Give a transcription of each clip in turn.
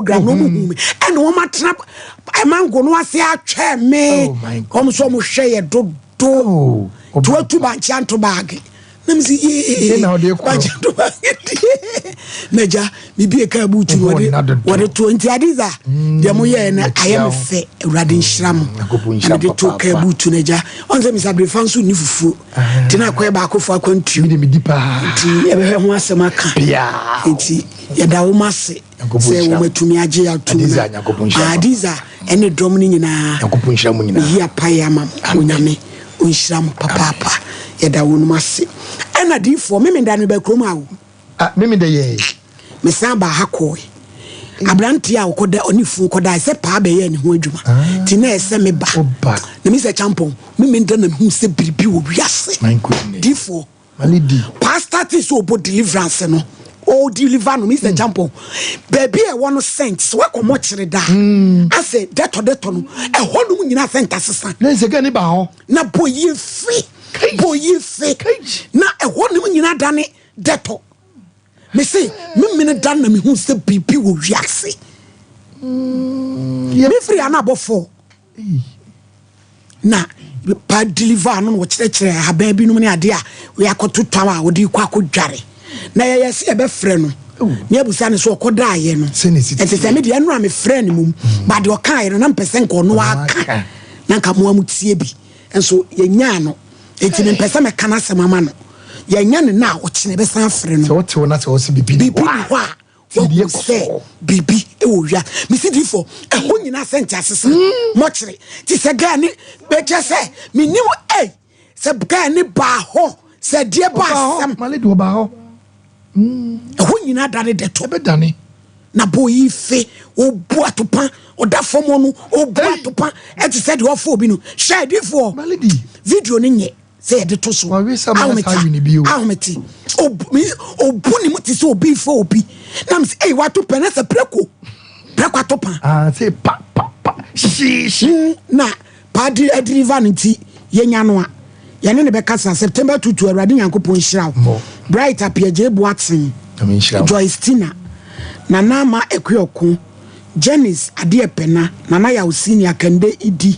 Program no, ɔmo hu me ɛna wɔn atena mango no ase atwɛn me. Oh my Wɔn nso wɔn hwɛ yɛ dodo. Oh, tí watu bankye anto baage na mi si yee. Ɛna ɔde kɔ. Bankye anto baage die n'agya bibi eka buutu Ɛhɔ wɔde nna dodo. Wɔde to nti Adiza deɛ mo yɛɛ no Ɛkyia ayɛ me wo. fɛ. Awurade nhyira mo. Nyankopɔn nhyira Na mede to papaapa. kaa buutu n'agya ɔn sɛ misa abirifa nso nni fufuo nti na akɔyɛ baako fo akwantuo. Mi de mi di paa. Nti yɛbɛhwɛ ho asɛm aka. Pia. Nti yɛda wo ma ase Nyankopɔn sɛ nhyira mo. wɔmatumi agye atom. Adiza, Nyankopɔn nhyira mo. Adiza ɛne dɔm no nyinaa. Nyankopɔn nhyira mo nyinaa. Meyi apaeɛ ama mo. Onyame ɔnhyira mo papaapa. Yɛda wo nom ase. Ɛna diifoɔ memenda no meba kurom a wo Ah, mimi de yɛ. Mesan baa ha kɔe. Aberanteɛ a ɔkɔda ɔne funu kɔda sɛ paa bɛyɛ ne ho adwuma nti na ɛsɛ meba. Woba. Na mesɛ Champɔn memenda na mehu sɛ biribi wɔ wiase. My goodness. Diifoɔ, My lady. Pastor ti sɛ ɔbɔ deliverance no, ɔdeliver no. Mr Champon, baabi a ɛwɔ no scent sɛ woakɔ mɔkyere da asɛ dɛtɔdɛtɔ no, ɛhɔ nom nyinaa scent asesa. Ne nsɛ ne ba hɔ. Na bɔ yie fi, bɔ yie fi na ɛhɔ nom nyinaa dane dɛtɔ. Mese memene da na mehu sɛ biribi wɔ wiase. Mefiri ana abɔfoɔ na pa deliver no na wɔkyerɛkyerɛ ahaban binom ne adeɛ a wɔyɛ tam a wɔde kɔ akɔdware na yɛyɛ sɛ yɛbɛfrɛ no ne abusa ne so ɔkɔdaayɛ no. Sɛ ne si ɛnti sɛ medeɛ ɛno a mefrɛ no mom ba deɛ ɔkaeɛ no na mpɛ sɛ nka ɔno aka. Aka. Na nka moa mu tie bi nso yɛnyaa no, ɛnti mempɛ sɛ mɛka no asɛm ama no. Yɛnya ne na a ɔkyene bɛsan afrɛ no. Sɛ wote wo na sɛ wɔsɛ bibi Biribi ni hɔ a Ti deɛ wahu kɔ sɛ so. biribi wɔ wia. Mesi difoɔ ɛhɔ nyinaa sɛ nte asesa mɔkyere nti sɛ gaa ne bɛkyɛ sɛ menim ei sɛ gaa ne baa hɔ sɛ deɛ ba asɛm. My lady, ɔba hɔ. Ɛhɔ nyinaa dane dɛtɔ. Ɛbɛdane. Na bɔ yi fe obu atopa ɔda fam hɔ no obu Hey! atopa ɛte sɛ deɛ ɔfɔ obi no hwɛ difoɔ. My lady. Video no nyɛ sɛ yɛde to so. Wawe sɛ ama Ahomete. saa yi ni bio. Ahomete obu ne mu te sɛ obi fɔ obi nam sɛ ei wato pɛ na sɛ prɛko prɛko ato pa. Ah, sɛ pa pa pa. Hyi. Na paadi adiriva no nti yɛnya no a yɛne ne bɛkasa September 22. Awurade Nyankopɔn nhyira wo. Mo. Bright Apiagye Boaten. Nyame nhyira wo. Joyce Tina, Nana Ama Akuoko, Janice Adeɛ Pɛna, Nana Yaw Senior, Kande Idi,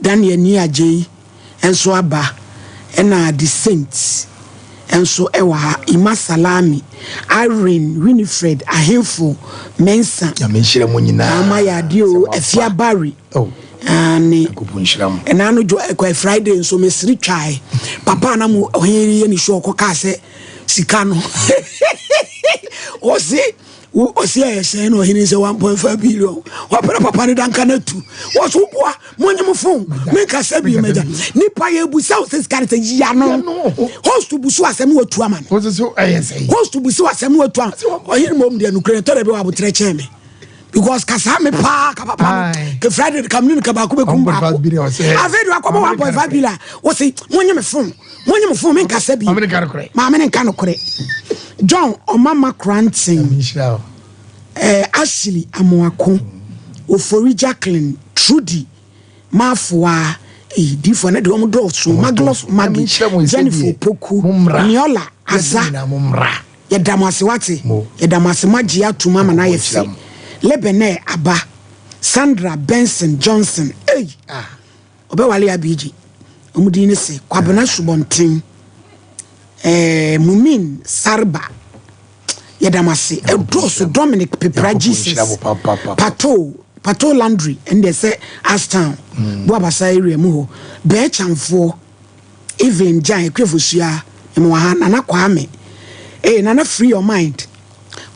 Daniel Niagyei nso aba, ɛna The Saint nso ɛwɔ ha, Ima Salami, Irene Winifred Ahemfo Mensa. Nyame nhyira mo nyinaa. Ama yɛ adeɛ o. Sɛ moaba. Afia Barry. Oh. Ane. Nyankopɔn nhyira mo. Ɛna no dwo ɛkɔ Friday nso mesere twae papa na mo ɔhene yɛ ne show ɔkɔ kaa sɛ sika no ɔse ɔse ɛyɛ sɛn na ɔhene sɛ 1.5 billion wapɛrɛ papa no danka no atu wɔso woboa monyɛ mo phone menkasa bi magya nipa yɛ busa wo sɛ sika no sɛ yia no. No. Host bu so asɛm ne watu ama no. Wo sɛ so ɛyɛ sɛn? Host bu so asɛm ne watu ama ɔhene mmom deɛ nokorɛ tɔdɛ bi wɔ abotrɛ kyɛn me because kasa me paa ka papa no. Aye. Ke Friday kam ne ka baako bɛkum 1.5 baako. billion, ɔsɛ. Afei de wakɔbɔ 1.5 billion a wɔsi monyɛ me phone, monyɛ me phone, menkasa bi. Maame ne nka nokorɛ. Maame ne nka nokorɛ. John Ɔmama Kranten. Nyame nhyira wo. Ashley Amoako, Ofori Jacqueline, Trudy Mafoa, difoɔ ne deɛ ɔmo dɔɔso. Maglof Maggie. Nyame nhyira mo nsɛ Jennifer deɛ. Opoku. Mommra. Niola Yɛde Aza. nyinaa mommra. Yɛda mo ase wate. Mo. Yɛda mo ase moagye atom ama no ayɛ Nhyira fɛ. mo. Lebene aba, Sandra Benson Johnson ei. Ah. Ɔbɛwale abigye ɔmo din ne sɛ Kwabena Subɔnten, Mumin Sarba, yɛda mo ase ɛdɔɔso. Dominic Pepra. Nyankopɔn Jesus. nhyira mo pa, pa, pa, pa. Pato Pato Landry ɛndeɛ sɛ Ashtown Boabasa area mu hɔ bɛɛkyamfoɔ Even Jan Ekuefosua ɛmu wɔ ha. Nana Kwame, Nana free your mind,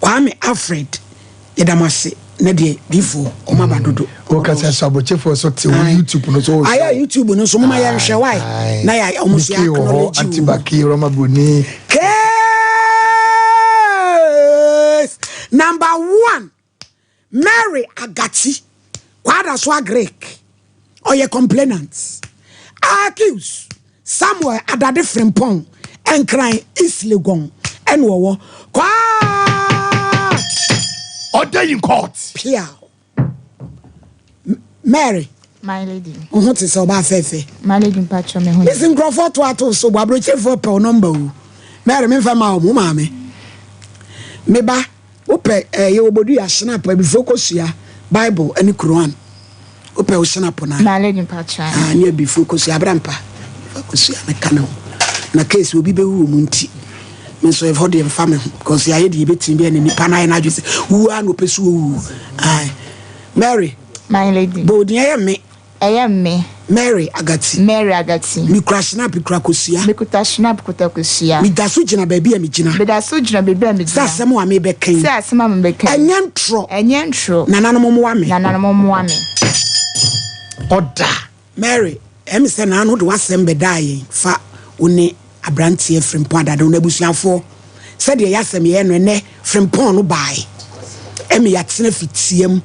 Kwame Alfred, yɛda mo ase ne deɛ difoɔ ɔmo aba dodo. Wokasa so aborɔkyefoɔ so te wo Aye. YouTube no so. Ayɛ YouTube no so moma yɛnhwɛ wae na yɛ ɔmo so yɛ Nikki wɔ hɔ. acknowledge Auntie wo. Baki Roma Broni. Case number one, Mary Agati Kwadaso Agric ɔyɛ complainant. Accused Samuel Adade Frimpong, Nkran East Legon ɛna ɔwɔ kwaa. Order in court. Pia Mary. My lady. Wo ho te sɛ ɔbaa fɛfɛ. My lady, mpatwa me ho. Mesi nkurɔfoɔ to ato so bɔ aburokyefoɔ pɛw nɔmba o. Mary, memfa ma wo mo maame meba. Wopɛ eh, yɛwɔ bodua, Schnapp, abifo kosua, Bible ne Quran. Wopɛ wo Schnapp no a? My lady mpakyɛ. Ah, ne abifo kosua, abrampa. Fa kosua no ka ne ho. Na case obi bɛwu wɔ mu nti, me nso ɛhɔ deɛ mfa me ho because yɛayɛ deɛ yɛbɛtumi bɛyɛ ne nipa no ayɛ n'adwene sɛ wu ara na ɔpɛ so owu. Aye. Mary. My lady. Bɔ odin ɛyɛ me. Ɛyɛ me. Mary Agati. Mary Agati. Mekura Schnapp kura kosua. Mekuta Schnapp kuta kosua. Meda so gyina baabi a megyina. Meda so gyina baabi a megyina. Sɛ asɛm a mebɛka yi. Sɛ asɛm a mebɛka yi. Ɛnyɛ ntorɔ. Ɛnyɛ ntorɔ. Nananom mmoa me. Nananom mmoa me. Ɔda. Mary, ɛyɛ me sɛ naano wode w'asɛm bɛdaa yɛn fa wo ne abranteɛ Frimpong Adado no abusuafoɔ sɛdeɛ y'asɛm yɛɛ no ɛnɛ Frimpong no baae ɛme yɛatena fitiam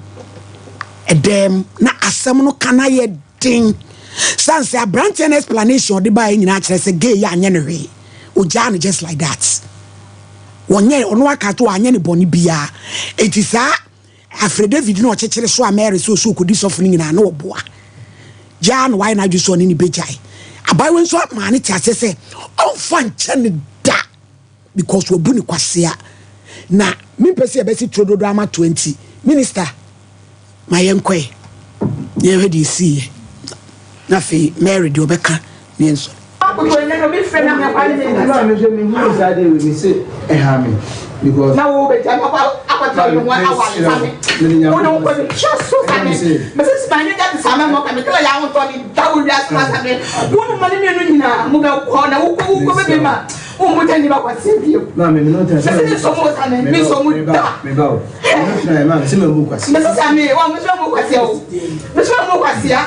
ɛdɛm na asɛm no ka no ayɛ den sane sɛ abranteɛ no explanation ɔde baae nyinaa kyerɛ sɛ gay yi anyɛ no hwee ogyaa no just like that wɔnyɛ ɔno aka to anyɛ ne bɔne biara eti saa Afei David na ɔkyekyere soaa Mary sɛ ɔsɛ ɔkɔdi sɔfo no nyinaa na ɔboa. Gyaa na wayɛ n'adwene sɛ ɔne no bɛgyae. Abaayewa nso maa no te aseɛ sɛ ɔmfa nkyɛ no da because wabu no kwasea. Na mempɛ sɛ yɛbɛsi turododo ama toa nti, minister, ma yɛnkɔe na yɛhwɛ deɛ ɛsiiɛ. Na afei Mary deɛ ɔbɛka ne yɛn nsɔre. Na wo bɛ gya akɔ akɔtena ne ho aware sa me wo ne wo kɔ ne twa so sa me mese sima ne gya te sa me mɔ ka me kala ya ho tɔ ne da wo wiase ma sa me wo ne ma ne mmienu nyinaa mo bɛ kɔ na wo kɔ wo kɔ bɛ bi ma wo mo gya ni ba kɔ se bio mese ne so mo sa me me so mo da mese sa me wa mo so mo kwasea o me so mo kwasea.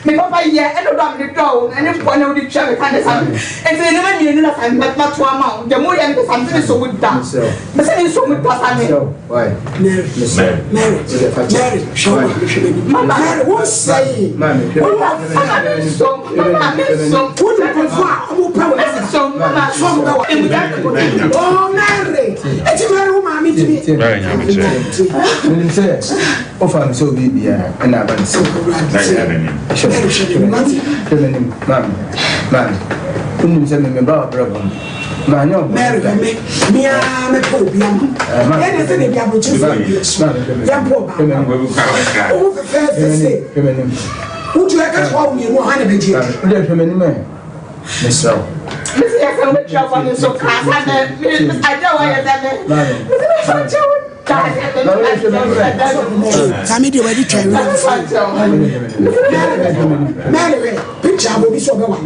Me papa yɛ ɛne ɔdɔ a mede dɔ wo ɛne bɔne a wode tua me ka ne sa me nti nneɛma mmienu na sa me mato ama wo deɛ moyɛ no sa me sɛ mesɔ mu da mesɛ mesɔ mu da sa me. Mary, Mary, Mary, hwɛ wo maame hwɛ m'anim. Mary, wo nsɛe. Mama mesɔ mama mesɔ. Wo ne nkurɔfoɔ a wɔn pɛ wo namba. So wɔn bɛ wɔ. Oh Mary, eti Mary wo maame tumi. Mary nyamekyerɛ. Menim sɛ Wofa no sɛ obi biara ɛna aba ne sɛ. Hwɛ hwɛ m'anim maame maame wonim sɛ me meba w'abrabɔ mu maanyɛ ɔbɔne Mary da. me me ara mɛpɛ obi ama yɛn de sɛ de bi aburokyi fo bi so yɛn po ɔbaa wo fɛfɛɛfɛ se Hwɛ m'anim wotu ɛka so awo mmienu ɔha na bɛgye adi. Wode hwɛ m'anim ɛ mesrɛ wo. Mesi yɛ sɛ wobɛtua bɔne so ka sa me adeɛ a wɔyɛ sɛ me mesi mefa kyɛ wo. Sami deɛ wadi twɛn wura nfa. Mary wɛ picture abɔ bi sɛ ɔbɛ wa.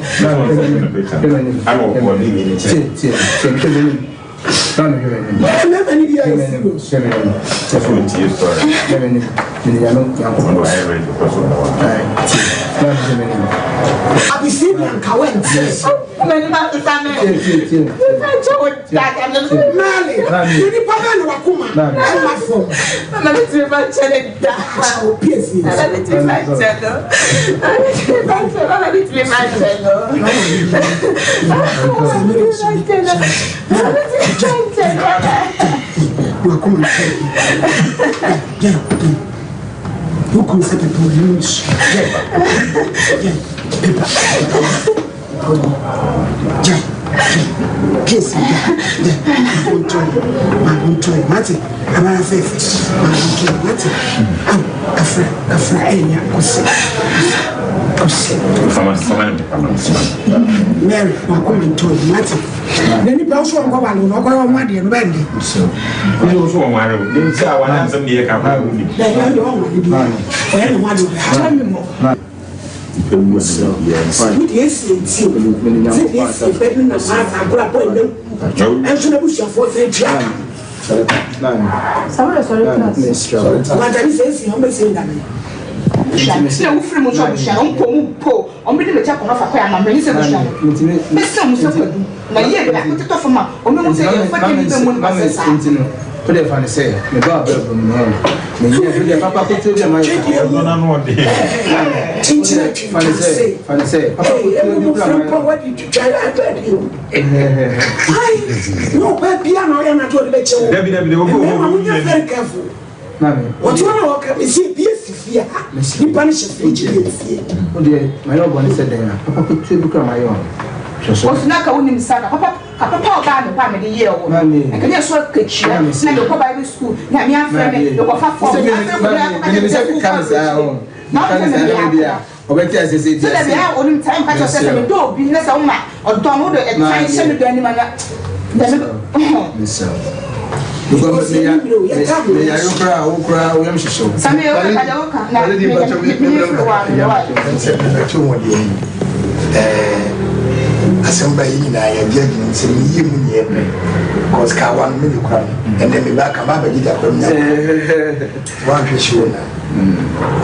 Mɛmɛ ni bi ayɛ serious. Abyssinian kawɛ nti. Mary, na nipa bɛn na wakoma ɛma fam. Mama mi tiri ma nkyɛn ne da. Opi esi. Mama mi tiri ma nkyɛn no. Mama mi tiri ma nkyɛn mama mi tiri ma nkyɛn no. Mama mi tiri ma nkyɛn no. Mama mi tiri ma nkyɛn no. Wakoma nkyɛn. Gya, gya. Wokun sɛ pepa oyi nsu. Gya, gya, pepa, pepa. Gya, gya, case gya, gya, maho ntɔ yɛ, maho ntɔ yɛ, mate, abara fɛfɛ, maho ntɔ yɛ, mate, aw, kafra, kafra, ɛnya, kɔsi, kɔsi, kɔsi. Mary, wakoma ntɔ yɛ, mate, na nipa nso wɔn kɔ wale wɔn ɔkɔ yɛ wɔn adeɛ no bɛn de. Nso nso wɔn ware o, ne nsa a wɔn ansɛm deɛ ka kɔ wɔn ni. Bɛn yɛ wɔn ware bi, ɔyɛ ne ho adeɛ ɔbɛ ha. Wo deɛ esie nti o, sɛ deɛ esie bɛ no na maa saa agorɔ abɔ ɛnɛ wu, ɛnso na busuafoɔ sɛ ntua ka. Wantane sɛ esie wɔn bɛsie ndane. Sɛ wofiri mu nso abusua no mpo mu mpo wɔn bɛdi m'akyi akɔ n'ɔfa kɔ yɛ amammerɛ nye sɛ abusua no bɛsɛ wɔn sɛ kwadu na yie bɛ akɔtetɔ fam a wɔn bɛhu sɛ yɛn fa deɛ nipa mu nipa sɛ saa. Wode fa no sɛ meba abrabɔ mu no menyɛ wode papa ketewa bi a mayɛ Kyinkyin fa no sɛ fa no sɛ papa ketewa bi kura mayɛ wadi twitwa ipad yi o. Ai, na ɔbaa bia na ɔyɛ n'ade ɔde bɛkyɛ wo. Dabi dabi dabi Mmarima mo nyɛ very careful. Wɔte hɔ na wɔka mesi ebi esi fie ha. Nipa no hyɛ fridge bi efie. Wodeɛ mayɛ ɔbɔne sɛ dɛn a papa ketewa bi kura mayɛ ɔno. Osu na ka wonim sa ka papa ka papa ɔbaa me hɔ a mede yɛɛ wo no. Nka ne ɛso akatua na mekɔ Bible school Nyame afrɛ me mekɔfa fɔm afei kɔ na akɔka kyerɛ me sɛ wokɔ aburokyire na wopɛ sɛ meyɛ akora. So da bi a onim time ka kyerɛ sɛ sɛ medɔ obi na sɛ woma ɔdɔ no wode ɛtan hyɛ me dɔ anim ana dɛm Sami yɛ woka deɛ woka na meyɛ firi wɔ ano wa. Asɛm ba yi nyinaa yɛagye agyina sɛ meyie mu neɛ pɛ cause kawa no mene kura no ɛnɛ meba ka ba bɛgye gya kora menya woanhwɛ hyew na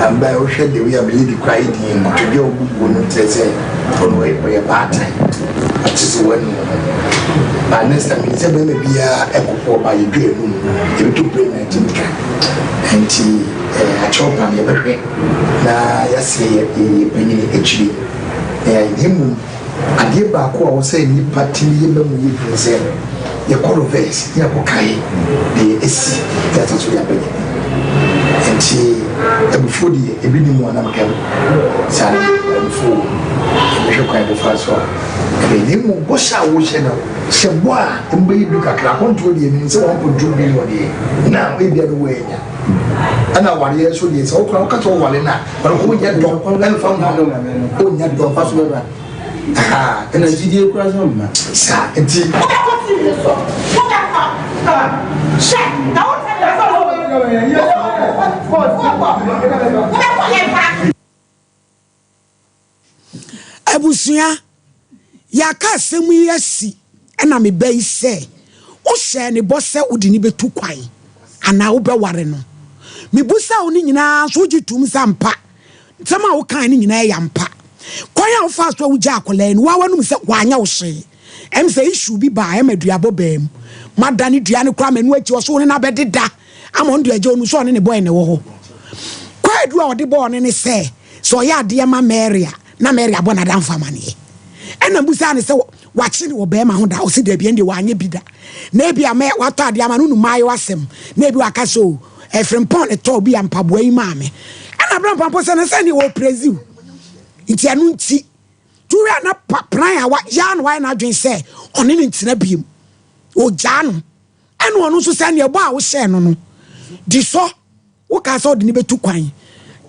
Amba a wohwɛ the way a me lady koraa yɛ din nkotodwe a obubuo no kyerɛ sɛ ɔno ɔyɛ baatan ɔte sɛ wanu ho but next time menim sɛ bɛrima biara ɛkɔpɔ ɔba yɛdwa anum yɛbɛtɔ brain na ɛtumi twa nti akyɛw pa no yɛbɛhwɛ na yɛasɛ yɛ yɛ panyini akyiri na yɛayɛ na mmom Adeɛ baako a ɔwɔ sɛ nnipa tumi yɛ ma mu yɛ duru ne sɛ yɛkɔ reverse na yɛakɔ kae deɛ asi na yɛasan so de aba nyame. Nti abufuo deɛ ebi nni mu a na meka saa no abufuo wɔ mu. Yɛbɛhwɛ kwan a yɛbɛfa so a ɛbɛyɛ na mmom bɔhyɛ a wohyɛ no hyɛ bɔ a emu bɛyɛ du kakra. Akɔntoɔ deɛ menim sɛ 1.2 billion deɛ now ebia no woannya. Ɛna awareɛ nso deɛ sɛ wokora woka sɛ woware no a Ɔnnya dɔ mfa mma no. Ɔnnya dɔ mfa so bɛba. Ɛna gyidie kura so mma. Saa nti. Wobɛkɔ TV no so. Wobɛkɔ. Hwɛ na wo sɛ wobɛkɔ. Wobɛkɔ yɛn fa. Abusua, yɛaka asɛm yi asi na me ba yi sɛ wohyɛɛ ne bɔ sɛ wode no bɛtu kwan anaa wobɛware no. Mebusaa wo no nyinaa nso wogye toom sɛ ampa nsɛm a wokae no nyinaa yɛ ampa. Kwan a wofaa so a wogyaa akwadaa yi no, woa w'anom sɛ wanyɛ wo hwee. Ɛm sɛ issue bi baa ɛma duabɔ baa mu. Moadane dua no koraa ma ɛno akyi ɔso wo ne no abɛdeda ama ɔno deɛ agya ɔnu sɛ ɔne ne boy na ɛwɔ hɔ. Kwaadu a ɔde bɔɔ no ne sɛ Sɛ ɔyɛ adeɛ ma Mary a, na Mary abɔ n'adamfo amaneɛ. Ɛna mbusaa no sɛ wakye no wɔ bɛrima ho da, ɔse dabi ɛndeɛ wanyɛ bi da. Na ebi a mɛ watɔ adeɛ ama no, wonim maayewa asɛm, na ebi waka sɛ o, Frimpong na ɛtɔɔ bi a mpaboa yi maa me. Ɛna Abrampam mpo sɛ na sɛ ɛneɛ ɔɔprɛzi wo. Nti ɛno nti, tuwe a na pran a wa yaa na wayɛ n'adwene sɛ ɔne no ntena biem. Ɔgyaa no. Ɛna ɔno nso sɛ ɛneɛ bɔ a wohyɛɛ no no, di so. Wokaa sɛ wode no bɛtu kwan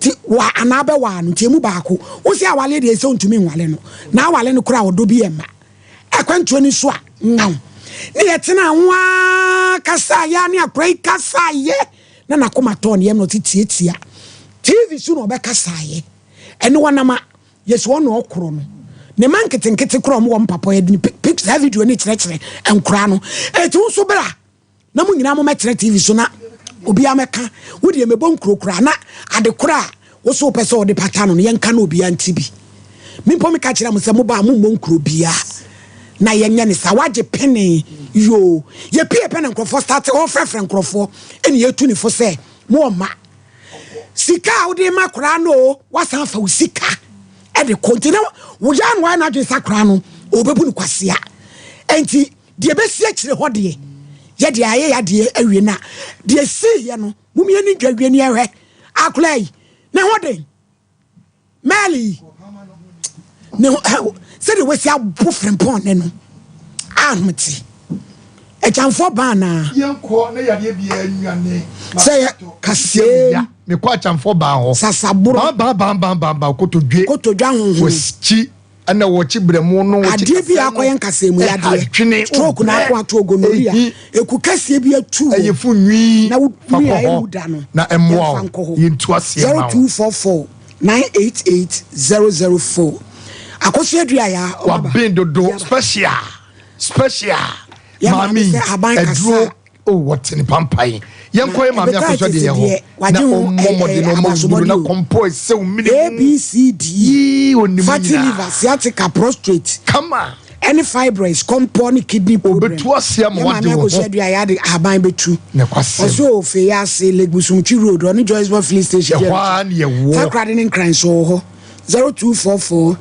nti wa anaa bɛwaa no nti emu baako. Wose awaleɛ deɛ sɛ wontumi nwale no na awale no koraa ɔdɔ bi ɛmma. Akwantuo no nso a nyaw. Ne yɛtenaa ho ara kasaeɛ a ne akora yi kasaeɛ na n'akoma tɔɔ ne yam na ɔte tiatia TV so na ɔbɛkasaeɛ. Ɛne wɔnam a yɛsi wɔn na ɔkorɔ no. Ne mma nketenkete koraa wɔn wɔ mpapɔ yɛde ne pic saa video no kyerɛkyerɛ nkoraa no. Eti wo nso bra. Na mo nyinaa mommɛtena TV so na obiara mmɛka. Wo deɛ mebɔ nkuro koraa na ade korɔ a wo so wopɛ sɛ wode pata no no yɛnka na obiara nte bi. Me mpo meka kyerɛ mo sɛ moba a mommɔ nkuro biara na yɛnyɛ ne saa. Wagye pene yoo. Yɛpie pɛ na nkurɔfoɔ starte ɔrefrɛfrɛ nkurɔfoɔ ɛne yɛtu ne fo sɛ mo ɔma sika a wode ma koraa no o wasan afa wo sika ɛde kɔ nti na woyɛ no wayɛ n'adwene sa koraa no ɔbɛbu no kwasea nti Deɛ ɛbɛsi akyire hɔ deɛ, yɛ deɛ ayɛ yadeɛ awie na deɛ ɛsiiɛ no, mom yɛni dwa wie ne yɛhwɛ. Akwadaa yi, ne ho den. Mɛɛli yi, ne ho, sɛdeɛ wasi abo frempɔn ne no, ahomete. Akyamfoɔ baa anaa? Yɛnkɔ na yadeɛ biara nnwane. Sɛ yɛ kaseɛ. Mekɔ akyamfoɔ baa hɔ. Sasaboro. Ban ban ban ban ban kotodwe. Kotodwe ahonhom. Wɔkyi ɛna wɔkyi brɛmo no wɔkyi Adeɛ bi a akɔyɛ nkasɛɛ mu yadeɛ, stroke na ako ato gonorrhea, eku kɛseɛ bi atu wo ɛyɛ fo nwi na wo fa nwi kɔ a hɔ ɛnwu da no, na ɛmmoa yɛmfa wo nkɔ hɔ. yɛntu aseɛ ma wo. 0244 988 004 Akosua Dua ya ɔbaba. Waben dodo Yaba. special special Yɛ maame maame sɛ aban kasa aduro a. o wɔte ne pampan yɛnkɔ yɛ maame Hepatitis akosua deɛ yɛ hɔ deɛ, na wagye ho ɔmmɔ mmɔden na ɔmmɔ wuduro na abasobɔde o. kɔmpɔ ɛsɛw mene A mu B C D yii onim fatty nyinaa liver, sciatica, prostate, kama ɛne fibroids, kɔmpɔ ne kidney problem. obetu ase ama Yɛ wade maame wo ho akosua dua yɛ ade ahaban bɛtu. Ne kwasɛm. Ɔsɛ o fei ase Lake Busumtwi road ɔne Joyce Bɔ filling station Ɛhɔ ara ne yɛwɔ. Takoradi ne Nkran so wɔ hɔ. 0244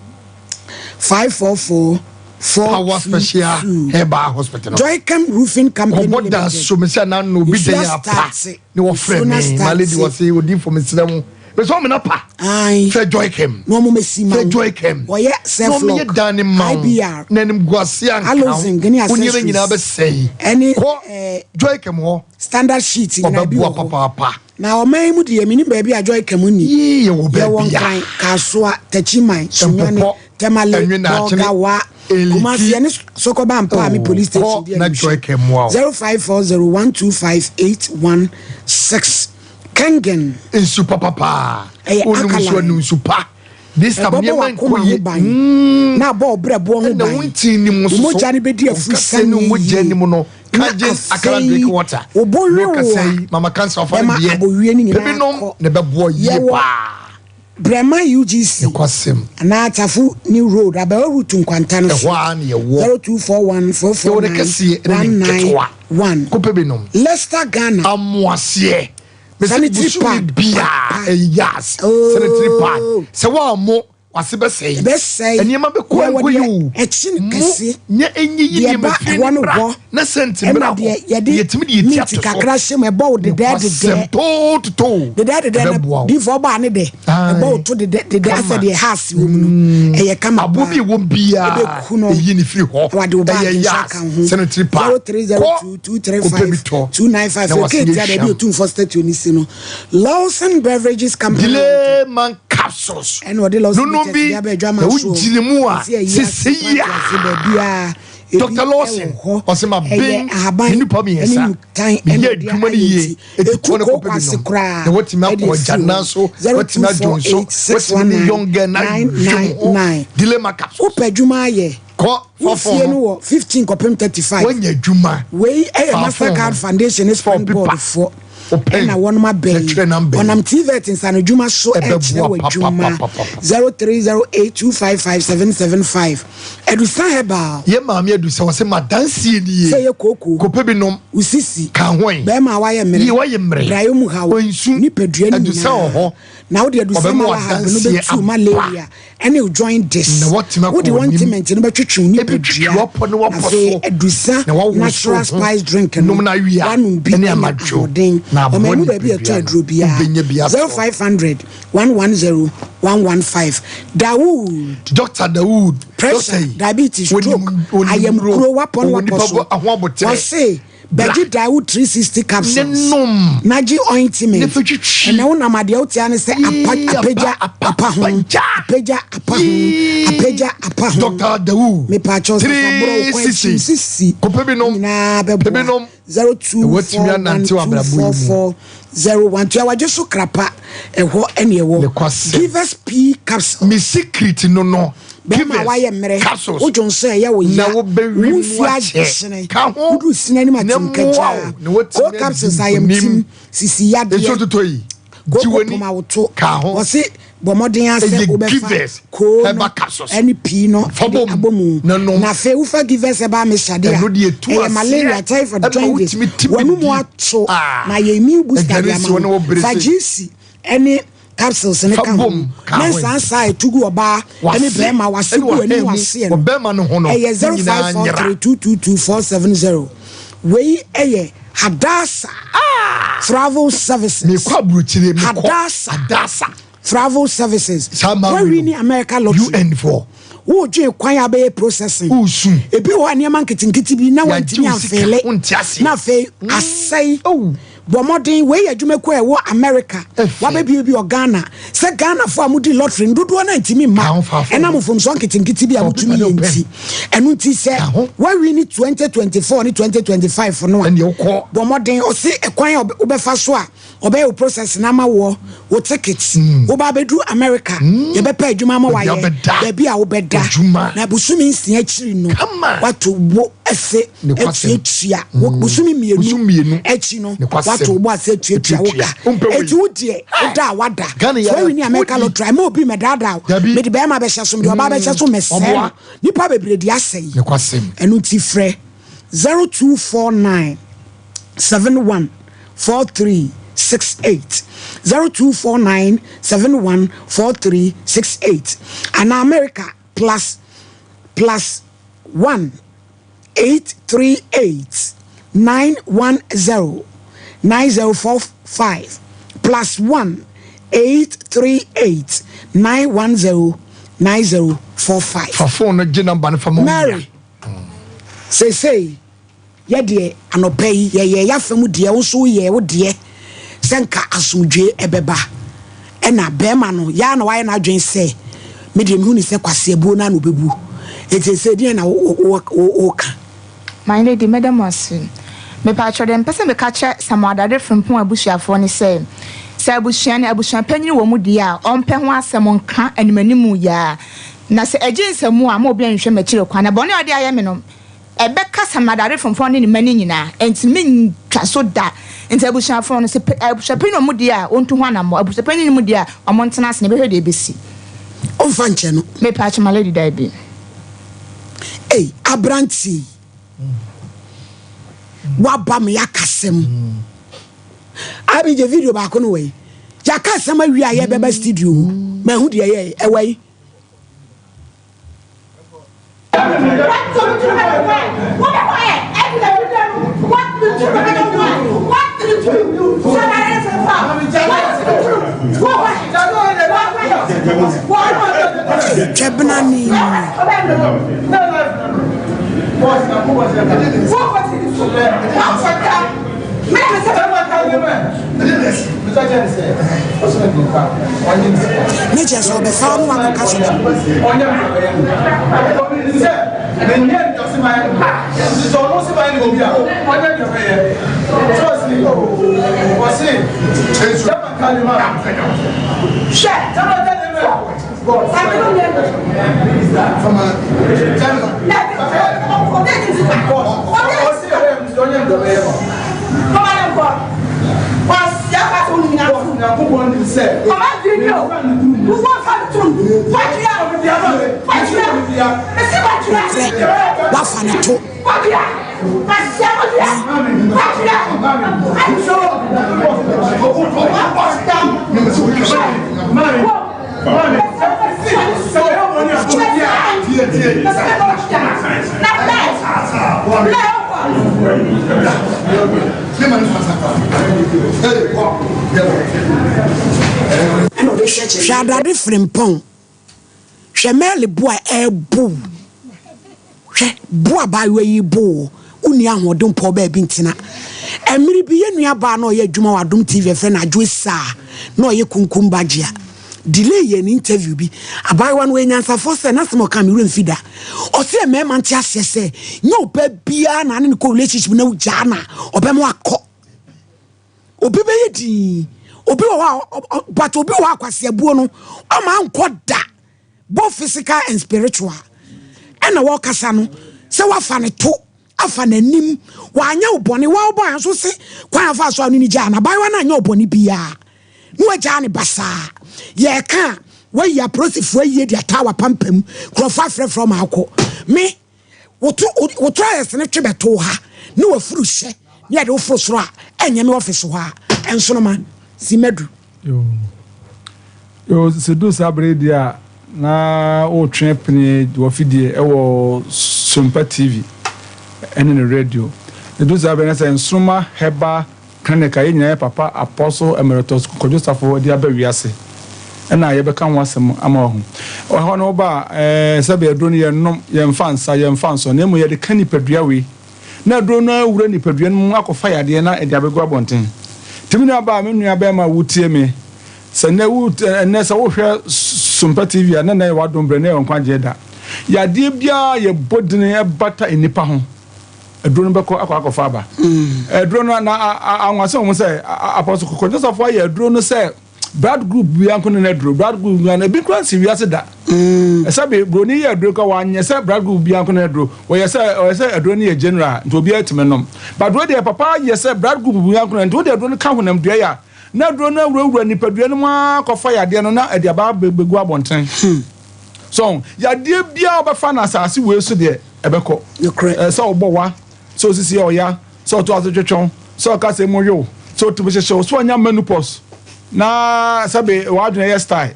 544 Power 422. Special Herbal Hospital no. Joycam Roofing Company Kɔbɔ da Limited. so me sɛ na no obi Nsuo dɛn apa astate. ne wɔfrɛ Nsuo no me my lady astate. wɔse odifo mesrɛ wo. Bɛsɛ ɔmena pa. Ae. Fɛ Joy Kem. Na ɔmo mɛsi ma Fɛ wo. Joy Kem. Wɔyɛ Na self ɔmo yɛ lock, dan ne ma wo. IBR, Na animguase anka wo. Alozing ne Wo nneɛma accessories. nyinaa bɛsɛe. Ɛne Kɔ eh, Joy Kem hɔ. standard sheet nyinaa bi Ɔbɛboa wɔ hɔ. papaapa. Na ɔman yi mu deɛ menim baabi a Joy Kem nni. Yee, yɛwɔ Yɛwɔ baabi a. Nkran, Kasoa, Techiman, Sunyani, Mpopɔ, Tamale, Ɛnwe na Akyene, Bolga, Wa, Eliki. Kumasi ɛne Sokoba Mpaami Oh, Police Station kɔ di na animhwɛ. Joy Kem mmoa wo. 0540125816 Kengen. Nsu papapaa. Ɛyɛ Wonom nsu alkaline. anom nsu pa. This time Ɛbɛbɔ nneɛma w'akoma nkɔ ho yie. ban na abɔ wo brɛboɔ ho Ɛna ban. wo ntini mu Wo nso so. mogya no bɛdi Wo afiri nkasɛɛ ne wo sane mogya yie. anim no. Na Kagye akra afei drink water. wo bo Ne we wo ɔkasa a, yi, Mama Cancer ɔfa bɛma no deɛ. abowie no nyinaa Ebinom kɔ. na ɛbɛboa yie Yɛwɔ paa. Brɛma UGC Nokwasɛm. anaa Tafo New Road, Abɛwa Route nkwanta no so. Ɛhɔ ara na yɛwɔ. 0241 Yɛwɔ ne 449 kɛseɛ ne ne nketewa. 191. Kɔpɛ binom. Leicester, Ghana. Amoaseɛ. Mese Sanitary bosome pad. biara Pa. ɛyɛ yas. Oh. Sanitary pad. Sɛ woammo wase bɛsɛe. Ɛbɛsɛe. Nneɛma bɛkɔ Yɛwɔ ɛnkɔ deɛ yi o. ɛkye no Mo kɛse. nyɛ ɛnyiyi Deɛ nneɛma ɛba fie ɛhɔ no no bra hɔ. na sɛnti Ɛna mmra deɛ hɔ. yɛde Yɛtumi de yɛti mint ato so. kakra hyɛ mu ɛbɔ wo dedɛɛ Nokwasɛm dedɛɛ. toototoo. Dedɛɛ dedɛɛ na Ɛbɛboa wo. difoɔ baa ne dɛ. Ae. Ɛbɔ wo to dedɛ dedɛ asɛ Kama. deɛ haase wɔ mu no. Ɛyɛ kama Aboɔ paa. bi ɛwɔ mu biara Ɛbɛku no. ɛyi ne firi hɔ. Na wade wo baage Ɛyɛ nso yas. aka ho. Sanitary pad. 0302 Kɔ 235 kɔpɛ bi tɔ. 295. Na wase Okay, yɛ tia baabi hwam. Otumfoɔ statue no si no. Lawson Beverages Company. Delay man capsules. Ɛna ɔde Lawson Nonom Bitters bi de aba adwama na so. wogyina mu a Ɔsi ayi ase, sese yi party ase, a. baabiara. Ebi Dr. Lawson ɛwɔ hɔ. ɔsɛ ma Ɛyɛ ben ahaban me nipa ɛne mmiɛnsa nnutan ɛna meyɛ ɔde adwuma no ayɛ yie nti. eti Etu kɔ ne kooko kɔpɛ bi ase nom koraa na watumi ɛde akɔ afiri agyanan hɔ. so watumi adwo nso watumi ne young girl na dwom ho 0248619999. delay ma capsules Wopɛ adwuma ayɛ. kɔ Wo fa fie phone no no wɔ 15 kɔpem 35. wanya adwuma Wei ɛyɛ Fa phone Mastercard no. Foundation ne Fa wo Springboard paper. foɔ Wo pen. ɛna wɔnom abɛn Na twerɛ number yi. Ɔnam TVET nsanodwuma so Ɛbɛboa ɛkyerɛ wɔ adwuma. papapapapapa. 0308255775 Adusa Herbal. Yɛ maame Adusa ɔsɛ madanseɛ nie. Sɛ ɛyɛ kooko. Kɔpɛ bi nom. Wo sisi. Ka ho ɛ. Bɛɛma a wayɛ mmere. Yie wayɛ mmere. Brayɛ mu haw. Ɔnsu. Nipadua no Adusa wɔ nyinaa. hɔ. Na wode Adusa Ɔbɛma Malahab no wadanseɛ bɛtu aba. malaria ɛne wo jaundice. Na watumi akɔ Wode w'anim. ointment no bɛtwetwe wo nipadua. Ɛbɛtwitwi w'apɔ ne w'apɔ Afei so. Adusa Na wawoso natural ho. spice drink no, Nom no awia woanom bi ɛne anya anadwo. ahoɔden. Na aboa Ɔman mu baabi a ɛtɔ nipadua no. aduro biara. Wobɛnya bi atɔ. 0500 110 115. Dawood. Doctor Dawood. Pressure, Doctor yi, diabetes, onim- stroke, onim ayamkuro, duro, wapɔ ne ɔwɔ wapɔ nipa so. bɔ- ho aboterɛ. Wɔse Bra. bɛgye Dawood 360 capsules. Ne nom. Na gye ointment. Ne fa twitwi. Ɛnɛ wonam adeɛ wotia ne sɛ apa, Yee, apagya, apa, apa ho. apagya. Apagya, apa ho. Yee. Apagya, apa ho. Doctor Dawood. Mepaakyɛw sɛ faborɔ wo kwan 360. akyi sisi. Kɔpɛ bi nom. Nyinaa Pɛ bi bɛboa. nom. 02 Na watumi anante wɔ abrabɔ yi mu. 4 01 tua wagye so krapa ɛhɔ ɛne ɛwɔ Nokwasɛm. Givers P capsule. Me secret no no. Bɛrima a wayɛ mmerɛ capsules. wodwo nso ɛyɛ wo ya Na wobɛwi wo mu mfie akyɛ. agyene Ka ho. woduru sini anim Na atim mmoa kagyaa wo, na watumi ko adi capsules nkonim. ayamtim sisi yadeɛ Nsuo totɔ yi. Gye kooko w'ani. poma woto Ka ho. wɔse bɔ mmɔden ara sɛ Ɛyɛ wobɛfa Givers koo no herbal capsules. ɛne pii no Fa de bom abɔ mu na nom. Na afei wofa Givers herbal mixture de a, Ɛno deɛ ɛtu ɛyɛ aseɛ. malaria, typhoid, Ɛma jaundice, wotumi ti w'anum bidi. ato Ah. na yɛ immune booster Aduane de ama si hɔ na wo. wɔbrɛ Fa se. GC ɛne capsules no Fa ka ho. bom, ka Na ho. nsansa a ɛtu gu ɔbaa ɛne W'ase. bɛrima w'ase Ɛne gu w'anim w'aha mu. aseɛ no. Ɔbɛrima no ho no, Ɛyɛ ne nyinaa 0543 nyera. 222 470. Wei ɛyɛ Hadassah Travel Services. Mekɔ aburokyire, mekɔ. Hadassah. Hadassah. Travel Services. Saa maa Wɔawi wei ne no. America Lottery. UN foɔ. Wodwen kwan a bɛyɛ processing. Wosu. Ebi wɔ hɔ a nneɛma nketenkete bi na Yɛagye wantumi wo sika, amfeele. wonte aseɛ. Na afei asɛe. Oh. Bɔ mmɔden, wei yɛ adwumakuo a ɛwɔ America. Ɛfɛ. Wabɛbue bi wɔ Ghana. Sɛ Ghanafoɔ a modi lottery no dodoɔ no antumi mma. Ka ho fa fam. Ɛnam mfomsoɔ nketenkete bi a Fa motumi paper ne yɛ wo pen. nti. Ɛno nti sɛ Ka ho. woawi ne 2024 ne 2025 no a, Ɛnneɛ wokɔ. bɔ mmɔden. Ɔse ɛkwan a wobɛfa so a ɔbɛyɛ wo process no ama woɔ, wo ticket, woba abɛduru America, yɛbɛpɛ adwuma ama Baabi a wayɛ, wobɛda. baabi a wobɛda. Adwuma. Na bosome nsia akyiri no, Kama. wato wo ase Nokwasɛm. atuatua. Wo bosome mmienu Bosome mmienu. akyi no, Nokwasɛm. wato wo ase atuatua wo ka. Atuatua. Wompɛ wei. Enti wo deɛ, woda a wada. Ghana yɛ Sɛ woawi ne America wodi. lottery, ɛma obi mmɛdaadaa wo. Dabi. Mede bɛrima bɛhyɛ so, mede ɔbaa bɛhyɛ so, mɛsɛe Ɔboa. no. Nnipa bebree de asɛe. Nokwasɛm. Ɛno nti frɛ 0249 71 43 68 0249 71 43 68 anaa America plus plus 1 838 910 9045 plus 1 838 910 9045. Fa phone no gye number no fa ma wo nua. Mary, seesei yɛ deɛ anɔpa yi yɛyɛɛ yɛafa mu deɛ, wo nso woyɛɛ wo deɛ sɛ nka asomdwoe ɛbɛba. Ɛna bɛrima no yɛ ara na wayɛ n'adwene sɛ me deɛ mehu ne sɛ kwaseabuo no ara na ɔbɛbu. Enti seesei deɛn na woka? My lady, mɛda mo ase. Mepaakyɛw, deɛ mepɛ sɛ meka kyerɛ Samuel Adade Frimpong abusuafoɔ ne sɛ, sɛ abusua no abusua panyin wɔ mu deɛ a, ɔmpɛ ho asɛm nka animanimu yi ara. Na sɛ ɛgye nsamu a, ma obi nhwɛ m'akyiri kwan. Na bɔne a ɔde ayɛ me no, ɛbɛka Samuel Adade Frimpong ne ne mma no nyinaa. Enti mentwa so da. Enti abusuafoɔ no, sɛ abusua panyin wɔ mu deɛ a, ɔntu ho anammɔn. Abusua panyin nni mu deɛ a, wɔntena ase na yɛbɛhwɛ deɛ ɛbɛsi. Ɔmfa nkyɛ no. Mepaakyɛw, my lady, dabi. Ei aberanteɛ yi waba me akasɛm abigye video baako no wɔ yi yɛaka asɛm awie a yɛbɛba studio mahu deɛ yɛyɛ ɛwɔ yi. Twɛbena ni. Ne kyerɛ sɛ ɔbɛfa wo ne wakɔka so dɛm. Wafa ne to. Hwɛ adade frempɔn. Hwɛ Mary bo a ɛrebo wo. Hwɛ bo a abaayewa yi rebo wo. Wonni ahoɔden mpɔw baabi ntena. Mmere bi, yɛn nuabaa na ɔyɛ adwuma wɔ Adom TV, yɛfrɛ no Adwoa Saa, na ɔyɛ Kunkum Bagyea. Delay yɛɛ no interview bi. Abaayewa no, ɔyɛ nyansafoɔ sɛ, n'asɛm a ɔkaa me werɛ mfi da. Ɔse mmarima nte aseɛ sɛ, nyɛ ɔbaa biara na ane no kɔ relationship na wogyaa no a, ɔbɛma wakɔ. Obi bɛyɛ dinn. Obi wɔ hɔ a, but obi wɔ hɔ a kwaseabuo no, ɔma ankɔ da. Both physical and spiritual. Ɛna wɔkasa no, sɛ wafa ne to, afa n'anim, wanyɛ wo bɔne, wa wobɔ nso se kwan afa so a ɔne ne gyaa no, abaayewa no anyɛ wo bɔne biara, na wagyaa ne basaa. Yɛka a, wayi apolisifoɔ ayie de ataa wapampam, nkurɔfoɔ afrɛfrɛ ɔma akɔ. Me, woto wo trousers no twe bɛto ha ne wafuru hyɛ ne yɛde woforo soro a ɛnyɛ me office hɔ a ɛnsonoma si madu. Yo sɛ du saa bere deɛ a na wotwe pene wafidie ɛwɔ Sompa TV ɛne ne radio. Ɛdu saa bere na sɛ Nsoroma Herbal Clinic a yɛn nyinaa yɛ papa Apostle Emeritus Kwadwo Safo de aba wiase na yɛbɛka ho asɛm ama wahu. Ɛhɔ no woba a, ɛɛ sɛbe aduro no yɛnnom, yɛmfa nsa, yɛmfa nsɔ, na mmom yɛde ka nipadua wei na aduro no awura nipadua no mu akɔfa yadeɛ na ɛde abɛgu abɔnten. Nti me nua baa, me nua bɛrima a wotie me, sɛ nnɛ wo ɛnnɛ sɛ wohwɛ Sompa TV a, na nnɛ yɛ w'adom berɛ, nnɛ yɛ nkwagyeɛ da. Yadeɛ biara yɛbɔ dini ɛbata nnipa ho. Aduro no bɛkɔ akɔ akɔfa aba. Aduro no na anwasɛm wɔn sɛ apɔso Kwadwo Safo ayɛ aduro no sɛ blood group bi anko ne n'aduro blood group bi ebi kura nsi wiase da. Ɛsɛ bi broni yɛ aduro kɔ wanyɛ sɛ blood group bi anko ne n'aduro wɔyɛ sɛ ɔyɛ sɛ aduro no yɛ general nti obiara tumi nom. But wei deɛ papa ayɛ sɛ blood group bi anko ne nti wode aduro no ka honam dua yɛ a na aduro no awurawura nipadua no mu ara kɔfa yadeɛ no na ɛde aba abɛgu abɔnten. So yadeɛ biara ɔbɛfa no asase wei so deɛ ɛbɛkɔ. Nokorɛ. Ɛɛ sɛ ɔbɔ wa, sɛ osisi yɛ ɔya, sɛ ɔto ase twetwew, sɛ ɔka sɛ emu yow, sɛ otumi hyehyew, sɛ ɔnya menopause, na sɛbe w'adwene yɛ style,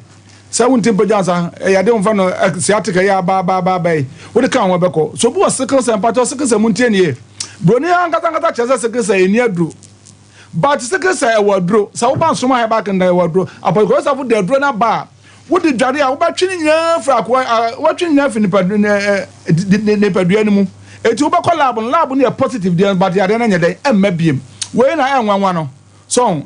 sɛ wonti mpagya nsa, ɛyɛ ade wɔmfa no sciatica yɛ aba aba aba aba yi, wode ka ho ɛbɛkɔ. So obi wɔ sickle cell, mpakyɛw sickle cell muntie nie. Broni ankasa ankasa kyerɛ sɛ sickle cell ɛnni aduro. But sickle cell ɛwɔ aduro. Sɛ woba Nsoroma Herbal Clinic a ɛwɔ aduro. Apɔnkɔsafo de aduro no aba a, wode dware a wobɛtwe ne nyinaa firi akoa wobɛtwe ne nyinaa firi nipadua no mu. Eti wobɛkɔ lab no, lab no yɛ positive deɛ but yadeɛ no nyɛ dɛn ɛmma biem. Wei na ɛnwanwa no. So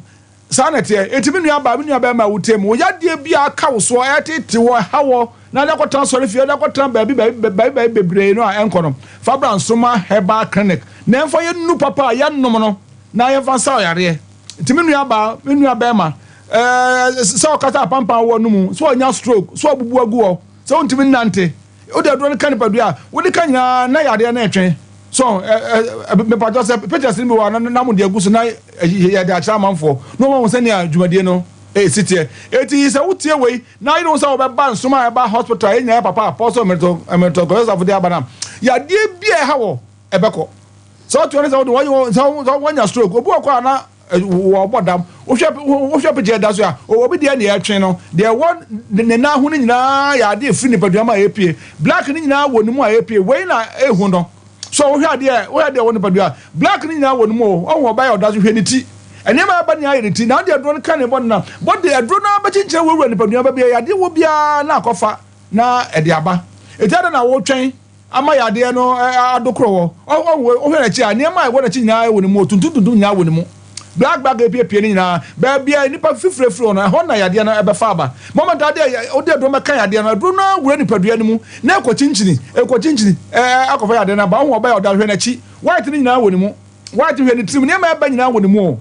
saa na ɛteɛ. Enti me nua baa, me nua bɛrima a wotie me, wo yadeɛ bi a aka wo soɔ, ɛtete wɔ, ɛha wɔ, na de akɔtena asɔrefie, de akɔtena baabi baabi baabi baabi bebree no a ɛnkɔ no, fa bra Nsoromma Herbal Clinic na ɛmfa yɛn nnu papa a yɛnom no na yɛmfa nsa wo yareɛ. Nti me nua baa, me nua bɛrima, ɛɛ sɛ ɔkasa apampan wɔ no mu, sɛ ɔnya stroke, sɛ ɔbubu agu hɔ, sɛ wontumi nnante, wode aduro no ka nipadua a, wode ka nyinaa na yadeɛ no retwe. So ɛ ɛ mepatɔ sɛ pictures no bi wɔ a na mo de agu so na yɛde akyerɛ amanfoɔ na wɔn ahu sɛnea dwumadie no ɛsi teɛ. Eti sɛ wotie wei na ayere wo sɛ wɔbɛba nsoma a ɛba hospital a yɛn nyinaa yɛ papa Apostle Emeritus Emeritus Kwadwo Safo de aba no a, yadeɛ bi a ɛha wɔ ɛbɛkɔ. Sɛ ɔtoa ne sɛ wode wɔyɛ sɛ wɔnya stroke obi wɔ kɔ a na wɔbɔ dam. Wohwɛ wohwɛ picture ɛda so a, obi deɛ nea ɛtwe no, deɛ ɛwɔ ne nan ho no nyinaa yɛ adeɛ efiri nipadua mu a epie. Black no nyinaa wɔ ne mu a epie. Wei na ehu no. So wohwɛ adeɛ wohwɛ adeɛ wɔ nipadua black no nyinaa wɔ ne mu o. Ɔho ɔbaa yɛ ɔda so hwɛ ne ti. Nneɛma a ɛba nyinaa yɛ ne ti. Na adeɛ aduro no ka ne bɔ no na bɔde aduro no abɛkyenkyerɛ wurawura nipadua baabi a yadeɛ wɔ biara na akɔfa na ɛde aba. Eti adɛn na wotwɛn ama yadeɛ no adokoro hɔ. Wohwɛ n'akyi a, nneɛma a ɛwɔ n'akyi nyinaa wɔ ne mu, tuntum tuntum nyinaa wɔ ne mu. Black black epiepie no nyinaa, baabi a nnipa fifire firi hɔ no, ɛhɔ na yadeɛ no ɛbɛfa aba. Moment adeɛ wode aduro bɛka yadeɛ no, aduro no awura nipadua no mu na ɛkɔ kyinkyini, ɛkɔ kyinkyini akɔfa yadeɛ no aba. Wohu ɔbaa a ɔda hwɛ n'akyi, white no nyinaa wɔ ne mu. White hwɛ ne tirim, nneɛma ɛba nyinaa wɔ ne mu o.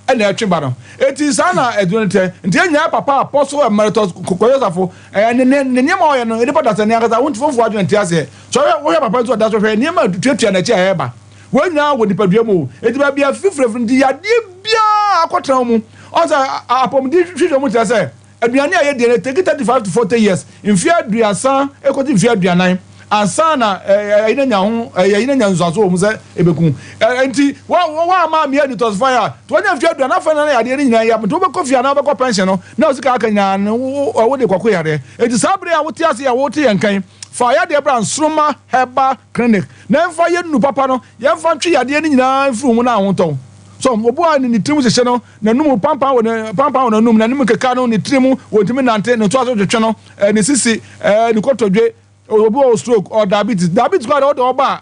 Ɛna ɛtwe ba no. Enti saa na aduro no teɛ. Nti yɛn nyinaa papa Apostle Emeritus Kwadwo Safo, ɛɛ ne ne ne nneɛma a ɔyɛ no, nnipa dasani ankasa, wontumi adwene nte aseɛ. Sɛ ɔhwɛ wohwɛ papa nso ɔda so hwɛ nneɛma a tuatua n'akyi a ɛreba. Wei nyinaa wɔ nipadua mu o. Enti baabi a fifire nti yadeɛ biara akɔtena wo mu. Ɔn sɛ apɔmuden hwehwɛ mu kyerɛ sɛ aduane a yɛdie no take 35 to 40 years, mfeɛ aduasa kɔsi mfeɛ aduanan ansa na ɛyi no anya ho ɛyi no anya nsuaso wɔ mu sɛ ɛbɛku. Enti woamma ammea detoxify a, nti wanya mfeɛ aduanan afei na yadeɛ no nyinaa yɛ nti wobɛkɔ fie anaa wobɛkɔ pension no na wo sika aka nyinaa no wode kɔko yadeɛ. Enti saa bere a wote ase a wote yɛn nka yi, Fa yadeɛ bra Nsoromma Herbal Clinic na yɛmfa yɛn nnuru papa no yɛmfa ntwe yadeɛ no nyinaa mfiri wo mu na ahotɔ wo. So obi wɔ hɔ a ne tirim hyehye no, n'anum pampan wɔ ne pampan wɔ n'anum, n'anim keka no, ne tirim wɔntumi nnante, ne ntoa so twetwe no, ne sisi, ne kotodwe, obi wɔ stroke or diabetes. Diabetes koraa deɛ wode ɔba a,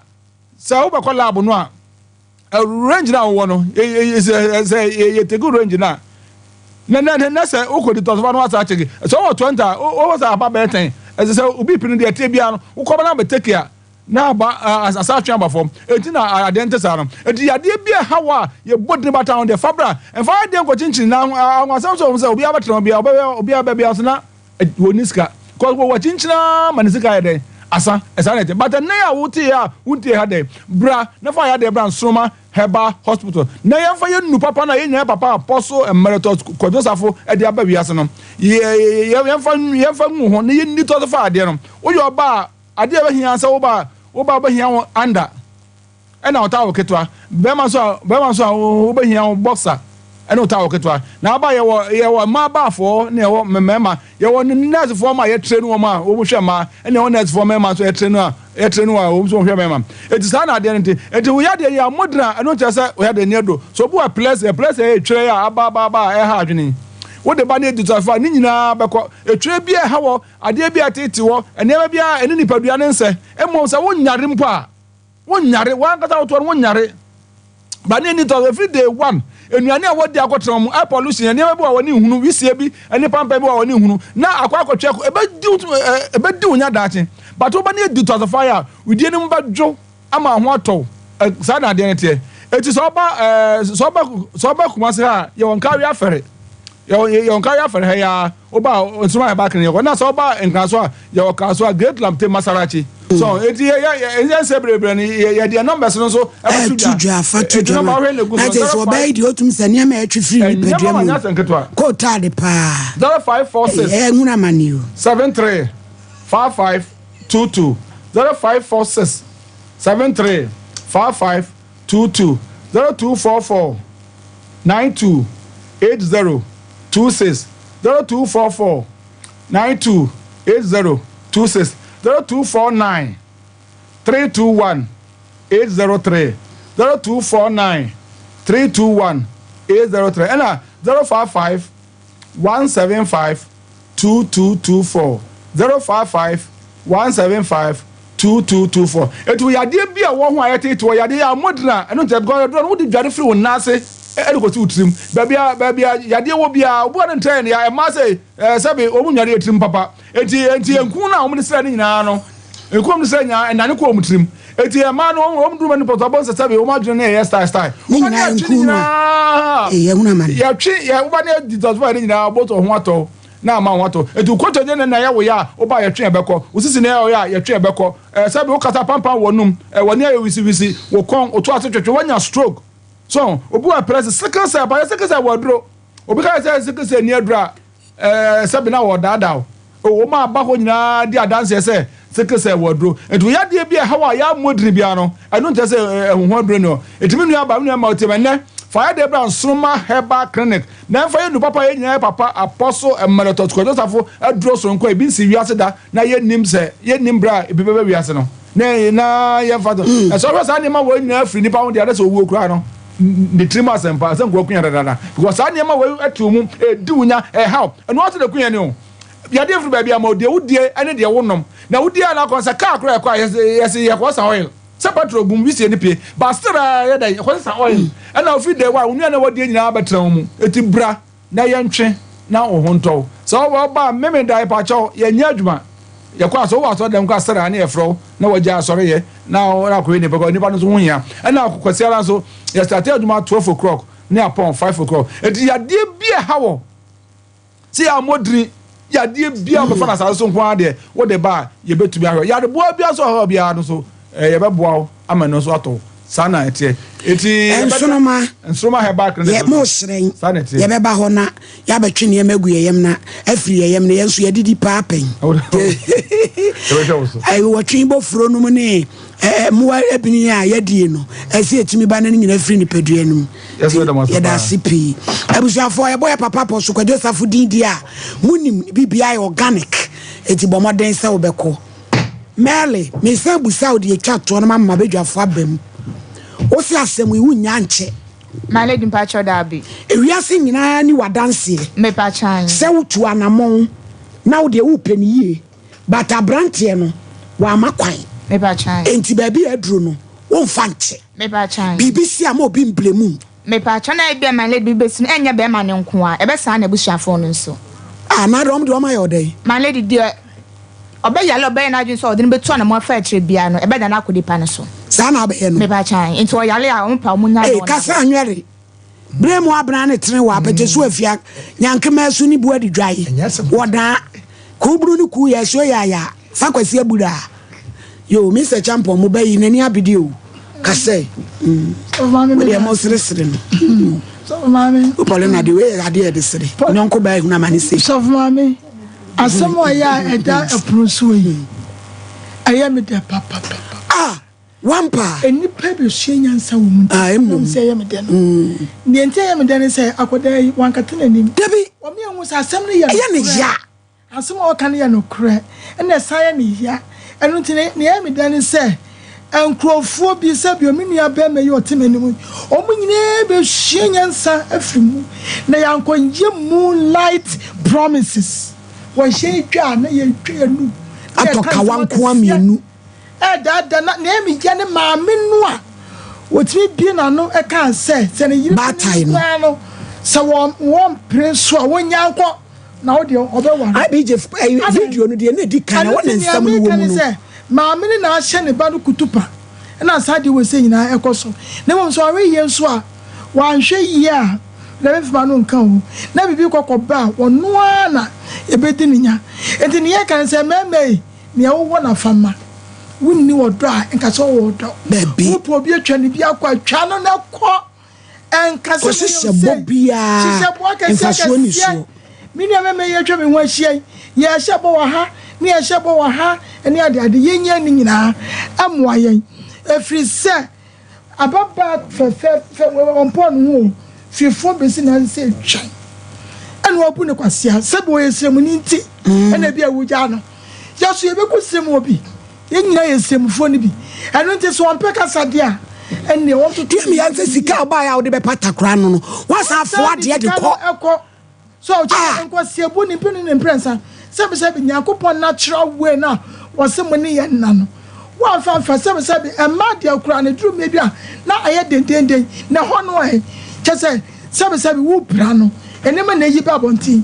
sɛ wobɛkɔ lab no a, range no a wowɔ no, sɛ yɛ take range no a, na na na sɛ wokɔ detox no asa akyeke sɛ wowɔ 20 a wowɔ sɛ aba bɛyɛ 10 ɛsɛ sɛ obi pini deɛ ɛteɛ biara no wokɔba no abɛtake a na aba asa atwe aba fam enti na adeɛ nte saa no enti yadeɛ bi a ɛha wɔ a yɛbɔ dini bata ho deɛ fa bra ɛmfa adeɛ nkɔkyenkyene na ahonhasɛm sɛ wɔn sɛ obiara bɛtena obiara ɔbɛyɛ obiara bɛbia so na wɔnni sika cause wɔ wɔkyenkyene ara ma ne sika ayɛ dɛn asa ɛsaa na ɛte but ɛnnɛ yi a wote yɛ a wontie ha dɛn bra na fa yadeɛ bra Nsoroma Herbal Hospital na yɛmfa yɛn nnu papa no a yɛn nyinaa papa Apostle Emeritus Kwadwo Safo de aba wiase no yɛ yɛmfa yɛmfa ngu ho na yɛnni tɔ so fa adeɛ no woyɛ ɔba a adeɛ a ɛbɛhia sɛ woba woba wobɛhia wo under ɛna wo towel ketewa. Bɛrima nso a bɛrima nso a wobɛhia wo boxer ɛne wo towel ketewa. Na aba yɛwɔ yɛwɔ mmaa baafoɔ ne yɛwɔ mmarima. Yɛwɔ nɛɛsefoɔ ma yɛtrɛ no wɔn a wɔn hwɛ mmaa ɛne yɛwɔ nɛɛsefoɔ mmarima nso yɛtrɛ no a yɛtrɛ no a wɔn nso wɔn hwɛ mmarima. Eti saa na adeɛ no te. Eti wo yadeɛ yi a modena ɛno nkyerɛ sɛ wo yadeɛ ni aduro. So obi wɔ epilepsy epilepsy yɛ etwerɛ a aba aba aba a ɛha adwene. Wode ba ne detoxify ne nyinaa bɛkɔ. Etwerɛ bi a ɛha wɔ adeɛ bi a ɛtete wɔ nneɛma bi a ɛne nipadua ne nsɛ. Mmom sɛ wonyare mpo a Wonyare, w'ankasa wotoɔ no wonyare. Ba ne ani tɔ every day one. Nnuane a wɔdi akɔtena wɔn air pollution, nneɛma bi wɔ wɔn nhunu, wisie bi ne pampan bi wɔ wɔn nhunu. Na akɔ akɔtwe akɔ ebedi wo ebedi wo nya daakye. But woba ne adi tɔsɔfa a, widie no mu bɛdwo ama ho atɔ wo. Saa na adeɛ no teɛ. Eti sɛ ɔba ɛɛ sɛ ɔba sɛ ɔba Kumasi ha a, yɛwɔ Nkawie afɛre. Yɛwɔ yɛwɔ Nkawie afɛre ha yi ara. Woba a nsoma yɛ back ne yɛkɔ. Na sɛ woba Nkran so a yɛwɔ Kasoa, Great Lamte, Masarachi. So eti yɛ yɛ yɛ yɛ nsɛ bebree no yɛ yɛ deɛ numbers no nso ɛbɛto dwa. Ɛto dwa fa to dwa ma. Na kyerɛ sɛ ɔbaa yi deɛ otum sɛ nneɛma a ɛtwe firi nipadua mu. Kootaade paa. 0546. Ɛyɛ nhunu amane o. 73 55 22 0546 73 55 22 0244 92 80 26 0244 92 80 26 0249 321 803 0249 321 803 ɛna 055 175 2224 055 175 2224. Eti wo yadeɛ bi a wɔ ho a yɛtete wɔ yadeɛ yɛ a modena ɛno nkyɛ because ɛduro no wode dware firi wo nan ase ɛde kɔsi wo tirim. Baabi a baabi a yadeɛ wɔ biara obi wɔ ne ntrɛ ne ya ɛmaa sɛ ɛɛ sɛbe wɔn nnware yɛ tirim papa. Eti enti nku no a wɔde srɛ no nyinaa no nku a wɔde srɛ nyinaa ɛnane kɔ wɔn tirim. Eti ɛmaa no wɔn duru mɛnopɔs abɔ nsɛ sɛbe wɔn adwene no yɛ style style. Ne Wɔn nyinaa yɛtwe nku ne no a nyinaa ɛyɛ hunu amane. yɛtwe yɛ woba ne detoxify ne nyinaa bɔtɔ ho atɔ na ama ho atɔ. Eti kotodwe ne na ɛyɛ wo ya a woba yɛtwe ɛbɛkɔ. Wo sisi na ɛyɛ wo ya a yɛtwe ɛbɛkɔ. Ɛɛ sɛbe wokasa pampan wɔ num ɛɛ w'ani ayɛ wisiwisi wo kɔn woto ase twetwe woanya stroke. So obi wɔ epilepsy sickle cell ba yɛ sickle cell wɔ aduro. Obi ka sɛ sickle cell ni aduro a ɛɛ sɛbe na wɔdaadaa wo. Wɔn a aba hɔ nyinaa di adanseɛ sɛ sickle cell wɔ aduro. Nti wo yadeɛ bi a ɛha wo a yɛammɔ dini biara no, ɛno nkyerɛ sɛ ɛho ho aduro ni hɔ. Nti me nua baa, me nua mmaa wotie me ɛnnɛ, fa yadeɛ bra Nsoromma Herbal Clinic na ɛmfa yɛn nnuru papa a yɛn nyinaa yɛ papa Apostle Emeritus Kwadwo Safo aduro soronko a ebi nsii wiase da na yɛnnim sɛ yɛnnim berɛ a ebi bɛba wiase no na na yɛmfa so. Na sɛ wohwɛ saa nneɛma wei nyinaa firi nnipa ho deɛ a na sɛ owuo koraa no ne tirim asɛmpa sɛ nkoa kunya dadaada because saa nneɛma wei te wo mu, ɛdi wo nya, ɛhaw ɛno ara nso na ɛku yɛn o. Yadeɛ firi baabi ama wo deɛ wodie ne deɛ wonom na wodie a na akɔ sɛ kaa koraa ɛkɔ a yɛse yɛse yɛkɔ sa oil sɛ petrol gum wisie ne pie but still a yɛ dɛn yɛkɔ sesa oil ɛna ofiri day one wo nua na wadie nyinaa bɛtena wo mu eti bra na yɛntwe na wo ho ntɔ wo sɛ ɔba a meme da yɛpakyɛw yɛnyɛ adwuma yɛkɔ asɔ wowɔ asɔre dɛm kɔ asɛre a ne yɛfrɛ wo na wagya asɔre yɛ na na akɔyɛ nipa kɔ nipa no nso ho hia ɛna kwasiara nso yɛstate adwuma 12 o'clock ne apɔn 5 o'clock eti yadeɛ bi a ɛha wɔ Sɛ yɛammɔ dini yadeɛ biara bɛfa no asase so nko ara deɛ, wode ba a, yɛbɛtumi ahwɛ. Yareboa biara nso ɔhaw biara no so, eh, yɛbɛboa wo ama ɛno nso atɔ wo. Saa na ɛteɛ. Eti Nsoroma, Nsoroma herbal clinic. Yɛ mo hyerɛn. Saa na ɛteɛ. Yɛbɛba hɔ na yɛabɛtwe nneɛma agu yɛn yam na afiri yɛn yam na yɛn nso yɛadidi paa pɛn. Yɛbɛhwɛ wo so. Wɔtwe bɔfuro nom ne mmoa abini a yɛadie no, ɛsɛ yɛtumi ba na ne nyinaa firi nipadua no mu. Yɛda ase pii. Abusuafoɔ yɛbɔ yɛ papa Apostle Kwadwo Safo din di a monim ne biribiara yɛ organic enti bɔ mmɔden sɛ wobɛkɔ. Mary, mesan busa wo deɛ ɛtwa toɔ no ma mama badwafoɔ aba mu. Wo se asɛm yi wonnya nkyɛ. My lady mpakyɛw daabi. Ewiase nyinaa ni w'adanseɛ. Mepakyɛw ae. Sɛ wotu anamɔn na wo deɛ wopɛ no yie but abranteɛ no wamma kwan. Mepakyɛw ae. Enti baabi a aduro no womfa nkyɛ. Mepakyɛw. Biribi si a ma obi mblame wo. Mepakyɛw na ebia my lady biribi besi no ɛnyɛ bɛɛma no nko ara ɛbɛsaa n'abusuafoɔ no nso. Ah na wɔn deɛ wɔn ayɛ wo dɛn? My lady deɛ ɔbɛ yare a ɔbɛyɛ n'adwene sɛ ɔde no bɛtu anamɔn afa akyire biara no ɛbɛdane akɔ nipa no so. Saa na abɛyɛ no. Mepakyɛw nti ɔyare a wɔn pa wɔn nya Ei no wɔn kasa anwɛre. Bere mu abena ne tene wɔ apɛtɛ so afia nyankema asu ne bu adi dwae wɔ daa kuu bunu ne kuu yɛ asuo yɛ aya fa kwasi abura yo Mr. Champon mo ba yi n'ani abedi o kasɛ mm wo deɛ mo sere sere no mm Paulina de wei yɛ adeɛ yɛde sere nyɔnko baa ehunu amane sei. Sɔfo maame asɛm a ɔyɛ a ɛda ɛpono so yi ɛyɛ me dɛ papapapa. Ah Wampa. Nnipa besua nyansa wɔ mu nti. Ah, mmom. Ɛnam sɛ ɛyɛ me dɛ no. Nea enti a ɛyɛ me dɛ ne sɛ, akwadaa yi, wankata n'anim. Dabi. Wama yɛahu sɛ asɛm no yɛ nokorɛ. Ɛyɛ no ya. Asɛm a ɔka no yɛ nokorɛ, ɛnna ɛsan yɛ no ya. Ɛno nti, nea ɛyɛ me dɛ ne sɛ, nkurɔfoɔ bi, sɛdeɛ me nuabarima yi a ɔte m'anim yi, wɔn nyinaa besua nyansa afiri mu, na yɛankɔyɛ moonlight promises. Wɔhyɛ dwa a, na yɛtwa yɛn anum, na Atɔ yɛka nsɛm kawa nko ara akɛseɛ. mmienu. Ɛredaadaa na Naomi yɛ ne maame no a otumi bue n'ano kaa sɛ, sɛ ne yere Baatan panin no. koraa no, sɛ wɔn wɔmpene so a, wonnyaa nkɔ, na wo deɛ ɔbɛware. IBJ ɛyi Adɛn? video no deɛ na edi kan na Ɛno ɛwɔ ne nti nea nsɛm no wɔ meka mu ne no. sɛ, maame no na ahyɛ ne ba no kutupa, ɛna saa adeɛ wei sɛ nyinaa ɛkɔ so. Na mmom sɛ ɔwe yie nso a, wanhwɛ yie a, na memfa m'ano nka o, na biribi kɔkɔba a, ɔno ara na ɛbɛdi ne nya. Enti nea yɛka ne sɛ, mmarima yi, Nea wowɔ na fa ma. Wonni ɔdɔ a, nka sɛ wowɔ ɔdɔ. Dabi. Wopɛ obi atwa ne bi akɔ a, twa no na kɔ. Ɛnka sɛ Kɔhyehyɛ meyɛ bɔ sei. biara Hyehyɛ bɔ akɛseɛ mfasoɔ nni akɛseɛ. soɔ. Me nua mmarima yi atwa me ho ahyia yi, yɛrehyɛ bɔ wɔ ha, ne yɛrehyɛ bɔ wɔ ha, ne adeade. Yɛnyɛ ne nyinaa mmoa yɛn. Ɛfiri sɛ. Ababaa fɛfɛɛfɛ wei ɔmpɔɔ ne ho o, firi fam bɛsi n'ase sɛ twan ɛna wabu no kwasea sɛbi ɔyɛ sremuni nti ɛna ebi a wogyaa no. Yɛ so yɛbɛkɔ srem wɔ bi, yɛn nyinaa yɛ sremfoɔ no bi, ɛno nti sɛ ɔmpɛ kasa deɛ a. ɛnneɛ wɔntoto Deɛ meyɛ sɛ sika a ɔbaeɛ a wode bɛpata koraa no no, woasan afoa adeɛ de kɔ. Ɛkɔ. So ɔkyerɛ Ah! nkwasiabu ne mpenu ne mprɛnsa sɛbisɛbi Nyankopɔn natural way no a wɔse mo ne yɛn nna no woamfa amfa sɛbisɛbi ɛmmaa deɛ koraa no duru mmerɛ bi a na ayɛ dendenden na ɛhɔ no ɛ kyɛ sɛ sɛbisɛbi wo pira no nneɛma na ɛyi ba abɔnten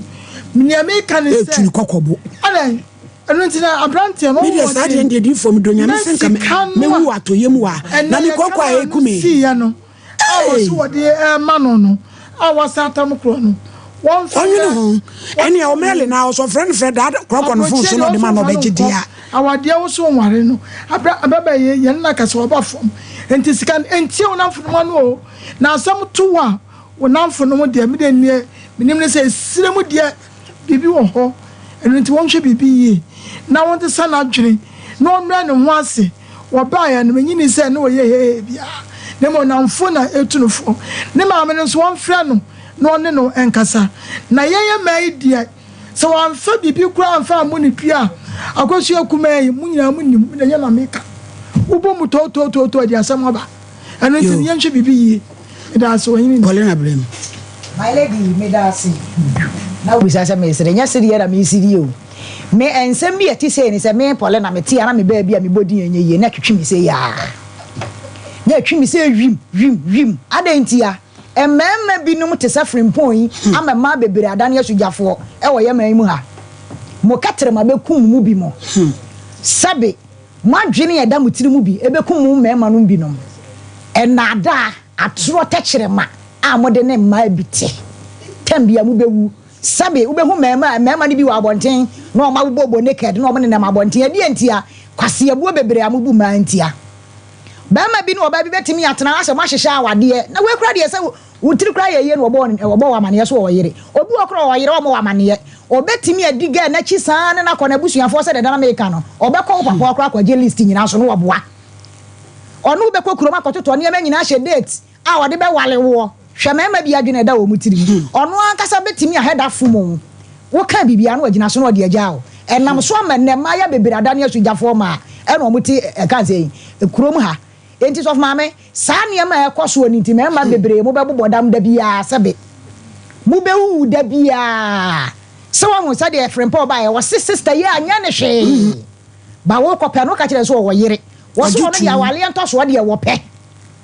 nea meka ne sɛ Ɛtu ne kɔkɔbo. Adɛn ɛno nti na aberanteɛ no Me deɛ saa deɛ ɔmmɔden deɛ diifoɔ medɔ Nyame na sɛ nka sika no mɛwu a wɔ atɔyɛ mu a ɛnɛ na yɛka mekɔkɔ a no ano ɛku me. siiɛ no a wɔso Hey! wɔde rema no no a wɔasan atam korɔ no, wɔmfa Ɔnwene nyɛ ho. Ɛnea ɔmɛle na ɔsɔ frɛ no frɛ daa korɔkɔ no fon aburokyire so deɛ na ɔde ɔso ma na mfa no ɔbɛgye nkɔ deɛ a. awadeɛ wo so nware no abra abɛbɛ yɛ yɛn na kasa ɔba fam nti sika no ntie wo namfo nom ano o na asɛm to wo a wo namfo nom deɛ me deɛ neɛ menim ne sɛ esire mu deɛ biribi wɔ hɔ ɛno nti wɔnhwɛ biribi yie na wɔnsesa n'adwene na ɔmmrɛ ne ho ase Wɔbaeɛ no, mennye nni sɛ na ɔyɛ hehe biara, na mmom nnamfo na ɛtu no fo. Ne maame no nso, wɔmfrɛ no na ɔne no nkasa. Na yɛn mmaa yi deɛ, sɛ wamfa biribi koraa amfa ammɔ ne dua a, Akosua kumaa yi, mo nyinaa monim, me deɛ ɛnyɛ na meka. Wobɔ mu tootootoo a, ɛde asɛm aba. Ɛno nti no, yɛnhwɛ biribi yie. Meda ase, Ɔhene ni. Paulina Brem. My lady, meda ase. Na wobisa sɛ mesere, nyɛ sereɛ na meresere o. Me nsɛm bi a ɛte sei ne sɛ me Paulina mete a na me baabi a mebɔ din a ɛnyɛ yie na ɛtwetwe me sei aa. Na ɛtwe me sɛ wim, wim, wim. Adɛn ntia? Mmarima binom te sɛ Frimpong yi ama mmaa bebree adane asugyafoɔ wɔ yɛn man yi mu ha. Mo kɛtrɛma bɛkum mo mu binom. Sɛbe mo adwene a ɛda mo tiri mu bi bɛkum mo mmarima nom binom. Nnaadaa, atorɔ tɛkyerɛma a mode ne mmaa bi te. Tɛm biara mobɛwu. Sɛbe wobɛhu mmarima mmarima no bi wɔ abɔnten na wɔn abobɔbɔ naked na wɔn nenam abɔnten. Ɛdeɛn ntia? Kwaseabuo bebree a mobu mmaa ntia. Barima bi ne ɔbaa bi bɛtumi atena hɔ asɛ moahyehyɛ awadeɛ na wei koraa deɛ sɛ wo tiri koraa yɛ yie na wɔbɔ wɔbɔ wo amaneɛ so wɔ ɔyere. Obi wɔ hɔ koraa ɔwɔ ɔyere ɔmmɔ wo amaneɛ. Ɔbɛtumi adi girl no akyi saa ne no akɔ n'abusuafoɔ sɛdeɛ da na meka no. Ɔbɛkɔ wo papa hɔ koraa akɔgye list nyinaa so na waboa. Ɔne wo bɛkɔ kurom akɔtotɔ nneɛma nyinaa ahyɛ date a ɔde bɛwale woɔ. Hwɛ mmarima bi adwene a ɛda wɔn tirim. Ɔno ankasa bɛtumi ahɛ da fom wo. Woka biribi a na wagyina so na ɔde agyaa wo. Ɛnam so ama nnɛ mmayewa bebree adane asugyafoɔ mmaa ɛna wɔte ɛka sɛ kurom ha. Enti sɔfo maame, saa nneɛma a ɛkɔ soɔ no nti mmarima bebree mobɛbobɔ dam da biara sɛbe mobɛwuwu da biara. Sɛ wahu sɛdeɛ Frimpong baeɛ, ɔse sister yi anyɛ no hwee. Ba wokɔpɛ no woka kyerɛ no sɛ ɔwɔ yere. Wɔse ɔno deɛ awareɛ ntɔsoɔ deɛ wɔpɛ.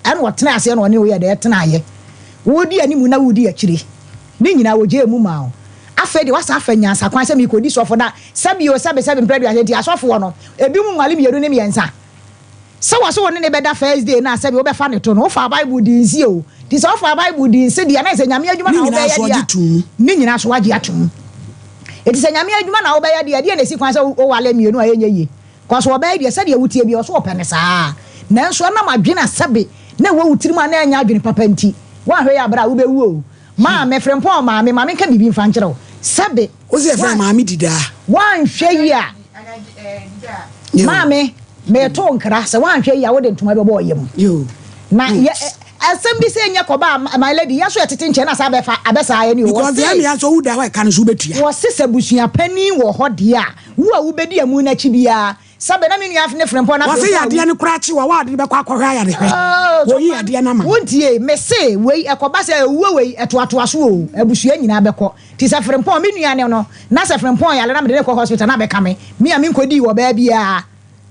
Ɛna ɔtenaa aseɛ na ɔne wo yɛɛ dɛ tenaeɛ. Woredi anim na woredi akyire. Ne nyinaa wɔgyaa mu maa wo. Afei deɛ woasan afa nyansa kwan sɛ merekɔdi sɔfo na sɛbi o sɛbi sɛbi mprɛ aduasa nti asɔfoɔ no ebinom nwale mmienu ne mmiɛnsa. Sɛ wɔse wo ne no bɛda first day no a sɛbi wobɛfa ne to no wofaa bible dii nse o. Nti sɛ wofaa bible dii nse deɛ na ɛsɛ Nyame adwuma Ne na nyinaa wobɛyɛ so deɛ ɔgye a to mu. ne nyinaa so wagye atom. Nti sɛ Nyame adwuma na wobɛyɛ deɛ ɛdeɛn na ɛsi kwan sɛ wowale mmienu a ɛnyɛ yie? Cos ɔbaa yi deɛ sɛdeɛ woteɛ biara ɔso ɔpɛ no saa. Nanso ɛnam adwene a sɛbe na ɛwɔ wo tirim a na ɛnyɛ adwene papa nti, woanhwɛ yie a bra wobɛwu o. Maame, Frimpong maame, ma menka biribi mfa nkyerɛ wo. Sɛbe, Wo se yɛfrɛ no maame Didaa. woanhwɛ yie a, maame, mereto wo nkra sɛ woanhwɛ yie a wode ntoma bɛbɔ wo yam. Na yɛ, asɛm bi sɛ nyɛ kɔba a, my lady, yɛn nso yɛtete nkyɛn na saa abɛfa, abɛsaa yɛn o. Because deɛ Wɔse, ɛmea nso woda hɔ a ɛka no nso wobɛtua. wɔse sɛ abusua panin wɔ hɔ deɛ a, Wu a wubedi amu no akyi biara, sɛ bɛ na me nua ne frempɔn na Wɔse frempɔn awu. yadeɛ no koraa kye wo a, woade no bɛkɔ akɔhwɛ ayarehwɛ. Oh, so Wɔyi man, yadeɛ no ama no. wontie, mese wei ɛkɔba sɛ ewuo wei ɛtoatoa so oo, abusua nyinaa bɛkɔ. Nti sɛ frempɔn, me nua ne no, na sɛ frempɔn yare na mede no kɔ hospital na abɛka me, me a menkɔdii wɔ baa biara.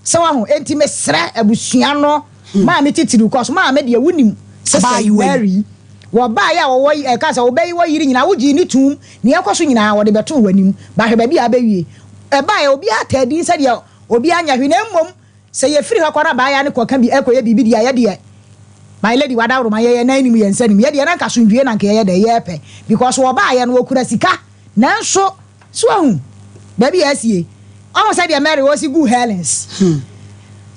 Sɛ wahu? Enti mesrɛ abusua no, maame titiriw, cos maame deɛ wonim, Sister Abaayewa yi. Mary, wɔbaeɛ a wɔwɔ, ɛka sɛ wobɛyi wɔ yere nyinaa, wogyee no toom, Nea ɛkɔ so nyinaa, wɔde bɛtoo w'anim. Ba hwɛ baabi a abɛwie. Ɛbaeɛ, obiara taa din sɛdeɛ obiara nyɛ hwee, na mmom sɛ yɛfiri ha kɔ na abaayewa no kɔka bi, kɔyɛ biribi deɛ a, yɛdeɛ, my lady, w'adaworoma, yɛn yɛn nan nnim, yɛn nsa nnim. Yɛdeɛ na anka asomdwoeɛ na anka yɛyɛ dɛn, yɛrepɛ. Because wɔbaeɛ no, wɔkura sika. Nanso, so wahu baabi a asie? Wahu sɛdeɛ Mary ɔsi guu Helen's?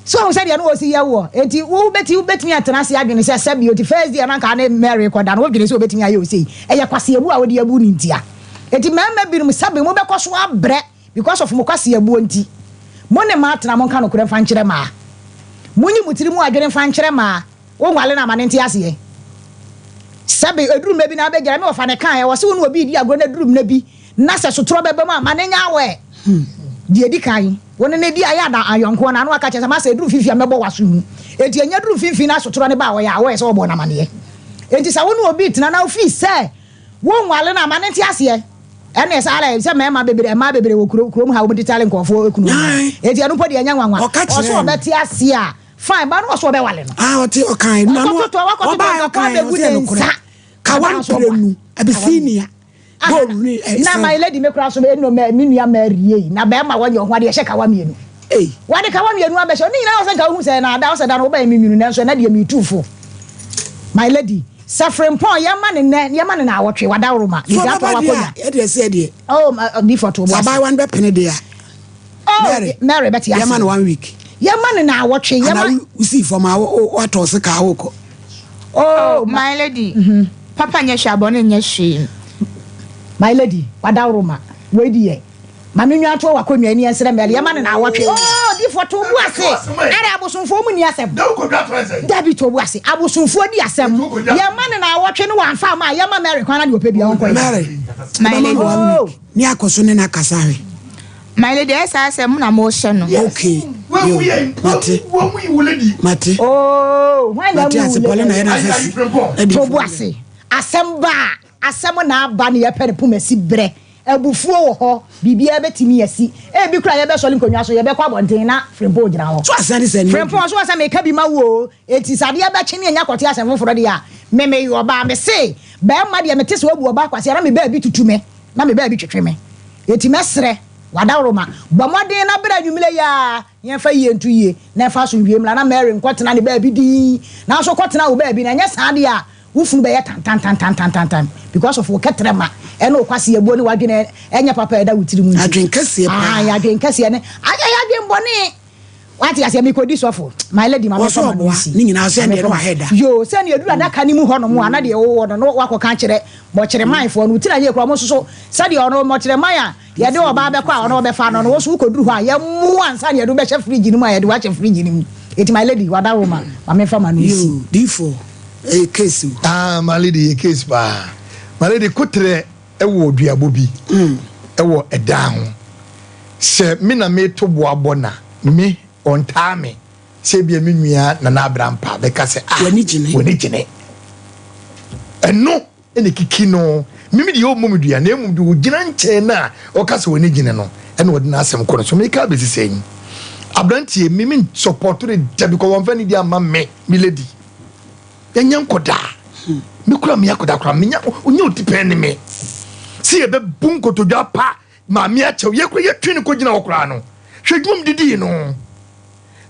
So wahu sɛdeɛ na ɔsi yɛ woɔ? Enti wobɛti wobɛtumi atena ase adwene sɛ sɛbi oti first day a na anka ne Mary kɔda no wodwene sɛ obɛtumi ayɛ osei. Ɛyɛ kwaseabuo a wode abu no ntia. Enti mmarima binom sɛbi mobɛkɔ so abrɛ because of mo kwaseabuo nti. Mo ne mmaa tena monka nokorɛ mfa nkyerɛ mmaa. Monyi mo tiri mu adwene mfa nkyerɛ mmaa. Wo nwale no ama no nte aseɛ. Sɛbe ɛduru mmerɛ bi na abɛgyina me wɔfa no kaeɛ, ɔse wo ne obi redi agorɔ na ɛduru mmerɛ bi na sɛ sotorɔ bɛba mu a ma no nyɛ aware. Deɛ ɛdi kan, wo ne no di ayɛ ada ayɔnkoɔ no, ano aka kyerɛ sɛ, Masa, ɛduru mfimfini a mɛbɔ w'aso mu. Enti ɛnya duru mfimfini na asotorɔ no ba a, ɔyɛ aware sɛ wɔbɔɔ no amaneɛ. Enti sɛ wo ne obi retena na wofii sɛ wonware no a, ma no nte aseɛ. Ɛnneɛ saa ara sɛ mmarima bebree, mmaa bebree wɔ kuro, kurom ha a wɔde tale nkurɔfoɔ kunu no. Enti ɛno mpo deɛ ɛnyɛ nwanwa. Ɔse ɔbɛte aseɛ a, fine, but na ɔse ɔbɛware no. Ah, ɔte, ɔkae. Wakɔtotɔ, wakɔtotɔ ɔbaa, ntɔkwa ɔkae, abɛgu ɔse ne ɛnokorɛ. nsa. Kawa Aba nso ɔboa. mprenu, Abyssinia. Aha na my lady me koraa so me no me nua Mary ei na bɛɛma wɔnyɛ ɔho adeɛ hyɛ kawa mienu wɔde kawa mienu abɛhyɛ ne nyinaa ɔsɛ nka wohu sɛ na ada ɔsɛ da no wobɛyɛ me nwunu nanso ɛnɛ deɛ metu fo my lady sɛ frempɔn yɛma ne nɛ yɛma ne naawɔtwe wadaworoma So ne ɔbɛba dwatɔ deɛ wakɔnya a ɛdeɛ sɛ deɛ oh difɔ to sɛ bo ase abaayewa no bɛpene deɛ a oh Mary Mary bɛte yɛma ase no one week yɛma ne naawɔtwe anaa yɛma wosii fam a woatɔ se kaa wokɔ Oh my lady papa nyɛ hwee abɔne nyɛ hwee. My lady wadaworoma wei deɛ ma me nwa ntoɔ wakonnwa ani ɛnsrɛ mɛle yɛma no naawɔtwe oh difoɔ to bo ase ara abosomfoɔ mu ni asɛm dabi to bo ase abosomfoɔ di asɛm yɛma no naawɔtwe no wamfa ama a yɛma Mary kwan na deɛ ɔpɛ bia ɔnkɔ Mary My wobɛma lady. no one oh week ne akɔ so ne no akasa hwɛ. My lady ɛyɛ saa sɛ mo na mo hyɛ no. Okay yo mate mate oh hwan na mate amu ase wo pɔle na lady yɛ na afɛ si to bo ase asɛm ba a asɛm na aba na yɛpɛ ne poma si berɛ abufuo wɔ hɔ biribiara bɛtumi asi ebi kora yɛbɛsɔre nkonnwa so yɛbɛkɔ abɔnten na Frimpong gyina hɔ so asɛn de sɛ ne Frimpong so wɔ sɛ meka bi ma wo o eti sɛ adeɛ bɛkye ne anya kɔte asɛm foforɔ deɛ a me meyɛ ɔbaa me se bɛrima deɛ mete sɛ wabu ɔbaa kwasea na me baabi tutu me na me baabi twetwe me eti mɛsrɛ wadaworoma bɔ mmɔden na berɛ anwummerɛ yi a yɛmfa yie nto yie na ɛmfa asomdwie mmra na Mary nkɔtena ne baabi dinn nanso kɔtena wo baabi na ɛnyɛ saa deɛ a wo funu bɛyɛ tantantantantantantan because of wo kɛtrɛma ɛne wo kwase abuo ne w'adwene ɛnyɛ papa ɛda wo tirim nti adwen kɛseɛ paa ah adwen kɛseɛ ne ayɛ adwen bɔne wate aseɛ mekɔdi sɔfo my lady ma Wɔsɔ mefa ma no ɔboa nsi ne nyinaa sɛ ma deɛ no mefa ma wahɛ da yo sɛnea ɛduru adaka no mu hɔ nom a na deɛ wowɔ no no wakɔka kyerɛ mɔkyerɛmanfoɔ no wotiri anyɛ kura ɔmo nso so sɛdeɛ ɔno mɔkyerɛman a yɛde ɔbaa bɛkɔ a ɔno ɔbɛfa no no wo so wokɔduru hɔ a yɛmmoa ansa ne yɛde wobɛhyɛ fridge no mu a yɛde wahyɛ fridge no mu enti my lady wada wo ma ma mefa ma no nsi yo difoɔ ɛyɛ case o Ah, my lady, yɛ case paa. My lady, kotrɛ ɛwɔ duabɔ bi ɛwɔ ɛdan ho. Sɛ me na meto boabɔ na me ɔntaa me sɛ ebia me nua Nana Abrampa bɛka sɛ ah w'ani gyene w'ani gyene. Ɛno ɛna kiki no. Mimi deɛ ɔmmɔ me dua na mmom deɛ ɔgyina nkyɛn no a ɔka sɛ w'ani gyene no ɛna ɔde n'asɛm kɔ no so. Meka abɛsi sɛn. Aberanteɛ me me support no da because wɔmfa ne di ama me me lady. Yɛnyɛ nkɔdaa. Me kura me akɔdaa kora menya onye oti pɛn ne me. Sɛ yɛbɛbu nkotodwe pa maame akyɛw yɛkura yɛtwe ne kɔgyina hɔ koraa no. Hwɛ adwuma mu didii no.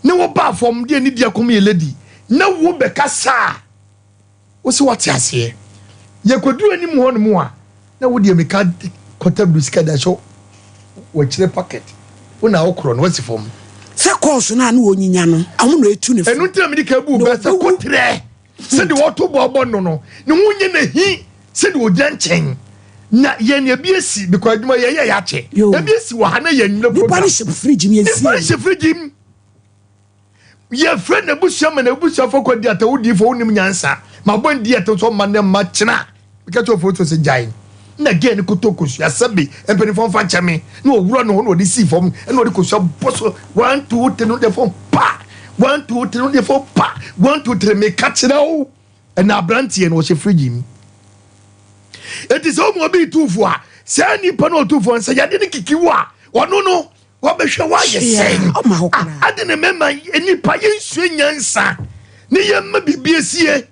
Ne wo ba fam deɛ ne di akɔm yɛ lady na wo bɛka saa wo sɛ wate aseɛ. Yɛkɔduru anim hɔ nom a na wo deɛ meka kɔtaburu sika da hyɛ wɔkyerɛ pocket wo na wokorɔ no wasi fam. Sɛ kɔɔso no a na wɔnyinya no ɔmo na ɛtu ne fo ɛno nti na mede ka bu na bɛ sɛ ɔbɛwu kotrɛ sɛdeɛ wɔto bɔɔbɔ no no ne ho nyɛ n'ahi sɛdeɛ ɔgyina nkyɛn na yɛn ebi esi because adwuma yɛyɛ yɛakyɛ Yo. ebi esi wɔ ha na yɛn nwura nipa no program hyɛ fridge mu nipa no yɛsie hyɛ fridge mu yɛfrɛ n'abusua ma n'abusuafo kɔ di atɛ wodi fo wonim nyansa ma bɔ ndi atɛ nso ɔma ne mma kyena meka kyerɛ ofo sɛ gyae na gɛɛ ne koto kosua sɛbi mpanimfoɔ mfa nkyɛ me na ɔwura ne ho na ɔde sii fam ɛna ɔde kosua bɔ so 1 2 3 no deɛ fam pa 1 2 3 no deɛ fam pa 1 2 3 meka kyerɛ wo ɛna aberanteɛ no ɔhyɛ fridge mu eti sɛ ɔmu obi tuufo a saa nipa no ɔtuufo no sɛ yɛde ne kiki wo a ɔno no wɔbɛhwɛ woayɛ Hyia, sɛn ɔma hɔ Ah, koraa ade ne mɛma nipa yɛnsua nyansa ne yɛmma biribi asie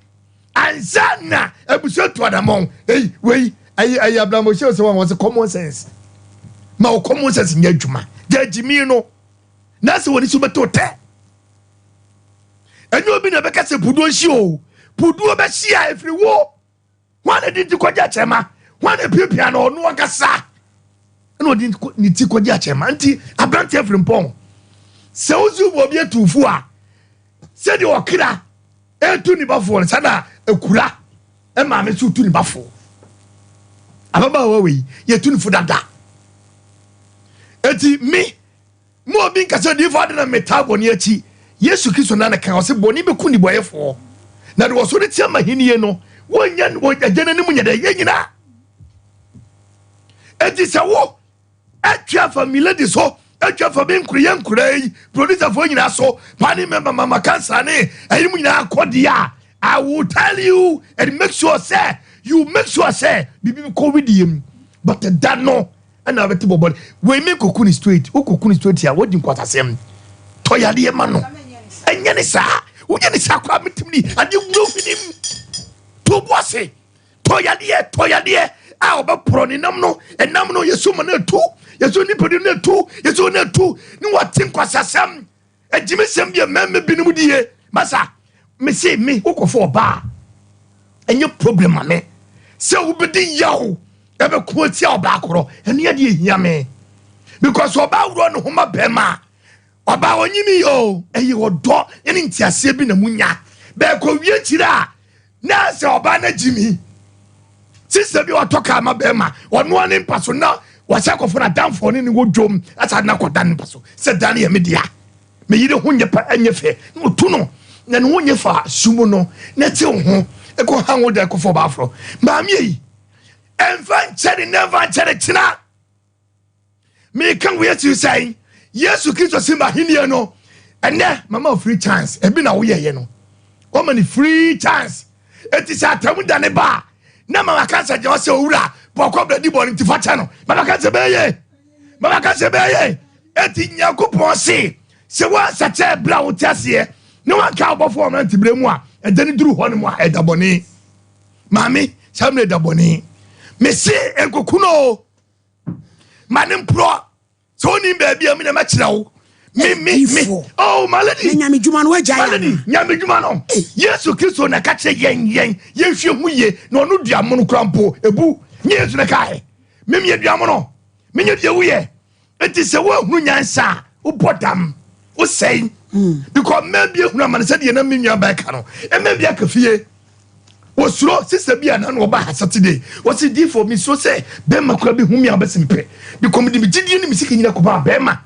ansa na abusua tu adammɔn ei wei ɛyɛ ɛyɛ abramohyɛ sɛ wɔn wɔ sɛ common sense ma wo common sense nyɛ adwuma gyagyimi no na sɛ wɔn so bɛtɔ tɛ ɛnyɛ obi na ɛbɛka sɛ puduo nhyi o puduo bɛhyi a ɛfiri wo wɔn na de ti kɔgye akyɛma wɔn na piapia na ɔno ankasa ɛna ɔde ne ti kɔgye akyɛma nti aberanteɛ firi mpɔn sɛ wosi wɔ obi atuufo a sɛdeɛ ɔkra etu ne bafoɔ no saa na ekura ɛmaame nso tu ne bafoɔ ababaawa wei yɛtu ne fo dada eti mi mo obi nkasa odiifo ade na metaa bɔne akyi Yesu Kristo na ne kan ɔsɛ bɔne bɛku nnebɔyɛfoɔ na de wɔso de tia ma hennie no wɔnyɛ wɔ agya no anim nyɛ dɛ yɛ nyinaa eti sɛ wo atwa afa milady so. atwa fa me nkura yɛ nkura yi producerfoɔ nyinaa so pane mɛma mama kansa ne ɛyi mu nyinaa kɔ deɛ a I will tell you and make sure sɛ you make sure sɛ biribi kɔ widie mu but da no ɛna abɛte bɔbɔ wei me kɔku ne straight wokɔku ne straight a wodi nkwatasɛm tɔ yadeɛ ma no ɛnyɛ ne saa wonyɛ ne saa koraa metumi ni adeɛ wura hwenem to bo ase tɔ yadeɛ tɔ yadeɛ a ɔbɛporɔ ne nam no ɛnam no yɛso ma no atu yɛso nipadua no atu yɛso no atu ne wate nkwasasɛm Agyimisɛm deɛ mmarima binom die. Masa, mese me wokɔfo ɔbaa ɛnyɛ problem ma me sɛ wobɛdi yaw ɛbɛko atia ɔbaa korɔ ɛno yɛ deɛ ɛhia me because ɔbaa worɔ ne ho ma bɛrima ɔbaa ɔnyini o ɛyɛ ɔdɔ ne nteaseɛ bi na munya bɛɛkɔ wie kyerɛ a Na sɛ ɔbaa no agyi mi sista bi ɔtɔ kaa ma bɛrima ɔnoa ne mpa so na wahyɛ akɔfo no adamfoɔ ne ne wɔ dwom asa na akɔda ne mpa so sɛ dan yɛ me dea me yere ho nyɛ pa ɛnyɛ fɛ na ɔtu no na ne ho nyɛ fa sumu no na te wo ho ɛkɔ ha wo da ɛkɔfo ɔbaa forɔ maame yi ɛmfa nkyɛ ne nɛ ɛmfa nkyɛ ne kyena Meka wei akyiri sɛn? Yesu Kristo si ma ahenni no. Ɛnɛ mama free chance. Ebi na woyɛyɛ no. Wɔma ne free chance. Eti sɛ atamu da ne ba a, na mama ka sɛ gyina sɛ owura bɔkɔ bɛ di bɔ ne nti fa kyɛ no. Mama ka sɛ bɛyɛ. Mama ka sɛ bɛyɛ. Eti Nyankopɔn se sɛ woansakyɛ berɛ a wote aseɛ na wanka ɔbɔfoɔ wɔ mmeranteberɛ mu a ɛda no duru hɔ no mu a ɛda bɔne. Maame saa mmerɛ da bɔne. Mese nkoku no o. ma ne mporɔ sɛ wonim baabi a me na mɛkyerɛ wo me me me oh my lady nyame dwuma no wagya my lady nyame dwuma no yesu kristo na ka kyerɛ yɛn yɛn yɛnhwɛ ho yie na ɔno dua mono kora mpo ebu nye yesu na kae me meyɛ dua mono menyɛ deɛ wuyɛ enti sɛ woahunu nyansa a wobɔ dam wosɛe hmm. because mmaa bi ehunu amane sɛdeɛ na me nua bɛka no mmaa bi aka fie wɔsuro sista bi a na na ɔba ha saturday wɔsi diifo mi suro sɛ bɛrima kura bi hu mi a ɔbɛsi mi pɛ because mi de mi gyidie ne mi sika nyina kɔba bɛrima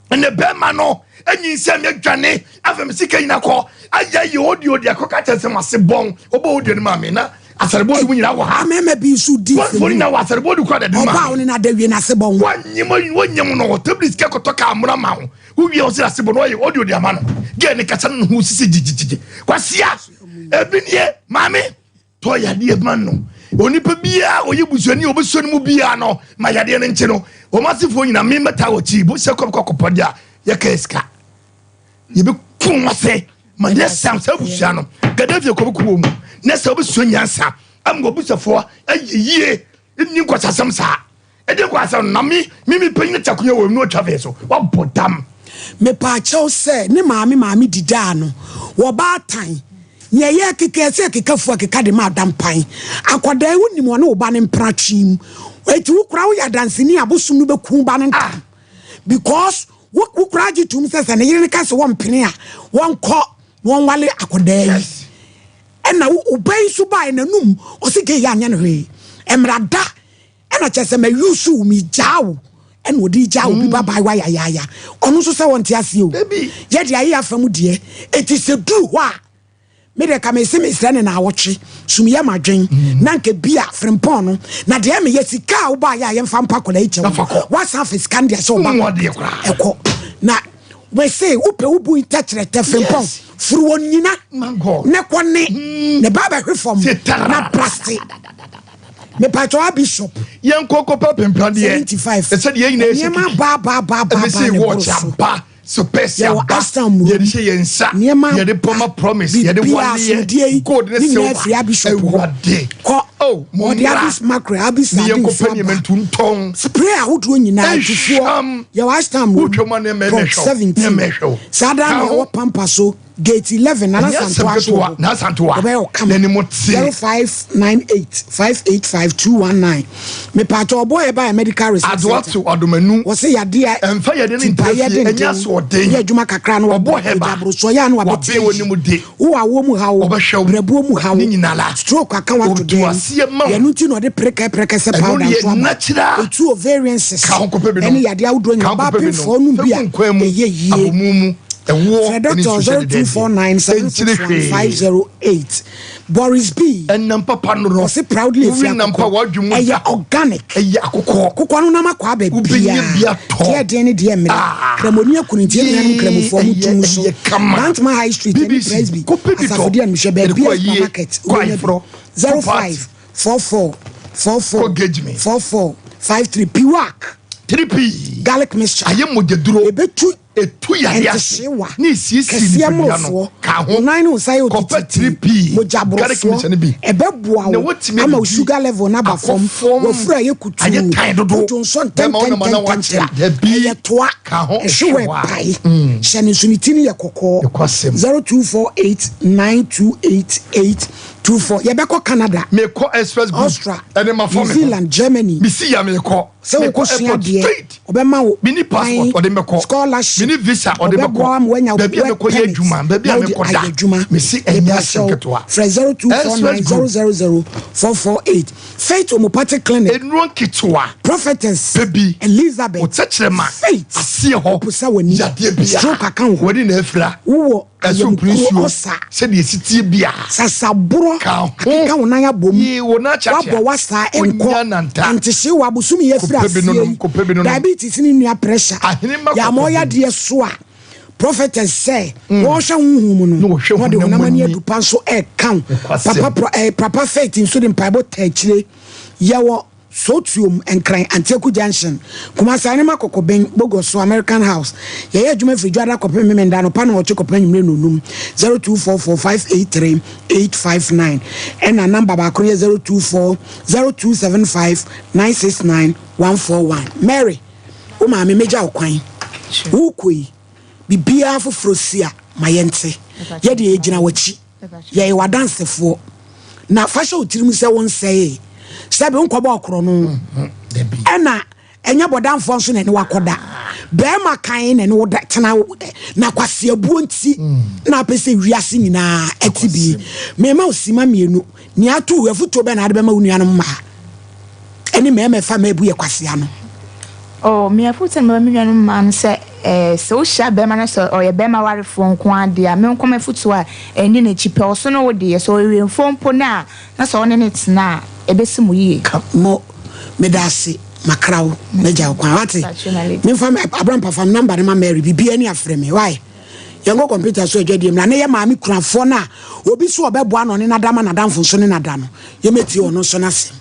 ɛnɛ bɛrima no anyinsɛn mi adwane afɛ mi sika nyina kɔ ayɛ yɛ odi odi akɔka kyerɛ sɛ ma se bɔn ɔbɔ odi no maa mi na asarebodu mu nyinaa wɔ ha. Amɛɛmɛ bi nso di fɛ mu. Wɔn nyinaa wɔ asarebodu kura dɛdɛ ma. Ɔbaa wɔn na ada wie n'ase bɔn. Wɔnyim wɔnyim no ɔtɛbili sika kɔtɔ kaa mura ma ho wowie ɔsɛ ase bɔ no ɔyɛ ɔde ɔde ama no gɛɛ ne kasa no ho sisi gyigyigyigyi kwasia ebi nie maame tɔ yadeɛ ma no onipa biara ɔyɛ busuani a ɔbɛsua no mu biara no ma yadeɛ no nkye no wɔn asefoɔ nyinaa me mɛta wɔ kyi bo sɛ kɔm kɔkɔpɔ deɛ a yɛka sika yɛbɛku wɔn ase ma ne sam saa abusua no Gaddafi kɔbɛku wɔ mu na sɛ wobɛsua nyansa ama wɔbusafoɔ ayɛ yie nni nkwasasɛm saa ɛde nkwasasɛm na me me me panyin takonya wɔ mu na ɔtwa fee so wabɔ dam. Mepaakyɛw sɛ ne maame maame didaa no wɔ baatan nea ɛyɛ keka ɛsɛ ɛkeka fu akeka de ma adampan akwadaa yi wonim ɔne wo ba no mpena twe mu eti wo koraa woyɛ adanseni abosom no bɛku wo ba no ntam because Wo wo koraa gye tom sɛ sɛ ne yere no ka sɛ wɔmpene a wɔnkɔ na wɔnwale akwadaa yi. Ɛna wo wo ba yi nso baeɛ n'anum ɔse gay anyɛ no hwee. Mmara da ɛna kyerɛ sɛ ma use wo megyaa wo ɛna ɔde gyaa obi ba baayewa yayaaya. Ɔno nso sɛ wɔnte aseɛ o. Yɛde ayɛ afa mu deɛ eti sɛ duru hɔ a Me deɛ ka mese mesrɛ ne naawɔtwe sumyɛ madwen mm. na nka bi a frempɔn no na deɛ meyɛ sika a wobaayɛ a yɛmfa mpa akwadaa yi kyɛw woasan afa sika no deɛ sɛ ɔba ɛkɔ na wese wopɛ wo bu ntɛkyerɛtɛ frempɔn furu wɔn nyina ne kɔ ne mm. ne ba bɛhwe fam na braste mepatwɛ wa bishop yɛn kɔkɔ pɛ pempradeɛ 75 ɛsɛ deɛ nyina ɛsɛ nneɛma ba ba ba ba ba ne boro so Sopɛsi aba, yɛde hyɛ yɛn nsa, yɛde pɔma promise, yɛde waleɛ, gold ne silver, Awurade, oh, mo mmra, ne yɛn kɔpɛ nneɛma ntuntɔn, spray ahodoɔ nyinaa tufoɔ, yɛwɔ ashtam wotwa mu a nneɛma ɛhwɛ nneɛma ɛhwɛ wo, saa daa na yɛwɔ pampa so. Gate 11 Nana Santoa so wɔ Nana Santoa ɔbɛyɛ ɔkama n'anim te 0598 585 219 mepatwa ɔbɔ yɛ ba yɛ medical research center adoato adomanu wɔsɛ yadeɛ ɛmfa yadeɛ no ntina fie ɛnyɛ asoɔden yɛ adwuma kakra no ɔbɔ hɛba aborosɔ yɛ ano wabɛn wɔ ne mu de wowɔ awoɔ mu haw ɔbɛhwɛ wo brɛboɔ mu haw ne nyinala stroke aka wato dɛm yɛno nti na ɔde prekɛ prɛkɛ sɛ powder nso aba ɛtu ovarian cyst ɛne yadeɛ ahodoɔ nyina ɔbaa pemfoɔ nom bi a ɛyɛ yie abomu mu. Ɛwoɔ Frɛ ne dɔkta wɔ nsuhyɛ dɛdɛɛdɛ. 0249 Ɛnkyere 761 hwee. 508. Boris B. Ɛnam papa no no. Ɔse proudly Wowe efi nam pa akokɔ. w'adwene mu Ɛyɛ da hɔ. organic. Ɛyɛ akokɔ. Kokɔ no nam akɔ aba Wobɛnya bi biara. atɔ. Deɛ ɛden ne deɛ mmerɛ. Ah. Kramoni akunu nti yɛn nuanom Yee, Kramofoɔ mo ɛyɛ- tum so. ɛyɛ kama. Bantama High Street ɛne BBC, Presby. kɔpɛ bi tɔ. Asafo deɛ mehwɛ Yɛde baabi kɔ a ayie, supermarket. kɔ Wobɛnya bi. ayeforɔ, kɔ party. 05 44 44 Kɔ gauge me. 44 53 Piwak. 3P. Garlic mixture. Ayɛ mogyaduro. Ebetu Etu yadeɛ ase. ntehyewa Ne esiesie kɛseɛ nipadua no. mmorofoɔ Ka ho. nan ne wo nsa yɛ Kɔpɛ otititi 3P. mogya Garlic mixture no borofoɔ bi. ɛbɛboa Na wo woatumi ama wo adidi sugar level no aba akɔ fam fam. wafuru ayɛ kutuu Ayɛ tan dodo. woto nsɔ Bɛma wo nam ana ntɛntɛntɛntɛm woakyea. Dabi. ɛyɛ toa Ka ho. ɛhwe wɔ Hwewa. ɛpae hyɛ ne nso ne ti no yɛ kɔkɔɔ Nokwasɛm. 0248 928824 yɛbɛkɔ Canada Mekɔ express group. Austria Ɛne ma fɔ New me ho. Zealand Germany Mesi ya mekɔ. sɛ Mekɔ wokɔsua airport adeɛ straight. ɔbɛma wo Mini passport kwan ɔde mɛkɔ. scholarship Mini visa ɔde mɛkɔ. ɔbɛboa ma woanya Baabi a work mekɔ yɛ permit adwuma. Baabi na a wode mekɔ ayɛ da. adwuma Mesi ɛnyɛ asɛm ketewa. frɛ Express group. 0249000448 Faith Homeopathic Clinic Nnuro nketewa. Prophetess Pɛ bi. Elizabeth Wo tɛkyerɛma. Faith Aseɛ hɔ. Ɔposa w'ani Yadeɛ bia. stroke aka wo ho W'ani na afira. wowɔ Ɛso mpiri ayamkuro nsuo. ɔsa Sɛdeɛ esi tie bia. sasaborɔ Ka ho. akeka wo nan abom Yee, wo nan akyeakyea. wabɔ wasa Wonya nkɔ nanta. antehye wɔ abosom yɛ firi Kɔpɛ bi aseɛ nonom, yi kɔpɛ bi nonom. diabetes ne nua pressure Ahenema yɛama kɔkɔ ɔyɛ adeɛ so a prophetess sɛ wɔhwɛ honhom mu no Na wɔhwɛ na ɔde honam honam ani ani. adupa nso ɛka wo Nokwasɛm. papa pro, eh, papa faith nso de mpaebɔ ta akyire yɛwɔ sotuom Nkran Antiaku Junction, Kumasi Ahenema Kɔkɔbɛn, Bogoso American House. Yɛyɛ adwuma firi Dwoada kɔpem Memenda anɔpa nnɔnwɔtwe kɔpem anwummere nnɔnnum. 0244 583 859 ɛna number baako no yɛ 024 0275 969 141. Mary, wo maame mɛgya wo kwan. Worekɔ yi, biribiara foforɔ si a, ma yɛnte. Yɛdeɛ yɛgyina w'akyi. Yɛyɛ w'adansefoɔ. Na fa hyɛ wo tirim sɛ wonsɛee. Sɛbe wonkɔbɔɔ korɔno. Ɛna ɛnyɛ bɔdamfoɔ nso na ɛne wakɔda. Bɛrima kan na ɛne wo da tena na kwaseabuo nti na apɛ sɛ wiase nyinaa ɛte bi. Mema wo sima mmienu. Nea ato wo afutuo bɛn na ade bɛma wo nuanom mmaa ɛne mmarima ɛfa mmaa bu yɛ kwasea no? Oh, me afutuo na mɛma me nuanom mmaa no sɛ eh, sɛ wohyia bɛrima na sɛ ɔyɛ bɛrima warefoɔ nko ara deɛ a, me nko m'afutuo a ɛnni n'akyi pɛ, ɔso ne wo deɛ, sɛ ɔyɛ wɛmfoɔ mpo no a, na sɛ wo ne no tena a, ɛbɛsi mo yie. Ka mo, meda ase, makra wo, mɛgya wo kwan, wate? Memfa me, Abrampa fa me number no ma Mary, biribiara ni a frɛ me, why? Yɛnkɔ kɔmputa so adwadie mmra na yɛ maame kunafoɔ no a obi so ɔbɛboa no ɔne no ada ma n'adamfo nso ne no ada no, yɛmmɛtie ɔno nso n'asɛm.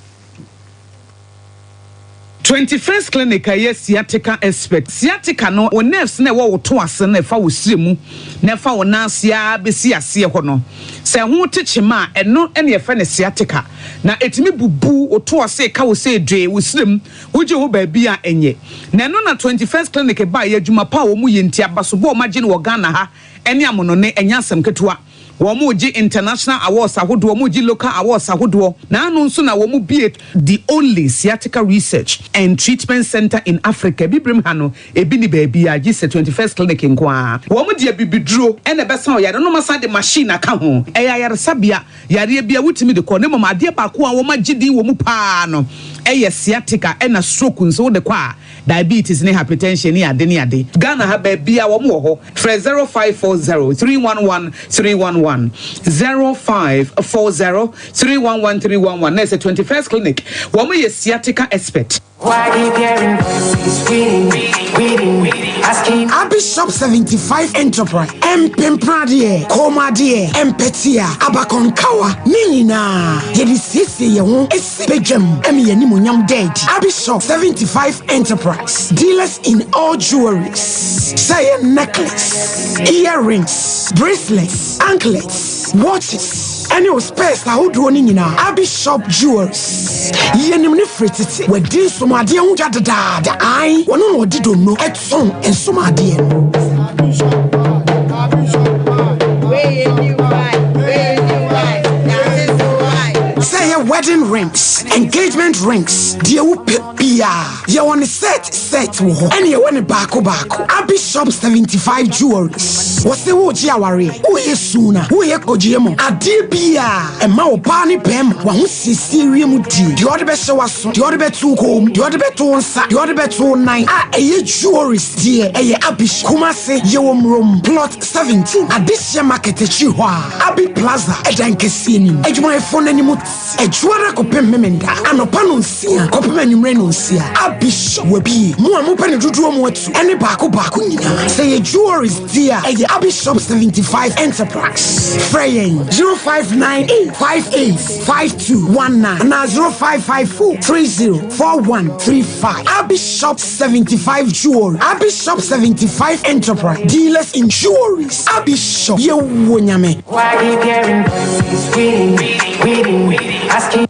21st Clinic a ɛyɛ sciatica expert. Sciatica no, wo nerves no a ɛwɔ wo to ase no a ɛfa wo srɛ mu na ɛfa wo nan ase ara bɛsi aseɛ hɔ no, sɛ ɛho te kyema a, ɛno na yɛfrɛ no sciatica. Na ɛtumi bubu wo to ase, ɛka wo sɛ dwee, wo srɛ mu, wogye wo baabi a ɛnyɛ. Na ɛno na 21st Clinic baeɛ, adwuma pa a wɔyɛ nti, abasobɔ a wɔagye no wɔ Ghana ha ne amonɔne, ɛnyɛ asɛm ketewa. Wɔregye international awards ahodoɔ, wɔregye local awards ahodoɔ, na ano nso na wɔbue the only sciatica research and treatment centre in Africa. Abibirem ha no, ebi nni baabiara gye sɛ 21st Clinic nko ara. Wɔde abibiduro na ɛbɛsa ɔyare no, na wɔasan de machine aka ho. Ɛyɛ ayaresabea, yareɛ biara wotumi de kɔ, na mmom adeɛ baako a wɔagye din wɔ mu pa ara no yɛ sciatica, ɛna stroke nso wode kɔ a, Diabetes ne hypertension ne ade ne ade. Ghana ha baabia wɔn wɔ hɔ. Frɛ 0540 311 311, 0540 311 311 na ɛsɛ 21st clinic wɔn yɛ sciatica expert. Abi Shop 75 Enterprise, Mpempradeɛ, kɔnmuadeɛ, mpɛtea, abakɔnkawa, ne nyinaa yɛde siesie yɛn ho si badwam ma yɛn animuonyam da adi. Abi Shop 75 Enterprise, dealers in all jewelries, sɛ ɛyɛ necklace, earrings, bracelets, anklets, watches, ɛne wo spares ahodoɔ no nyinaa. Abi Shop Jewelries, yɛnim no firi tete, wadi nsomadeɛ ho dwa dedaada, ae, wɔno na ɔde donno tɔn nsomadeɛ no. Sɛ ɛyɛ. Wedding rings, engagement rings, deɛ wopɛ biara, yɛwɔ ne set set wɔ hɔ, ɛne yɛwɔ ne baako baako. Abi Shop 75 Jewelries. Wɔse wogye awareɛ, woyɛ suna, woyɛ kogyeɛ mu, adeɛ biara ɛma ɔbaa ne bɛrima wahosiesie wie mu die. Deɛ ɔde bɛhyɛ w'aso, deɛ ɔde bɛto wo kɔn mu, deɛ ɔde bɛto wo nsa, deɛ ɔde bɛto wo nan a ɛyɛ jewelries deɛ ɛyɛ Abi Shop. Kumase yɛwɔ Murom Plot 17 Adehyeɛ Market akyiri hɔ a Abi Plaza ɛdan kɛseɛ nim. Adwumayɛfoɔ no anim Adwuada kɔpem Memenda anɔpa nonsia kɔpem anwummerɛ nonsia. Abi Shop wabie. Mo a mopɛ ne dodoɔ mu atu ɛne baako baako nyinaa. Sɛ yɛ jewelries deɛ a ɛyɛ Abi Shop 75 Enterprise. Frɛ yɛn 0598 58 5219 anaa 0554 30 4135. Abi Shop 75 Jewelry. Abi Shop 75 Enterprise. Dealers in jewelries. Abi Shop. Yɛwɔ Nyame. Why you hearing voices waiting, waiting, asking?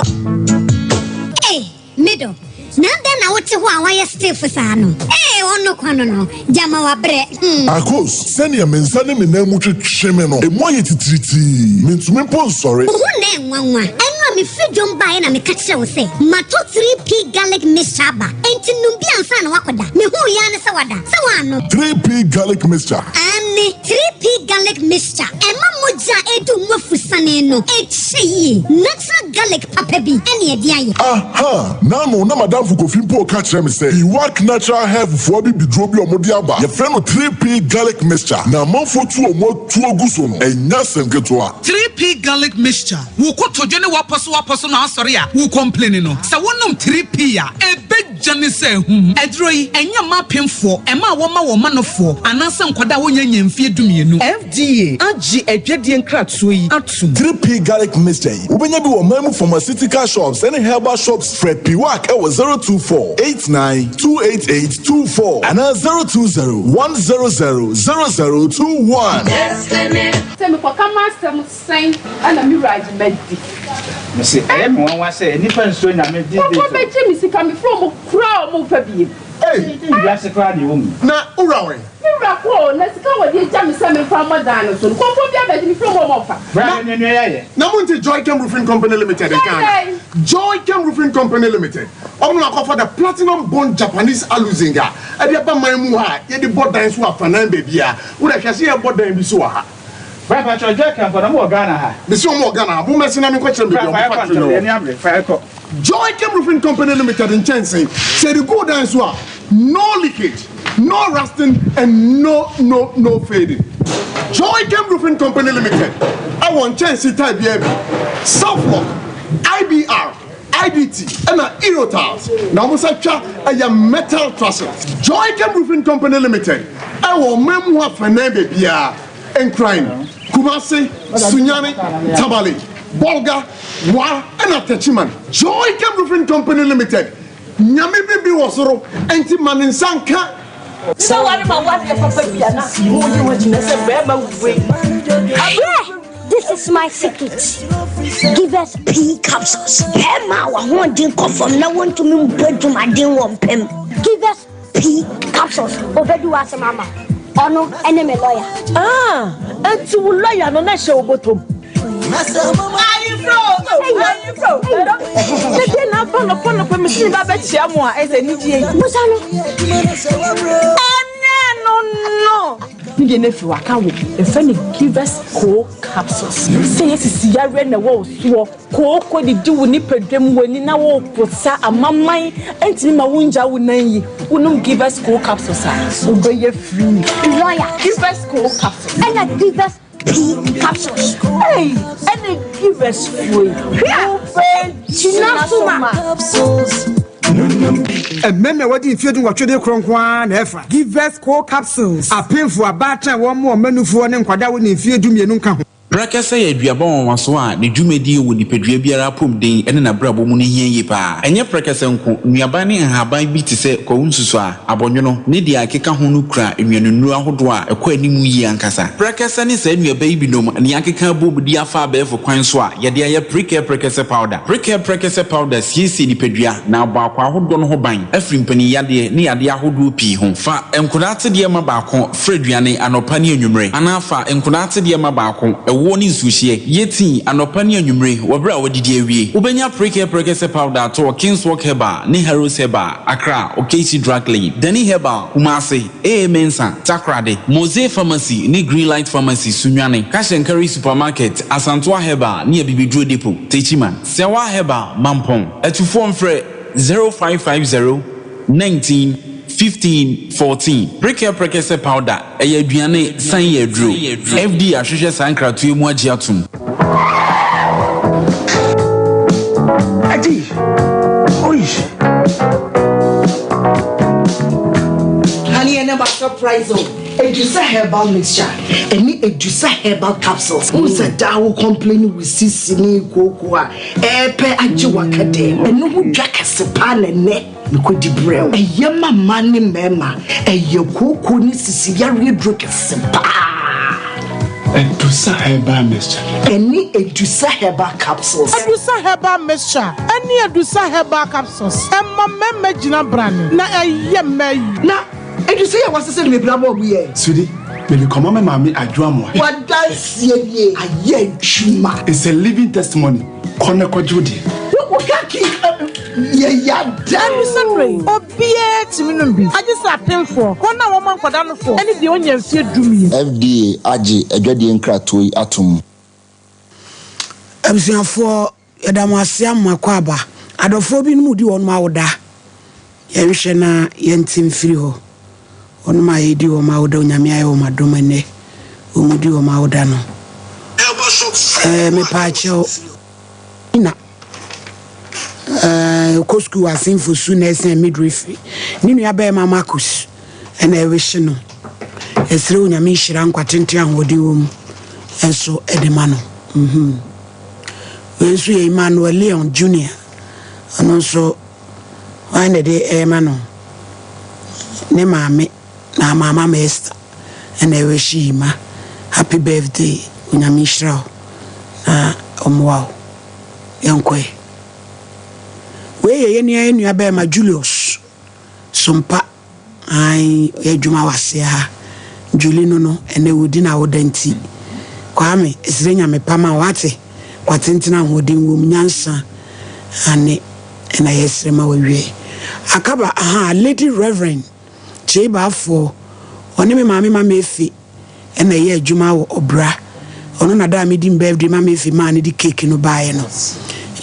Hey, middle. Na dɛn na wote hɔ a wayɛ stiff saa no? Ee, ɔno kwan no gyama wabrɛ. Akos, sɛnea me nsa ne me nan mu twetwe me no, emu ayɛ titiritii, mentumi mpo nsɔre. Wo ho na ɛnwanwa. Ɛno a mefiri dwom baeɛ na meka kyerɛ wo sɛ mato 3P garlic mixture aba, enti nom bi ansa na woakɔda. Mehuu yɛa ne sɛ wada sɛ woanom. 3P garlic mixture. Ane 3P garlic mixture ɛma mogya a ɛdu mu afusane no ɛkyɛ yie. Natural garlic papa bi ɛne ɛde ayɛ. Aha, nano na madamfo Kofi mpo ka kyerɛ me sɛ Iwak Natural Health foɔ bi biduro bi a ɔmode aba, yɛfrɛ no 3P garlic mixture, na amanfoɔ tu ɔmo atuo gu so no, ɛnyɛ asɛm ketewa. 3P garlic mixture, wo kotodwe ne wapɔ so wapɔ so na asɔre a wo complain no, sɛ wonom 3P a, ɛbɛgya ne sɛ hum. Ɛduro yi ɛnyɛ mma apemfoɔ, ɛma a wɔma wɔn manofoɔ anaasɛ nkwadaa a wɔnya nya mfie 12. FDA agye adwadie nkratoɔ yi atom. 3P garlic mixture yi, wobɛnya bi wɔ man mu pharmaceutical shops ɛne herbal shops. Frɛ Piwak ɛwɔ 024 89 288 24 anaa 020 100 0021. Sɛ mekɔka m'asɛm sɛn ɛna me wura agye madi. Mese ɛyɛ me nwanwa sɛ nnipa nsuro Nyame these days Kɔkɔ o. bɛgye me sika, mefrɛ ɔmo koraa a ɔmo mfa biem. Ei! Wiase koraa deɛ ɛwɔ mu. Na wura wɛn? Me wura kɔ o, na sika a wɔde agya me sɛ memfa mmɔ dan no so no, kɔmfoɔ bi abɛgye, mefrɛ ɔmo a ɔmo mfa. Bra yɛ nua yɛayɛ. Na mo nte Joychem Roofing Company Limited nka ana? Joychem Roofing Company Limited, ɔmo na wakɔfa the Platinum Bond Japanese Aluzinc a ɛde aba man mu ha a yɛde bɔ dan so afanan baabiara. Wo deɛ hwɛ sɛ yɛbɔ dan bi so wɔ ha. Bra patrɔ Joychem fo na ɔmo wɔ Ghana ha? Mese ɔmo wɔ Ghana ha, mo mmɛse na menkɔkyerɛ mo baabi a Bra fa ɔmo yɛkɔ factory ntɛm no wɔ. yɛni abere fa yɛkɔ. Joychem Roofing Company Limited nkyɛnse, sɛ yɛde gu dan so a, no leakage, no rusting and no no no fading. Joychem Roofing Company Limited ɛwɔ nkyɛnse type biara bi, Self-Lock, IBR, IDT ɛna Eurotiles, na wɔn nsa twa ɛyɛ metal trusses. Joychem Roofing Company Limited ɛwɔ ɔman mu afanan baabiara, Nkran, Kumasi, Sunyani, Tamale, Bolga, Wa ɛna Techiman. Joychem Roofing Company Limited, Nyame bibi wɔ soro, enti ma ne nsa nka. Sɛ ware ma wadeɛ papa bi a na wogye ho akyi na sɛ bɛrima wei. Abrɛ, this is my secret. Give us P capsules. Bɛrima a wahoɔden kɔ fam na wɔntumi mbɔ dwumaden wɔ mpam. Give us P capsules. Obɛdi w'asɛm ama. Ɔno ɛne me lawyer. Ah, enti wo lawyer no na hyɛ wo bɔtɔm. Ayefro, ayefro. Sɛdeɛ na aba nɔpɔ nɔpɔ mesi ne ba bɛkyia mo a ɛsɛ anigye yi. Busa no. Ɛnɛ no no. Ne deɛ no afiri waka wo ɛfɛ ne Givers Co capsules. Sɛ yɛsisi yareɛ na ɛwɔ wo soɔ, kooko didi wo nipadwam, w'ani na woposa amaman ɛntumi ma wongya wo nan yi. Wonom Givers Co capsules a, wobɛyɛ free. Lawyer. Givers Co capsules. Ɛna Givers P capsules. Hey, ɛna Givers foyi. Wobɛgyina so ma. Mmarima a wɔde mfeɛ 18 de korɔ nko ara na ɛfa Givers Co capsules. Apemfo, abaatan a wɔn ɔmanufoɔ ne nkwadaa wɔ ne mfeɛ 12 nka ho. Prɛkɛsɛ yɛ aduaba nwanwaso a ne dwumadie wɔ nipadua biara apɔmuden ne n'abrabɔ mu no hia yie paa. Ɛnyɛ prɛkɛsɛ nko, nnuaba ne nhaban bi te sɛ kwawu nsusuaa, abɔnwono, ne deɛ ɛkeka ho no kura nnuanennuro ahodoɔ a ɛkɔ anim yie ankasa. Prɛkɛsɛ ne saa nnuaba yi binom na yɛakeka abom de afa abɛɛfo kwan so a yɛde ayɛ Prekɛ Prɛkɛsɛ Powder. Prekɛ Prɛkɛsɛ Powder siesie nipadua na abɔ akɔ ahodoɔ no ho ban afiri mpaninyadeɛ ne yadeɛ ahodoɔ pii ho. Fa nkwadaa atedeɛ ma baako frɛ aduane anɔpa ne anwummerɛ, anaa fa nkwadaa atedeɛ ma baako ɛwɔ Ɛwoɔ ne nsuohyeɛ. Yɛ tea anɔpa ne anwummere wɔ berɛ a woadidi awie. Wobɛnya Prekɛ Prɛkɛsɛ Powder atɔ wɔ Kingswalk Herbal ne Harrows Herbal, Accra, Okaishie Drug Lane, Dani Herbal, Kumasi, AA Mensah, Takoradi, Mose Pharmacy ne Greenlight Pharmacy, Sunyani, Cash and Carry Supermarket, Asantoa Herbal ne Abibiduro Depot, Techiman, Sɛwa Herbal, Mampong. Atufoɔ mfrɛ 0550 19 15 14. Prekɛ Prɛkɛsɛ Powder, ɛyɛ aduane san yɛ aduro. FDA ahwehwɛ saa nkratoɔ yi mu agye atom. Adi, oi. Honey, ɛnɛ ma surprise o. Edusa herbal mixture ɛne Edusa herbal capsules. Wohu sɛ daa wo complain wo sisi ne kooko a ɛɛpɛ agye waka dɛm. Ɛno ho dwa kɛse paa na ɛnɛ mekɔdi brɛ wo. Ɛyɛ ma mmaa ne mmarima. Ɛyɛ kooko ne sisi yareɛ duro kɛse paa. Edusa herbal mixture. Ɛne Edusa herbal capsules. Edusa herbal mixture ɛne Edusa herbal capsules ɛma mmarima gyina brane na ɛyɛ mmaa yi. Na Edusa yi a wɔasesa no bebree ama wɔn yɛ. Sweetie, mede kɔma me maame Adwo Amoah. W'adanseɛ nie, ayɛ adwuma. It's a living testimony, kɔ na kɔgye wo deɛ. Wo kaki yɛ yada o. Ɛne sɛ berɛ yi, obiara tumi nom bi, agye sɛ apemfoɔ, wɔn a wɔma nkwadaa nofoɔ, ne deɛ ɔnnya mfeɛ dumien. FDA agye adwadie nkratoɔ yi atom. Abusuafoɔ yɛda mo ase ama mo akwaaba. Adɔfoɔ binom redi wɔnom awoda. Yɛnhwɛ na yɛnte mfiri hɔ. Wɔnom a yɛredi wɔn awoda Onyame ayɛ wɔn adom ɛnnɛ wɔn di wɔn awoda no. Ɛɛ mepaakyɛw na ɛɛ ɔkɔ sukuu wɔ Asenfo Su Nursing and Midwifery. Ne nua bɛrima Marcus ɛna ɛrehye no. Yɛsrɛ Onyame nhyira nkwa tenten ahoɔden wɔ mu nso ɛde ma no. Mhm. Wei nso yɛ Emmanuel Leon Junior. Ɔno nso hwan na ɛde ɛrema no? Ne maame na maama ma Esther ɛna ɛrehye yi ma. Happy birthday. Onyame nhyira wo na ɔmmoa wo. Yɛnkɔ ɛ. Wei yɛ yɛn nua yɛn nua bɛrima Julius Sompa. Ae ɔyɛ adwuma wɔ aseɛ ha. Julie no no ɛnɛ wodi n'awoda nti. Kwame ɛsrɛ Nyame pa ma wo wate. Kwa tenten ahoɔden wom nyansa ane ɛna yɛsrɛ ma wo awiɛ. Akaba ahaa Lady Reverend Kyei Baafoɔ ɔne me maame Mama Efe ɛna ɛyɛ adwuma wɔ ɔbra. Ɔno na da a medi me birthday Mama Efe maa no de cake no baeɛ no.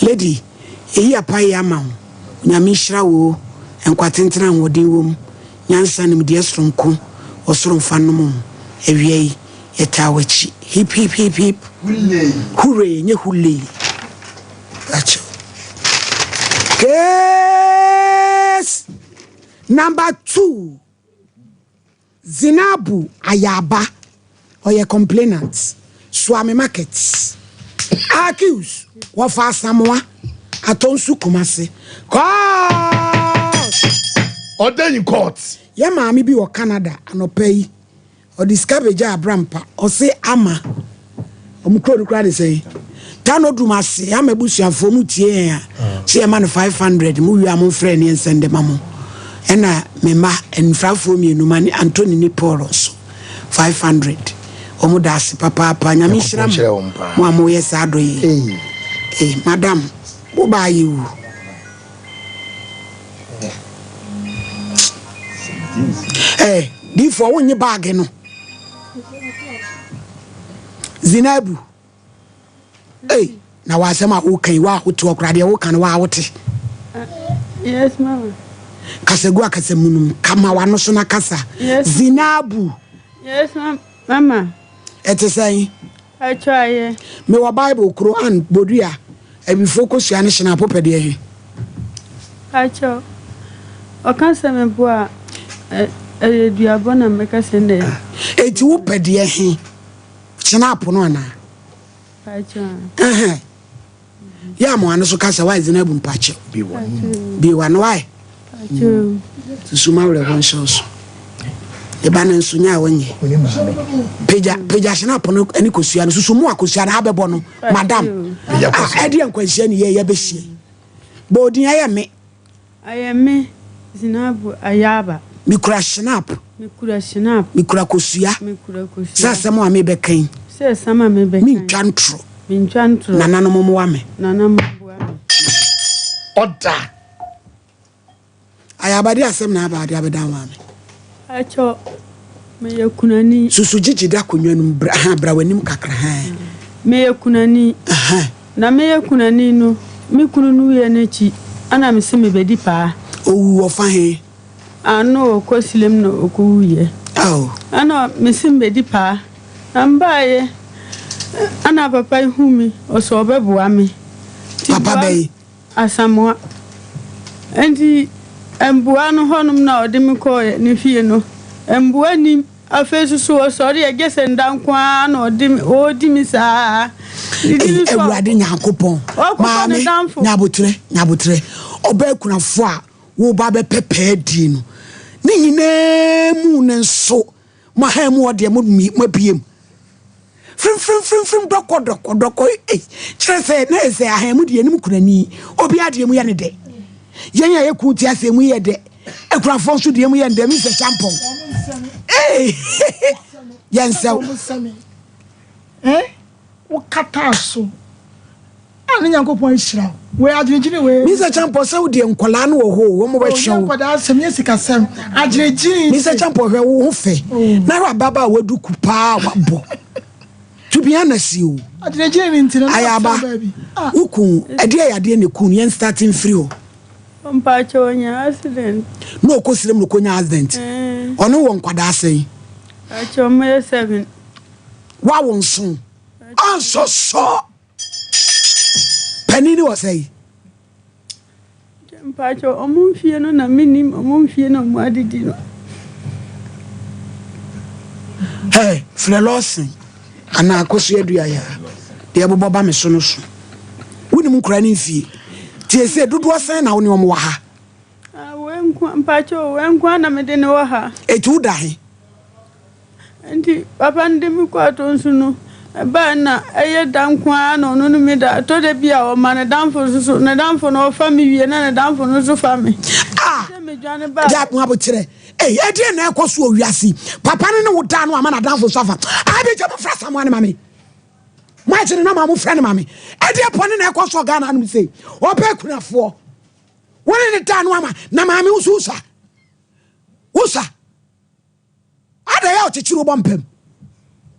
Lady Yɛyi apaeɛ ama wo. Onyame nhyira wo oo, nkwa tenten ahoɔden wom, nyansa nimdeɛ soronko ɔsoro mfa nnom wo. Awia yi yɛtaa w'akyi. Hip hip hip hip hooray nyɛ hulei. Akyɛw. Case number 2. Zinabu Ayaba, ɔyɛ complainant, Suame Market. Accused, wɔfa Asamoah, Atonsu Kumasi. Court! Ɔda in court. Yɛ maame bi wɔ Canada anɔpa yi, ɔde sika bɛgyaa Abrampa, ɔse Ama. Ɔmo kuro no koraa de sɛn? Tano dum ase ama abusuafoɔ mo tie yɛn a sɛ yɛma no 500 mo wie a mo mfrɛ ne yɛn nsɛnde ma mo ɛna me mma nfrafoɔ mmienu ma ne Anthony ne Paul nso 500 ɔmo da ase papaapa nyame nhyira mo mo a mo yɛ saa dɔ yi ee madam wo baa yɛ wu. Eh, difoɔ wonye baage no. Zinabu, ei, na w'asɛm a woka yi, wa wote hɔ koraa deɛ woka no wa wote. Yes, mama. Kasa gu akasa munum, kama w'ano so na kasa. Yes. Zinabu. Yes, mama. Ɛte sɛn? Atwa ayɛ. Mewɔ Bible koro an bodua Awifoɔ kosua ne hyenapo pɛ deɛ he? Pakyɛw, ɔka sɛ meboa a, ɛyɛ duabɔ na mɛka sɛ ndɛ. Enti wopɛ deɛ he? Hyenapo no anaa? Pakyɛw. Ɛhɛn. Yɛ a mo ano so kasa wae Zinabu mpakyɛw. Bue w'ano wae. Susu m'awerɛhoɔ nhyɛ wo so. Ne ba no nso nyɛ a ɔnyɛ. Pagya pagya hyena pono ne kosua no susu mu a kosua no abɛbɔ no madam. Ah ɛdeɛ nkwanhyia ne yɛ yɛbɛhyia yi. Bɔ odin ɛyɛ me. Ɛyɛ me Zinabu Ayaba. Mekura shinap. Mekura shinap. Mekura kosua. Mekura kosua. Sɛ asɛm a mebɛka yi. Sɛ sama me bɛkan. Mentwa ntorɔ. Mentwa ntorɔ. Nananom mmoa me. Nananom mmoa me. Ɔda. Ayaba de asɛm na aba ade abɛdan maame. Akyɛ meyɛ kunani. Susu gyigyi da akonnwa no mu bra ha bra w'anim kakra ha. Meyɛ kunani. Na meyɛ kunani no me kunu no wuiɛ no akyi ɛna mese mebɛdi paa. Owu wɔ fa he? Ano ɔkɔ silem na ɔkɔ wuiɛ. Ɛna mese mebɛdi paa. Na mebaeɛ ɛna papa yi hu me ɔsɛ ɔbɛboa me. Papa bɛyi? Asamoah. Enti mboa no hɔnom na ɔde me kɔɔ ne fie no, mboa nnim. Afei nso so ɔsɔre a, gye sɛ nda nko ara na ɔde me, ɔredi me saa. Ei, Awurade Nyankopɔn, maame, nya aboterɛ, nya aboterɛ. Ɔbaa akunafoɔ a woreba abɛpɛ pɛɛ die no, ne nyinaa mu no nso, mo ahan mu hɔ deɛ, moabue mu. Frimfrimfrimfrim dɔkɔ dɔkɔ dɔkɔ ei kyerɛ sɛ na yɛ sɛ ahan mu deɛ anim kunani obiara deɛ mu yɛ ne dɛ yɛn a yɛku te aseɛ mu yɛ dɛ akurafoɔ nso deɛ mu yɛ ne dɛ Mr. Champon ee yɛn nsɛw. Eh wokataa so a ne Nyankopɔn ahyira wo. Wei adwenegyene wei. Mr. Champon sɛ wo deɛ nkwadaa no wɔ hɔ o wɔn bɛhwɛ wo. Ɔyɛ nkwadaa asɛm yɛ sikasɛm adwenegyene. Mr. Champon hwɛ wo ho fɛ oh. na hwɛ ababaawa duku paa wabɔ to be honest o. Adwenegyene ne nti na Ayaba ah. wo kun ɛdeɛ yɛ adeɛ na ekun yɛn starting firi hɔ. Mpakyɛ ɔnya accident. Na ɔkɔ srem na ɔkɔnya accident. Eh. Ɔne wɔ nkwadaa sɛn. Mpakyɛ ɔmo yɛ seven. Wawo nson. Ansɔsɔ. Panin ni wɔ sɛn? Mpakyɛ ɔmo mfie no na menim ɔmo mfie na ɔmo adidi no. Hey, frɛ Lawson anaa Akosua Aduaya deɛ ɛbobɔ ba me so no so. Wonim nkora ne mfie. Tie sɛ dodoɔ sɛn na wo ne ɔmo wɔ ha? Ah, wei nko mpakyɛ wei nko na mede ne wɔ ha. Eti wo da he? Enti papa no de me kɔɔ Atonsu no, ɛbae na ɛyɛ da nko ara na ɔno ne me da. Ɛtɔ da bi a ɔma ne damfo nso so, ne damfo no ɔfa me wie na ne damfo no nso fa me. Ah! Sɛ medwane ba a. Gya mo aboterɛ. Ei, ɛdeɛn na ɛkɔ so wɔ wiase yi? Papa no ne wo da no ama n'adamfo nso afa. Abigya mofrɛ Asamoah no ma me. Moagye ne nɔma mofrɛ no ma me. Ɛdeɛ bɔne na ɛkɔ so wɔ Ghana hanom sei? Ɔpɛ akunafoɔ. Wo ne ne da no ama na maame wo nso wo sa. Wo sa. Adɛn a ɔkyekyere wo bɔ mpam?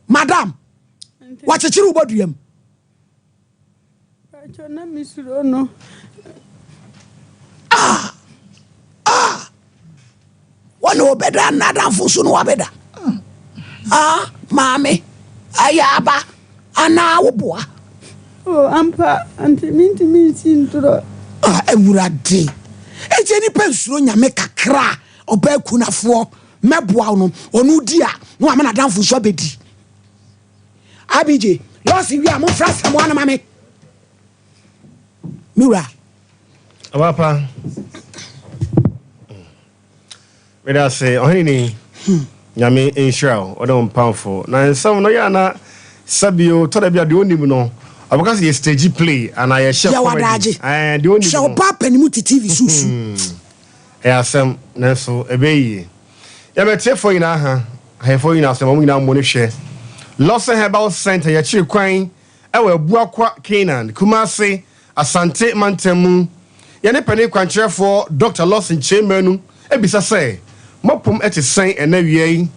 Madam, wakyekyere wo bɔ duam. Pacho na mesuro no. Ah! Ah! Wɔne wobɛda nnadamfo so no wabɛda. Ah, maame, ɛyɛ aba anaa woboa? Oh, ampa, ante mentumi nsi ntorɔ. Ah, Awurade. Enti nipa nsuro Nyame kakra. Ɔbaa kunafoɔ mɛboa wo no ɔno di a na wama n'adamfo nso abɛdi. Abj lɔsi wie a momfra Asamoah no ma me. Me wura. Abapa. Meda ase ɔhene ni. Hmm. Nyame nhyira wo ɔne wo mpamfo. Na nsɛm no yɛ ana sɛbio tɔ da bi a deɛ onim no ɔbɛka sɛ yɛ stage play anaa yɛhyɛ comedy. Ɛɛ deɛ onim no. Hyɛ ɔbaa panimu te TV so su. Hmm. Ɛyɛ asɛm, nanso ɛbɛyɛ yie. Yɛma atiefoɔ nyinaa ha, ahwɛfoɔ nyinaa so, yɛma mo nyinaa mmɔ no hwɛ. Lawson Herbal Centre, yɛakyiri kwan wɔ Abuakwa, Canaan, Kumasi, Asante mantam mu. Yɛne panin kwankyerɛfoɔ Dɔkta Lawson Kyei Manu bisa sɛ, Mopom te sɛn ɛnnɛ awia yi?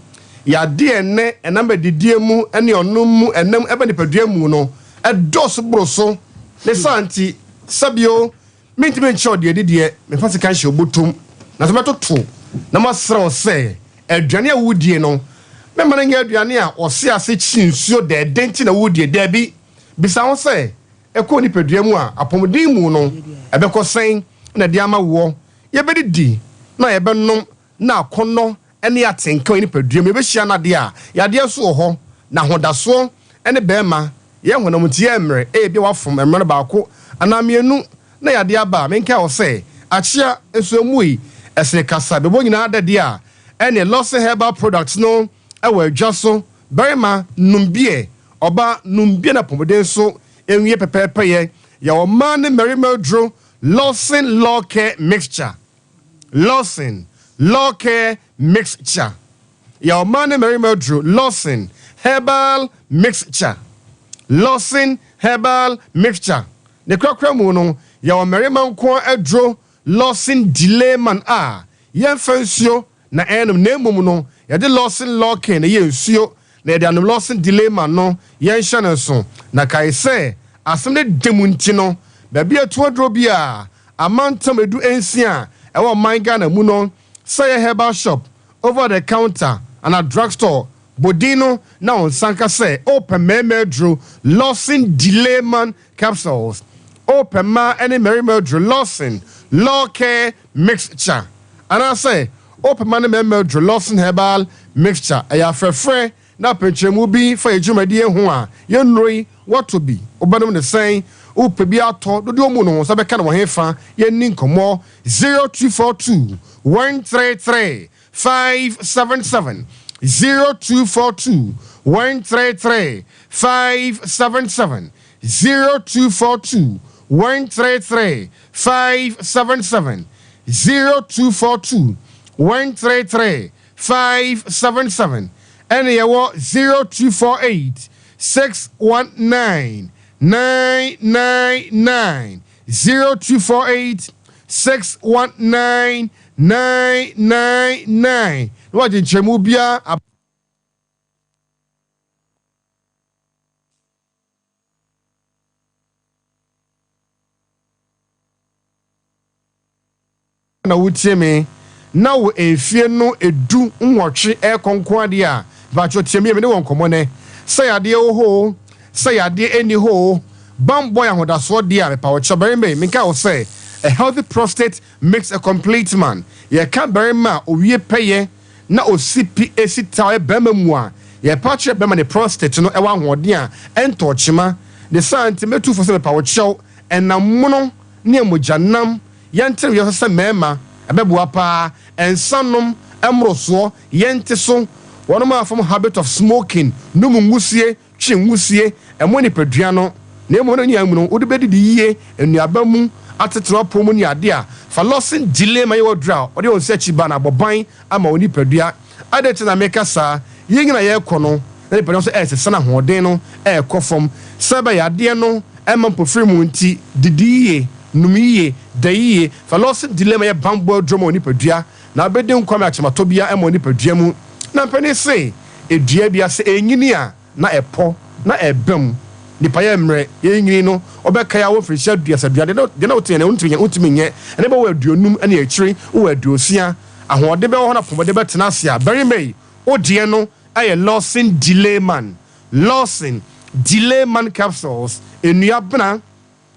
Yadeɛ ɛnnɛ ɛnam adidie mu ne ɔnom mu ɛnam ɛba nipadua mu no ɛdɔɔso boro so. Ne saa nti, sɛbio Mentumi nkyerɛ wo deɛ adi deɛ, memfa sika nhyɛ wo bɔtɔm, nanso mɛtoto na masrɛ wo sɛ, aduane a woredie no, mɛmma no nyɛ aduane a wɔse ase kyi nsuo dɛɛdɛ nti na woredie, daabi, bisa ho sɛ, ɛkɔ wo nipadua mu a, apɔmuden mu no, ɛbɛkɔ sɛn na ɛde ama woɔ? Yɛbɛdidi na yɛbɛnom na akɔnnɔ ne atenka wɔ nipadua mu, yɛbɛhyia no adeɛ a, yadeɛ nso wɔ hɔ, na ahodasoɔ ne barima, yɛn honam nti yɛ mmerɛ, ebia wafom mmerɛ no baako anaa mmienu na yadeɛ aba a, menkae wo sɛ, akyea nso ɛmmui, ɛsene kasa, bɛbɔ nyinaa dɛ deɛ a, ɛneɛ Lawson Herbal Products no wɔ adwa so, barima, nom biɛ, ɔbaa, nom biɛ na apɔmuden nso nwie pɛpɛɛpɛyɛ, yɛwɔ mmaa ne mmarima aduro, Lawson Law Care Mixture. Lawson, Lawcare Mixture. Yɛ ɔmaa ne mmarima aduro Lawson Herbal Mixture. Lawson Herbal Mixture. Ne korakora mu no, yɛwɔ mmarima nko ara aduro Lawson Delayman a yɛmfa nsuo na ɛnom na mmom no yɛde Lawson Lawkin na ɛyɛ nsuo na yɛde anom Lawson Delayman no yɛnhyɛ no nso. Na kae sɛ asɛm no da mu nti no baabi a ɛto aduro biara amantam 16 a ɛwɔ ɔman Ghana mu no sɛ ɛyɛ herbal shop, over the counter anaa drug store bɔ din no na wo nsa nka sɛ wopɛ mmarima aduro Lawson Delayman Capsules, wopɛ mmaa ne mmarima aduro Lawson Law Care Mixture anaasɛ wopɛ mmaa ne mmarima aduro Lawson Herbal Mixture. Ɛyɛ afrɛfrɛ na apɛnkyerɛmu bi fa yɛn dwumadie ho a, yɛn nnuro yi woatɔ bi, wobɛnom no sɛn, wopɛ bi atɔ, dodoɔ mu no wo nsa bɛka no wɔ hefa, yɛnni nkɔmmɔ 0242 133 577 0242 133 577 0242 133 577 0242 133 577 ɛne yɛwɔ 0248 619 999 0248 619 999 na wagye nkyerɛmu biara. Na wotie me na wo mfie no 18 ɛrekɔ nko adeɛ a, mpakyɛw tie me yie, me ne wɔ nkɔmmɔ nɛ. Sɛ yadeɛ wɔ hɔ oo, sɛ yadeɛ ɛnni hɔ oo, banbɔ yɛ ahodasoɔ deɛ a, mepa wo kyɛw barima yi, menka wo sɛ, a healthy prostate makes a complete man. Yɛka barima a owie pɛyɛ na osi pi esi ta ɔyɛ barima mu a, yɛpa kyerɛ barima ne prostate no ɛwɔ ahoɔden a ɛntɔ kyema. Ne saa nti mɛtu fo sɛ mepa wo kyɛw, ɛnam mono ne mogyanam Yɛnte wiase sɛ mmarima, ɛbɛboa paa. Nsa nom mmorosoɔ, yɛnte so. Wɔnom a fam habit of smoking, nom nwusie, twe nwusie, ɛmmoa nipadua no. Na mmom ne nyinaa mu no, wode bɛdidi yie, nnuaba mu, atetena apɔw mu ne adeɛ a, fa Lawson Delay ma yɛ w'aduro a wɔde wɔn nsa akyi ba na abɔ ban ama wo nipadua. Adɛn nti na meka saa? Yɛn nyinaa yɛrekɔ no, na nipadua no nso ɛresesa na ahoɔden no ɛrekɔ fam. Sɛ ɛbɛyɛ adeɛ no mma mpofirim nti, didi yie, nom yie, da yie, fa Lawson Dilemma yɛ bammɔ aduro ma wo nipadua, na wobɛdi nkwa ma akyematɔ biara mma wo nipadua mu. Na mpanin se, dua bi ase ɛrenyini a, na ɛpɔ, na ɛba mu. Nnipa yɛ mmerɛ, yɛrenyini no, wobɛkae a wɔ mfirihyia 30, deɛ na wote ɛnnɛ wontumi nyɛ, wontumi nyɛ, ɛnnɛ bɛwɔ 50 ne akyire, wowɔ 60, ahoɔden bɛwɔ hɔ na apɔmuden bɛtena ase a, barima yi, wo deɛ no yɛ Lawson Delayman, Lawson Delayman Capsules, nnua bena,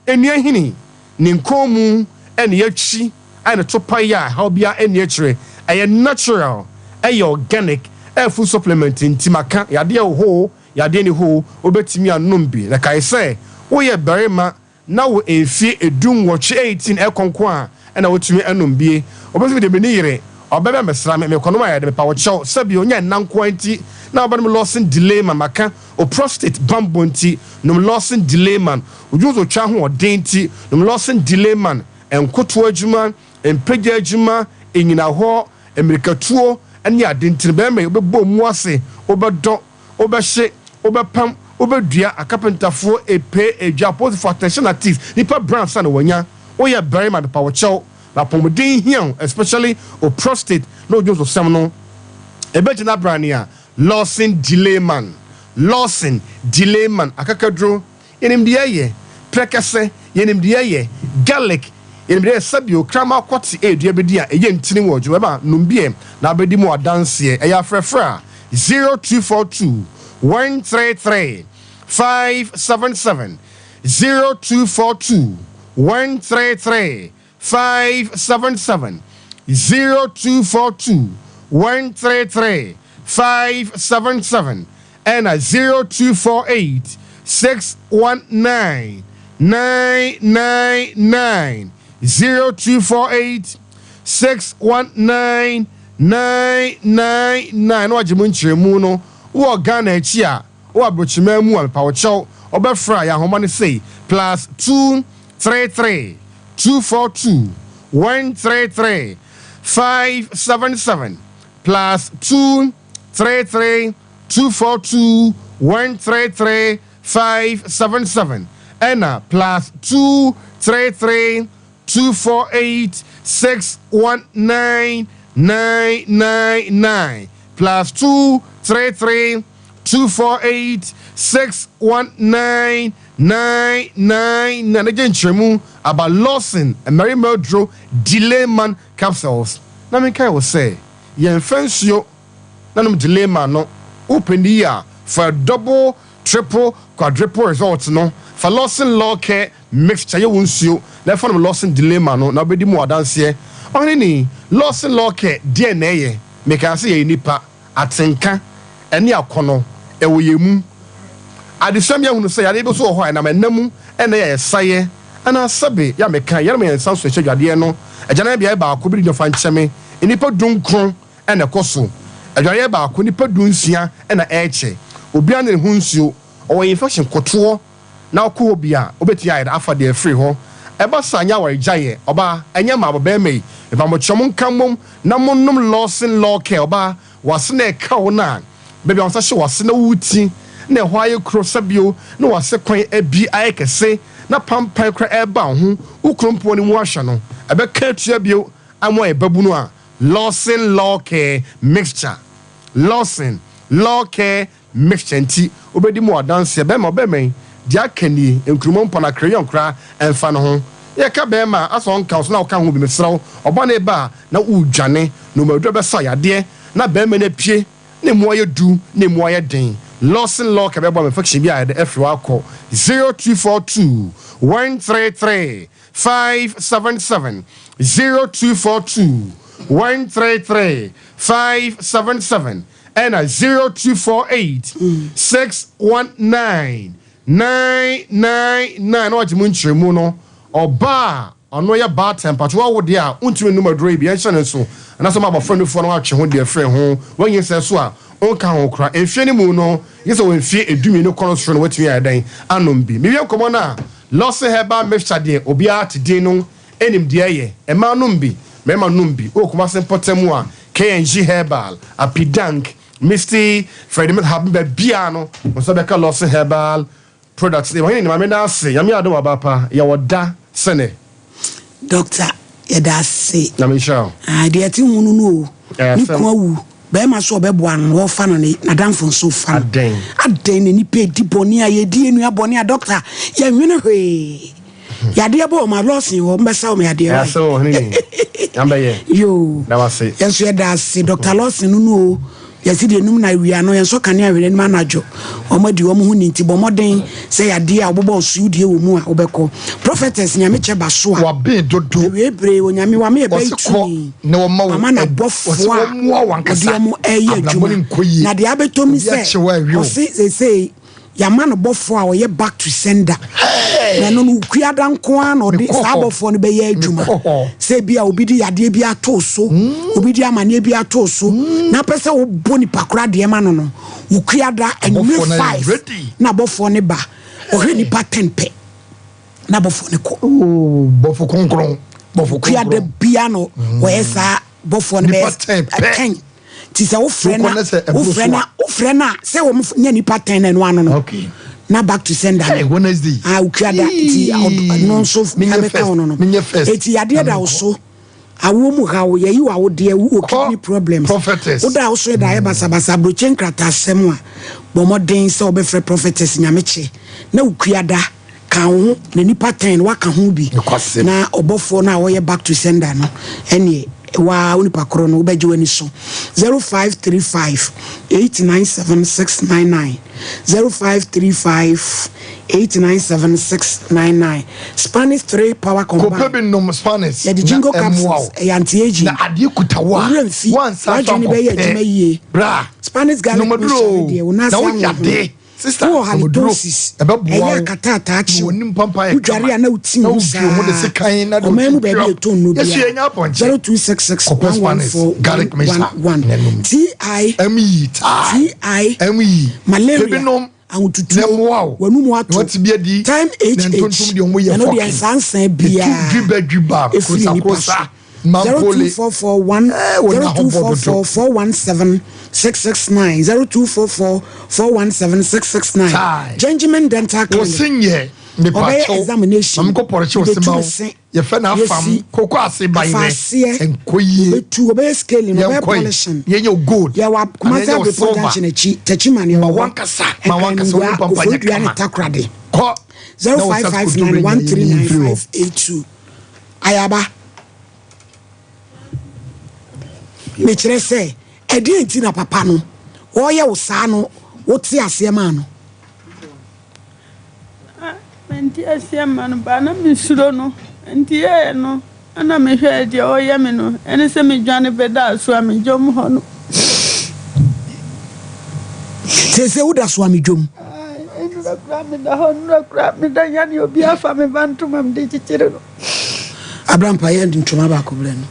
nnua hini, ne nkɔnmu ne akyi ayɛ no topae a ɛhaw biara nni akyire, ɛyɛ natural, ɛyɛ organic, ɛyɛ food supplement nti maka, yadeɛ wɔ hɔ oo, yadeɛ nni hɔ oo, wobɛtumi anom bi. Na kae sɛ, woyɛ barima na wo mfie 18 18 ɛkɔ nko a ɛna wotumi ɛnom bie. Obi nso mede meni yere ɔbɛ bɛ mesra me mekɔnom ayɛ de mepa wo kyɛw sɛbi onya nna nkoa nti na ɔbɛnom Lawson delay man maka o prostate bambɔ nti nom Lawson delay man odwonso twa ho ɔden nti nom Lawson delay man nkotoɔ adwuma mpagya adwuma enyina hɔ mmirikatuo ne ade nti no bɛrima yi wobɛbɔ mu ase wobɛdɔ wobɛhye, wobɛpam, wobɛdua, akapentafoɔ, epe, edwa, apolisifoɔ, attention artiste, nipa brɛ ansa na wanya, woyɛ barima mepa wo kyɛw, na apɔmuden hia wo especially wo prostate ne wo dwonsosɛm no ɛbɛgyina brane a, Lawson Delayman, Lawson Delayman, akakaduro, Yɛnim deɛ ɛyɛ prɛkɛsɛ, yɛnim deɛ ɛyɛ garlic, yɛnim deɛ ɛyɛ sɛbio, kraman kɔte ɛyɛ dua bi din a ɛyɛ ntini wɔ adwuma ɛma nom bi ɛ na abɛdi mu adanseɛ. Ɛyɛ afrɛfrɛ a 0242 133 577, 0242 133 577, 0242 133 577 ɛna 0248 619 999, 0248 619 999 na wagye mu nkyerɛmu no. Wowɔ Ghana akyi a, wowɔ abrokyiman mu a, mepa wo kyɛw, wobɛfrɛ a, yɛ ahoma no sei, +233 242 133 577 +2. 33 242 133 577 ɛna plus 233 248 619 999 plus 233 248 619 999 na gye nkyerɛmu aba Lawson mmarima aduro Delayman capsules na menkae wo sɛ yɛmfa nsuo na nom Delayman no wopɛ ne yie a fa double triple quadruple result no fa Lawson Law Care mixture yɛ wo nsuo na ɛfa nom Lawson Delayman no na wobɛdi mu adanseɛ. Ɔhene ni Lawson Law Care deɛn na ɛyɛ? Mekaa sɛ yɛyɛ nnipa atenka ne akɔnnɔ wɔ yɛn mu. Adesua mi ahunu sɛ yareɛ bi nso wɔ hɔ a ɛnam ɛna mu na ɛyɛ ayɛsayɛ anaa sɛbe yɛ a meka yɛnom yɛn nsa nso ɛhyɛ adwadeɛ no agyanan beaeɛ baako bi de dwafa nkyɛme nnipa dunkron na ɛkɔ so adwareɛ baako nnipa dunsia na ɛrekyɛ obiara ne ne ho nsuo ɔwɔ infection kotoɔ na ɔkɔ hɔ bi a wobɛtumi ayɛ dɛ afa deɛ afiri hɔ ɛba saa nyɛ awaregyaeɛ ɔbaa ɛnyɛ maa bɛɛma yi mepamokyɛ mo nka mmom na monom Lawson Law Care ɔbaa wase na ɛka wo no a baabi a wo nsa hyɛ wase na woti na ɛhɔ ayɛ kuro sɛbio na wase kwan abi ayɛ kɛse na pampan kora ɛreba wo ho wo kuro mpo ne mu ahwɛ no ɛbɛka atua bio ama ayɛ babunu a Lawson Law Care Mixture Lawson Law Care Mixture nti wobɛdi mu adanseɛ. Bɛrima ɔbɛrima yi, deɛ aka nie, nkuruma mpo anaa crayon koraa ɛmfa ne ho. Yɛka bɛrima a, asɛ ɔnka wo so na woka ho bi, mesrɛ wo, ɔba no reba a na woredwane, na ɔmaduru abɛsa yadeɛ na bɛrima no apue na emu ayɛ du na emu ayɛ den. Lawson Law Care bɛboa ma infection bi a ɛde afiri hɔ akɔ. 0242 133 577 0242 133 577 ɛna 0248 619 999 na wagye mu nkyerɛmu no. Ɔbaa a ɔno yɛ baatan mpatwo wawo deɛ a wontumi nnom aduro yi bi ɛnhyɛ ne nso anaasɛ ɔma abɔfra nufoɔ na watwe ho deɛ afiri ho wanyinsɛn so a ɔnka ho kora mfeɛ no mu no gye sɛ wɔ mfeɛ edumienu kɔ no soro na watumi ayɛ dɛn anom bi. Mewie nkɔmmɔ no a Lawson Herbal Mixture deɛ obiara te din no nim deɛ ɛyɛ. Mmaa nom bi, mmarima nom bi. Wowɔ Kumasi mpɔtam a, KNG Herbal, Apidank, Misty, Freddie Mc Hub, baabiara no, wo nsa bɛka Lawson Herbal products. Ɔhene ne maame da ase. Nyame adom aba pa. Yɛwɔ da sɛnɛ. Doctor yɛda ase. Nyame nhyira wo. Ah deɛ ɛte ho no no o. Ɛyɛ Ne asɛm. kun awu. Bɛrima so ɔbɛboa no na ɔfa no ne n'adamfo nso fa no. Adɛn? Adɛn na nipa edi bɔne a yɛdi yɛn nua bɔne a doctor yɛnwene hwee. Yadeɛ bɔ wɔn a lɔɔsen hɔ mbɛsa wɔn yadeɛ Ɛyɛ wae. asɛm o ɔhene ni. Nyame bɛyɛ. Yoo. Da wase. Yɛn nso yɛda ase Doctor Lawson no no o. Yɛse deɛ num na awia no yɛnsɔ kanea hwɛ n'anim anadwo. Wɔn adi wɔn ho ni nti bɔ mmɔden sɛ yadeɛ a wɔbobɔ ɔsow die wɔ mu a wobɛkɔ. Prophetess Nyamekyɛ Basoa. Waben dodo. Awiei bere Onyame wama yɛ bɛyi Ɔse kɔ tumi. na wɔma wo Wama ɛ n'abɔfoɔ ɔse a wɔmmoa wo wɔde ankasa. wɔn ɛreyɛ Abrabɔ adwuma. no nkɔ yie. Na deɛ abɛtɔ mu Obi sɛ akye wo awe wo. ɔse seesei Yɛama no bɔfoɔ a ɔyɛ back to sender. Na ɛno no Wukuada nko ara na ɔde saa bɔfoɔ no bɛyɛ adwuma. Sɛ ebi a obi de yadeɛ bi ato so, obi de amaneɛ bi ato so, na apɛ sɛ wobɔ nipa koro adeɛ ma no no, Wukuada anwummerɛ 5 na bɔfoɔ no ba. Ɔhwɛ nipa 10 pɛ na bɔfoɔ no kɔ. Oh, bɔfo kronkron. Bɔfo kronkron. Wukuada bia no wɔyɛ saa bɔfoɔ no bɛyɛ 10. Ti sɛ wofrɛ na wofrɛ na wofrɛ na sɛ wɔn nyɛ nipa tɛn na ɛno ano no. Okay. Na back to sender. Hey, Wednesday. Ah, okuada ti ɔno nso ɛbɛka wɔn no. Menyɛ first. Eti yadeɛ da wo so. Awoɔ mu ha wo yɛyi wɔ awodeɛ wo wɔ kidney problems. Prophetess. Woda wo so yɛ da ayɛ basabasa aburokye nkratasɛm a bɔ mmɔden sɛ wɔbɛfrɛ prophetess nyamekye na okuada. Ka wo ho na nipa ten no waka ho bi na ɔbɔfoɔ no a ɔyɛ back to sender no ɛneɛ waa wo nipa korɔ no wobɛgye w'ani so 0535 897 699 0535 897 699 Spanish 3 power combine Kɔpɛ bi nom Spanish yɛde na jingo ɛmmoa capsules wo. ɛyɛ anti aging Na adeɛ kuta wo a, owura mfi woansa so w'adwene bɛyɛ ankɔpɛ. adwuma yie Bra, Spanish garlic nom aduro mixture no o, deɛ wo nan na ase woyɛ ahohono ade. Sister, Wowɔ ɔmɔduro, halitosis, ɛbɛboa ɛyɛ wo akataataa na kyew, w'anim pampa ayɛ wodware kama a na wotim na ho wodwi wo ho de saa. sekan na de Ɔman mu wotwi baabi a twam. ɛtɔ nnuro Yɛso biara. yɛnya apɔnkye. 0266 Kɔpɛ Spanish 114 garlic mixture 111. na nom. TI, ME taa. TI, ME. malaria, Ebi nom na ahotutuo, ɛmmoa wo. w'anum Na ato, wate bi adi time na HH, ntontom deɛ ɔmo yɛ ɛno deɛ fɔkin. nsansan Etu biara dwiba dwiba ɛfiri krosa nipa so. krosa. Mampole. 02441 Eh, wo na ho bɔ dodo. 0244 417 669 0244 417 669 Chai. Gentleman Dental Wo Clinic. se nyɛ Ɔbɛyɛ mepaakyɛw examination. ma menkɔ pɔrɔkye wo se Yɛbɛtu ma ne wo se. yɛfɛ no afam Yɛsi. koko ase bayerɛ Afaseɛ. ɛnkɔ yie Ɔbɛtu ɔbɛyɛ scaling ɔbɛyɛ yɛnkɔ polishing. yi yɛnyɛ wo gold Yɛwɔ anaa Kumasi yɛnyɛ wo Abepɔ silver junction akyi Techiman yɛwɔ ma hɔ. wankasa ma wankasa wo Nkrangua nipa mpa nyɛ Koforidua ne kama Takoradi. kɔ na wo sas kontomire nya yɛnyi mfiri hɔ 0559139582 Ayaba mekyerɛ sɛ ɛdeɛ nti na papa no ɔyɛ wo saa no wote aseɛ maa no Ah, mente aseɛ ma no baa na mesuro no nti yɛɛ no ɛna mehwɛɛ deɛ ɔyɛ me no ɛne sɛ medwane bɛdaa so a medwom hɔ no seesei woda so a medwom nnura koraa meda hɔ nnura koraa meda nyane obi afa me ba ntoma mede kyekyere no abrampa yɛ de ntoma baako brɛ no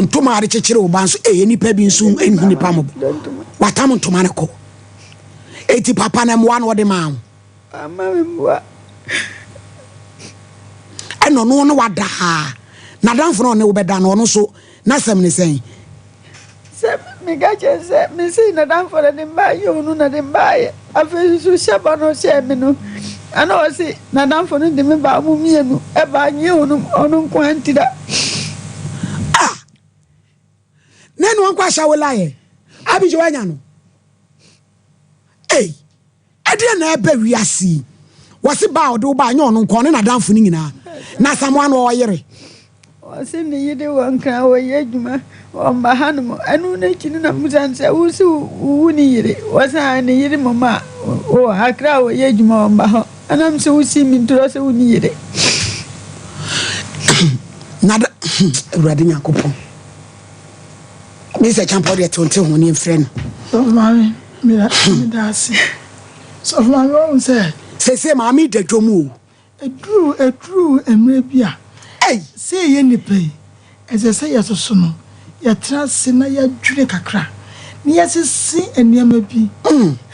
ntoma a de kyekyere wo ba nso ɛyɛ nipa bi nso nhu nipa mmɔbɔ watam ntoma no kɔ eti papa no mmoa na ɔde maa wo ama me mmoa ɛna ɔno ne wada haa n'adamfo no ɔne wo bɛda no ɔno nso n'asɛm ne sɛn sɛ meka kyerɛ sɛ mesei nadamfo no de mbaayɛ ɔno na de mbaayɛ afei nso hyɛba no ɔhyɛɛ me no ɛna ɔse nadamfo no de me baa mo mmienu ɛbaa nyɛ ɔno ɔno nko ara nti da na ɛne ɔnkɔ ahyɛ wo layɛ abigye wanya no ei ɛdeɛ na ɛbɛ wiase yi wɔse baa ɔde wo baa nyɛ ɔno nko ɔne n'adamfo no nyinaa na Asamoah no ɔyere ɔse ne yere wɔ nkran wɔyɛ adwuma ɔmba hanom ɛno n'akyi no na musa no sɛ wo se wowu ne yere wɔsan ne yere mmom a wɔ Accra a wɔyɛ adwuma ɔmba hɔ ɛnam sɛ wosii me ntorɔ sɛ wo ne yere na da awurade nyankopɔn me sɛ kyampɔ deɛ tonte ho ne mfrɛ no Sɔfo maame, meda meda ase. Sɔfo maame, wahu sɛ. Sese maame da dwom o. Eduru eduru mmerɛ bi a. Sɛ yɛyɛ nnipa yi, ɛsɛ sɛ yɛsoso no, yɛtena ase na yɛdwene kakra, na yɛsese nneɛma bi.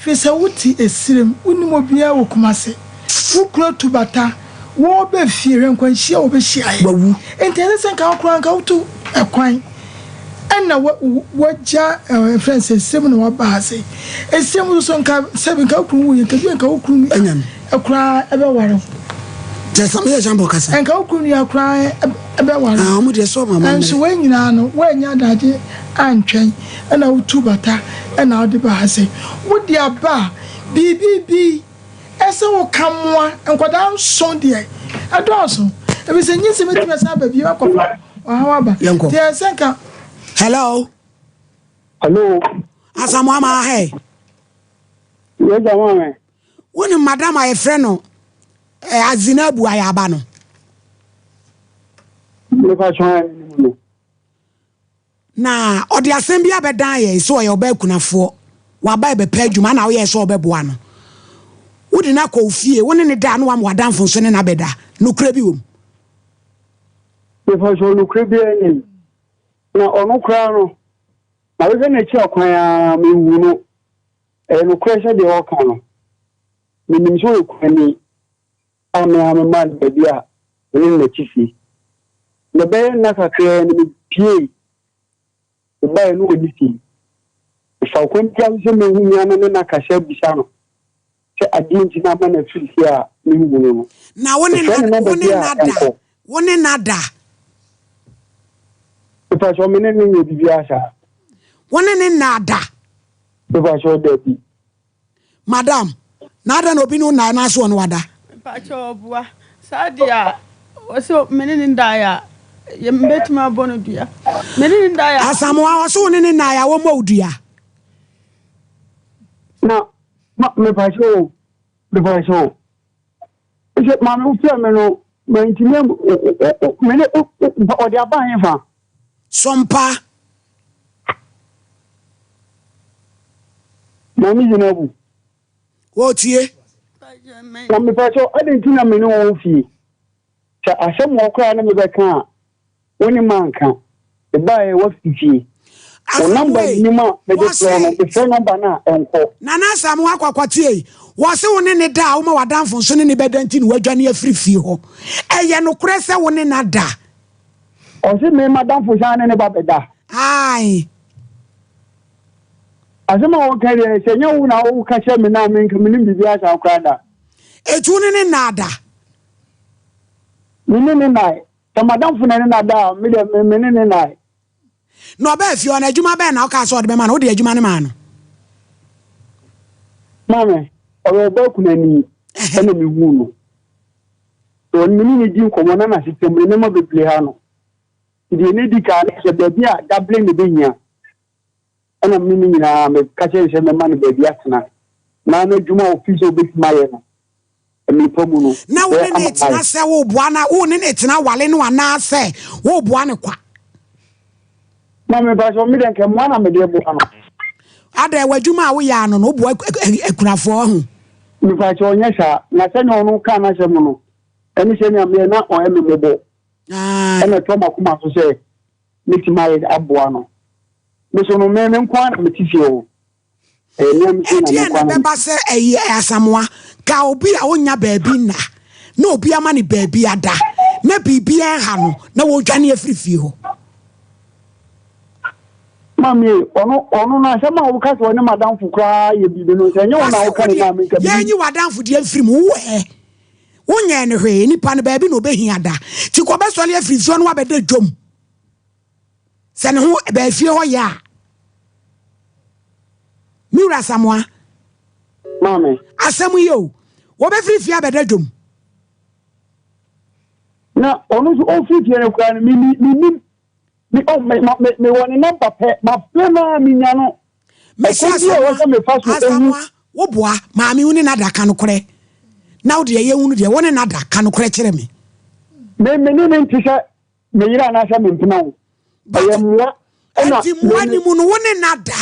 Firi sɛ wote esirem, wonnim obiara wɔ Kumase. Wo kunu atu bata, wɔreba fie, hwɛ nkwanhyia a wɔbɛhyiaeɛ. Wawu. Enti ɛsɛ sɛ nka wo koraa nka wotu kwan. Ɛna wagya ɛfrɛ no sɛ esirem na waba ha sei. Esirem nso so nka sɛbi nka wo kunu wuiɛ nka bi nka wo kunu nua koraa ɛbɛware wo. Kyɛ sɛ meyɛ Jean Paul kasa. Nka wo kunu nua koraa ɛbɛware wo. Ah, ɔmo deɛ sɛ ɔmo amammerɛ. Nso wei nyinaa no woannya adagye antwɛn ɛna wotu bata ɛna wode ba ha sei. Wode aba a biribi bi ɛsɛ woka mmoa nkwadaa nson deɛ ɛdɔɔso. Efisɛ nyinsɛn bɛtumi asan aba bio akɔfa ɔhaw aba. Yɛnkɔ. Nti ɛsɛ nka. Hello. Hello. Asamoah ma ahɛ. Yes, maame. Wo ne madam a yɛfrɛ no eh, Azinabu Ayaba no. Mepa kyɛn anim no. Na ɔde asɛm bi abɛdan yɛn sɛ ɔyɛ ɔbaa kunafoɔ. Waba ɛbɛpɛ adwuma na woyɛ sɛ ɔbɛboa no. Wode no akɔ wo fie, wo ne ne da na wama w'adamfo nso ne no abɛda. Nokorɛ bi wɔ mu? Mepa kyɛw nokorɛ biara nnim. Na ɔno koraa no, mahwehwɛ n'akyi akwan ara menhu no. Ɛyɛ nokorɛ sɛ deɛ ɔka no, menim sɛ ɔyɛ kunani a me ara memaa no baabi a me ne no te fie. Na ɛbɛyɛ nna kakraa ni mepuei, mebaeɛ na ɔnni fie. Mefaa kwan biara so sɛ mɛhu me ara na ne no akasa abisa no sɛ adeɛ nti na ama no afiri fie a menhu no no. Na wo ne Mefrɛ ne na nɔmba wo ne bi a na da ɛnkɔ. wo ne na da Mepa kyɛw me ne no nyɛ biribiara saa. Wo ne ne nna da. Mepa kyɛw dabi. Madam, na adɛn na obi ne wo nnae anaasɛ ɔne wo ada? Mepakyɛw ɔboa. Saa deɛ a ɔsɛ me ne ne ndaeɛ a yɛ mebɛtumi abɔ no dua. Me ne ne ndaeɛ a. Asamoah, ɔse wo ne ne nnaeɛ a wɔmmɔ wo dua. Na ma mepakyɛw o, mepakyɛw o. Sɛ maame wo frɛ me no, mantumi am me ne ɔde aba hefa? Sompa. Maame Zainabu. Wɔtie. Na mepakyɛw adɛn nti na me ne wo wɔ fie? Sɛ asɛm wɔ koraa na mebɛka a, wo ne manka. Mebaeɛ woafi fie. Wo nɔmba nnim a mede frɛ wo no, mefrɛ nɔmba no a ɛnkɔ. Nana Asamoah Kwakwatsie yi, wɔse wo ne no da a woma w'adamfo nso ne no bɛda nti na woadwane afiri fie hɔ. Ɛyɛ nokorɛ sɛ wo ne no ada? Ɔse me madamfo san ne ne ba bɛda. Ae. Asɛm a woka deɛ sɛ nyɛ wo na woka kyerɛ me na menka menim biribiara saa koraa da. Eti wo ne ne nna ada? Me ne ne nnae. Sɛ madamfo na ne no ada a, me deɛ me ne ne nnae. Na ɔbaa fie hɔ no, adwuma bɛn na wokaa sɛ ɔde bɛma no? Wode adwuma no maa no? Maame, ɔyɛ ɔbaa kunani, ɛna mehuu no. So me ne no di nkɔmmɔ na n'asetena mu no, nneɛma bebree ha no. Nti deɛ n'edi kan no sɛ baabi a dabere na ɛbɛhia. Ɛna me ne no nyinaa meka kyerɛ no sɛ mɛma no baabi atena na n'adwuma a ɔfii sɛ ɔbɛtumi ayɛ no mmere pa mu no, Na wo bɛyɛ ne no ama no retena ayɛ. sɛ woreboa no, wo ne no retena aware no anaasɛ woreboa no kwa? Ma me mpakyɛw, me deɛ nka mmoa na mede reboa no. Adɛn, w'adwuma a woyɛ ano no, woboa akunafoɔ ho? Mepakyɛw, nyɛ saa. Na sɛnea ɔno kaa n'asɛm no, ɛne sɛnea meyɛ na ɔyɛ me mmɔbɔ. Ɛna ɛtɔ m'akoma so sɛ mɛtumi ayɛ aboa no. Me so no, me me nko ara na mete fie o. Ɛyɛ me a me fie na me Ɛdeɛn nko na ara na ɛbɛba sɛ ɛyɛ Asamoah ka obi a ɔnnya baabi nna na obi ama no baabi ada na biribiara nha no na wɔredwane afiri fie hɔ? Maame, ɔno ɔno no asɛm a woka sɛ ɔne madamfo koraa yɛ biribi no, sɛ ɛnyɛ wo na Ɔse woka ne wodeɛ maa me nka biribi. yɛnyi w'adamfo deɛ mfiri mu, wo ɛ? Wonyɛɛ no hwee, nipa no baabi na ɔbɛhia da. Nti kɔbɛsɔre afiri fie hɔ na wabɛda dwam. Sɛ ne ho baa fie hɔ yɛ a. Me wura Asamoah. Maame. Asɛm yi o, wɔbɛfiri fie abɛda dwam. Na ɔno nso ɔfiri fie no koraa no, me me menim. Me oh me ma me mewɔ ne nɔmba pɛ, mafrɛ no a menya no. Mesi Ɛkwan bi a ɛwɔ sɛ mefa so ehu. Asamoah, wo boa, maame wo ne nada ka nokorɛ. Na wo deɛ yɛhunu deɛ, wo ne nada ka nokorɛ kyerɛ me. Me me ne no nte sɛ me yere anaasɛ me mpena o. Ɛyɛ mmoa ɛna. Ɛnti mmoa ni mu no wo ne nada.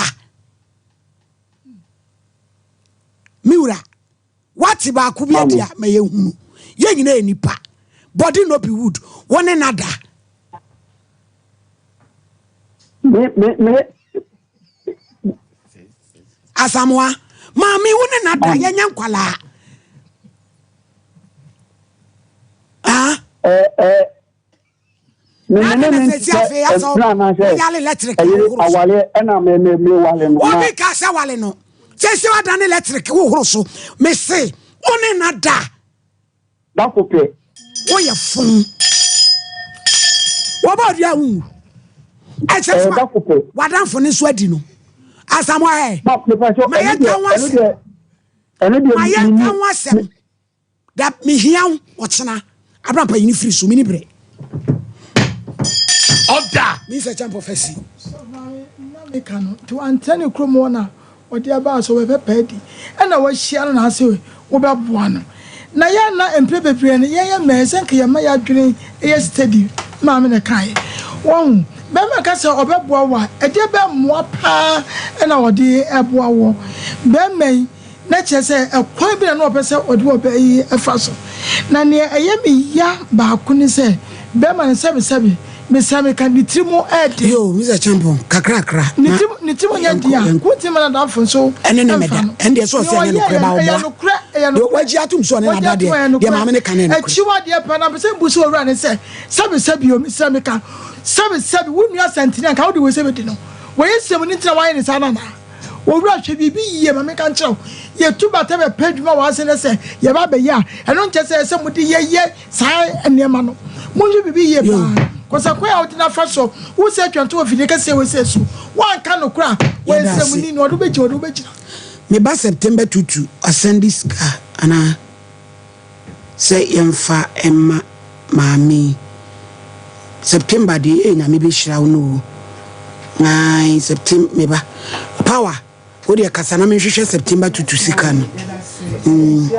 Me wura, wate baako bi adi a ma yɛhunu. Yɛn nyinaa yɛ nipa. Body no be wood. Wo ne nada. Me me me. Asamoah, maame wo ne nada yɛnyɛ nkwalaa. Ah. Eh, eh. Me Na me adɛn ne na ne sɛsi nte sɛ afei asɛ mpena anaasɛ woyale electric ɛyere wohoro so? awaleɛ ɛna me me me wale no na Obi ka sɛ wale no. Sɛsi wadane electric wohoro so. Me se, wo ne na da. dako pɛ. Woyɛ fon. Wɔbɔ ɔdua a wonwu. Ɛkyɛ Ɛyɛ so a dako pɛ. w'adamfo no nso adi no. Asamoah ɛ. Ma mepa kyɛw Ma ɛno yɛnka deɛ ho ɛno asɛm. deɛ ɛno deɛ Ma me yɛnka me ho asɛm. Da mehia wo ɔkyena abra mpanyini firi so mini brɛ. Ɔda. Mi sɛ kyɛn pɔfɛsi. Na meka no nti wantena ne kurom hɔ na ɔde abaa sɛ ɔbɛpɛpɛ adi ɛna wahyia no na ase wobɛboa no na yɛn na mprɛ bebree no yɛn yɛ mɛɛ sɛ nka yɛma yɛadwene yɛ steady maame na ɛkaeɛ wahu bɛrima ka sɛ ɔbɛboa wo a ɛdeɛ bɛn mmoa paa ɛna ɔde ɛboa wɔ bɛrima yi Na kyerɛ sɛ, ɛkwan bi na na ɔpɛ sɛ ɔde ɔbaa yi fa so. Na nea ɛyɛ me ya baako ne sɛ, bɛrima no, sɛbesɛbe, mesrɛ meka, ne tirim yɛ den. Yoo, Mister Champon, kakrakra Ne na tirim, ne tirim nyɛ yɛnkɔ, den a, yɛnkɔ. wontumi mma n'adamfo nso Ɛne ne mfa mmɛda. no. Ɛndeɛ sɛ ɔse Nea ɛnyɛ ɔyɛeɛ nokorɛ no, ba ɛyɛ ɔboa. nokorɛ, ɛyɛ Deɛ nokorɛ. wagye atom sɛ ɔne Wagye n'ada atom, deɛ, ɛyɛ deɛ nokorɛ. maame no ka no yɛ nokorɛ. Akyiwadeɛ paa, na mepɛ sɛ mebu so owura no sɛ, sɛbesɛbe o, mesrɛ meka, sɛbesɛbe, wo nua Santini anka wode wei sɛ bɛdi no. Wei nsɛm no nti na wayɛ ne saa no anaa? Owura, hwɛ biribi yie ma menka nkyerɛ wo. Yɛtu bata bɛpɛ adwuma wɔ ase na sɛ yɛba abɛyɛ a, ɛno nkyerɛ sɛ ɛsɛ sɛ mode yɛyɛ saa nneɛma no. Monhwɛ biribi yie paa. Kɔsa kwan a wode no afa so, wo sɛ atwa nto wɔ afidie kɛseɛ wei sɛ so. Woanka nokorɛ a, wɔyɛ Yɛda ase. nsɛmuni na ɔde wo bɛgyina, ɔde wo bɛgyina. Me ba September tutu asɛnde sika anaa sɛ yɛmfa mma maame yi September deɛ ee nyame bɛhyira wo no o ae Septem me ba power wo deɛ kasa na menhwehwɛ September tutu sika no mm.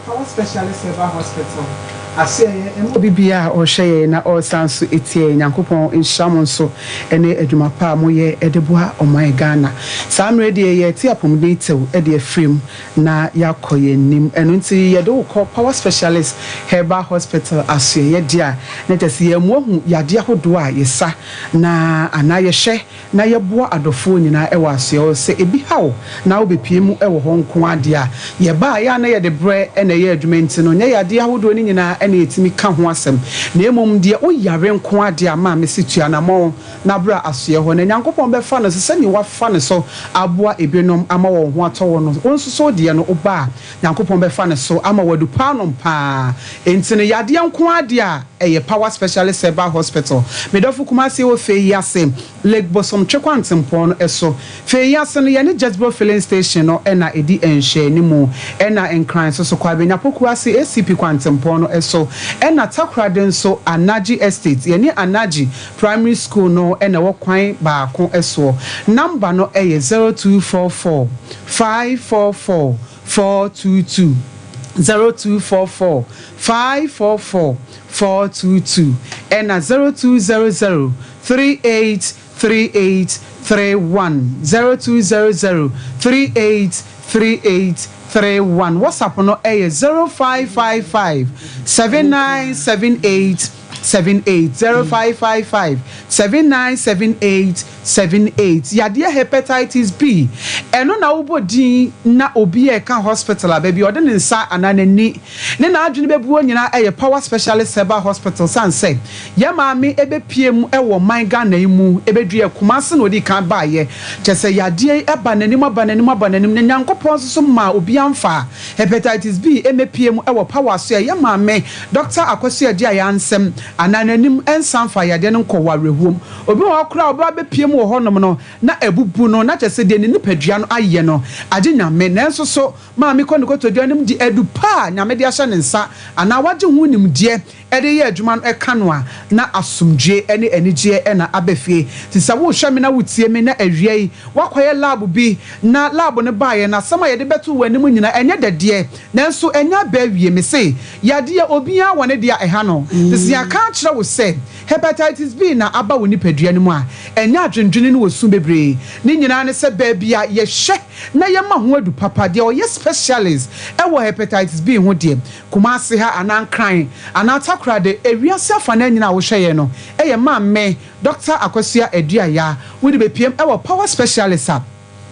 Power Specialist Herbal Hospital asoɛeɛ ɛma obi biara a ɔrehwɛ yɛn na ɔresan nso tie yɛn. Nyankopɔn nhyira mo nso ne adwuma pa a moyɛ de boa ɔman Ghana. Saa mmerɛ deɛ yɛrete apɔmuden tew de afiri mu na yɛakɔ yɛn anim. Ɛno nti yɛde wo kɔ Power Specialist Herbal Hospital asoɛeɛ deɛ a, na kyerɛ sɛ yɛn moahu yadeɛ ahodoɔ a yɛsa na anaa yɛhwɛ na yɛboa adɔfoɔ nyinaa wɔ asoɛeɛ hɔ. Sɛ ebi ha wo na wobɛpue mu wɔ hɔ nko ara deɛ a, yɛba a, ɛyɛ a na yɛde berɛ na ɛyɛ adwuma nti no, nyɛ yadeɛ ahodoɔ no nyinaa na yɛtumi ka ho asɛm, na mmom deɛ woyare nko ara deɛ a, maame se tu anamɔn na bra asoɛɛ hɔ, na Nyankopɔn bɛfa no so sɛdeɛ wafa no so aboa ebinom ama wɔn ho atɔ wɔn no, wo nso so wo deɛ no woba a, Nyankopɔn bɛfa no so ama wadu paano paa. Enti no yadeɛ nko ara deɛ a, ɛyɛ Power Specialist Herbal Hospital. Me dɔfo Kumasi wɔ fei yi ase, Lake Bosomtwe kwantempɔn no so. Fei yi ase no, yɛne Jetsbro Filling Station no na ɛdi nhwɛanimu. Ɛna Nkran nso so, Kwabenya Poku ase ACP kwantempɔn no so. Ɛna Takoradi nso, Anaji Estate, yɛne Anaji Primary School no na ɛwɔ kwan baako soɔ. Number no yɛ 0244 544 422, 0244 544 422 ɛna 0200 38 38 31, 0200 38 38 31. WhatsApp no yɛ 0555 7978 78, 0555 7978 78. Yadeɛ Hepatitis B, ɛno na wobɔ din na obi reka hospital a, baabi a ɔde ne nsa anaa n'ani ne n'adwene bɛbuo nyinaa yɛ Power Specialist Herbal Hospital sane sɛ yɛn maame bɛpue mu wɔ ɔman Ghana yi mu bɛduɛ Kumasi na ɔdii kan baeɛ kyerɛ sɛ yadeɛ yi ba n'anim aba n'anim aba n'anim na Nyankopɔn nso so maa obi amfa Hepatitis B mmɛpue mu wɔ Power so a yɛn maame Dɔkta Akwasu Aduaya nsɛm anaa n'anim nsan mfa yadeɛ no nkɔ wɔ awerɛhoɔ mu. Obi wɔ hɔ koraa a ɔbɛba abɛpue mu wɔ hɔnom no na abubu no na kyerɛ sɛ deɛ ne nipadua no ayɛ no agye Nyame nanso so Maame kɔ ne kotodwe anim de adu pa a Nyame de ahyɛ ne nsa anaa wagye ho nimdeɛ de reyɛ adwuma no ka no a, na asomdwoe ne anigyeɛ na aba fie. Nti sɛ wohwɛ me na wotie me na awia yi woakɔyɛ lab bi na lab no baeɛ no asɛm a yɛde bɛto w'anim nyinaa ɛnyɛ dɛ deɛ nanso ɛnyɛ aba awie. Mese yadeɛ obiara wɔ ne deɛ a ɛha no. Nti sɛ yɛaka akyerɛ wo sɛ Hepatitis B na aba wo nipadua no mu a, ɛnyɛ adwendwene ne osu bebree. Ne nyinaa ne sɛ baabi a yɛhwɛ na yɛma ho adu papa, deɛ ɔyɛ specialist wɔ hepatitis B ho deɛ, Kumasi ha anaa Nkran anaa Takoradi, ewiase afanaa nyinaa a wohwɛ yɛn no, ɛyɛ Maame Dɔkta Akosua Aduaya, wode bɛpiem wɔ Power Specialist a,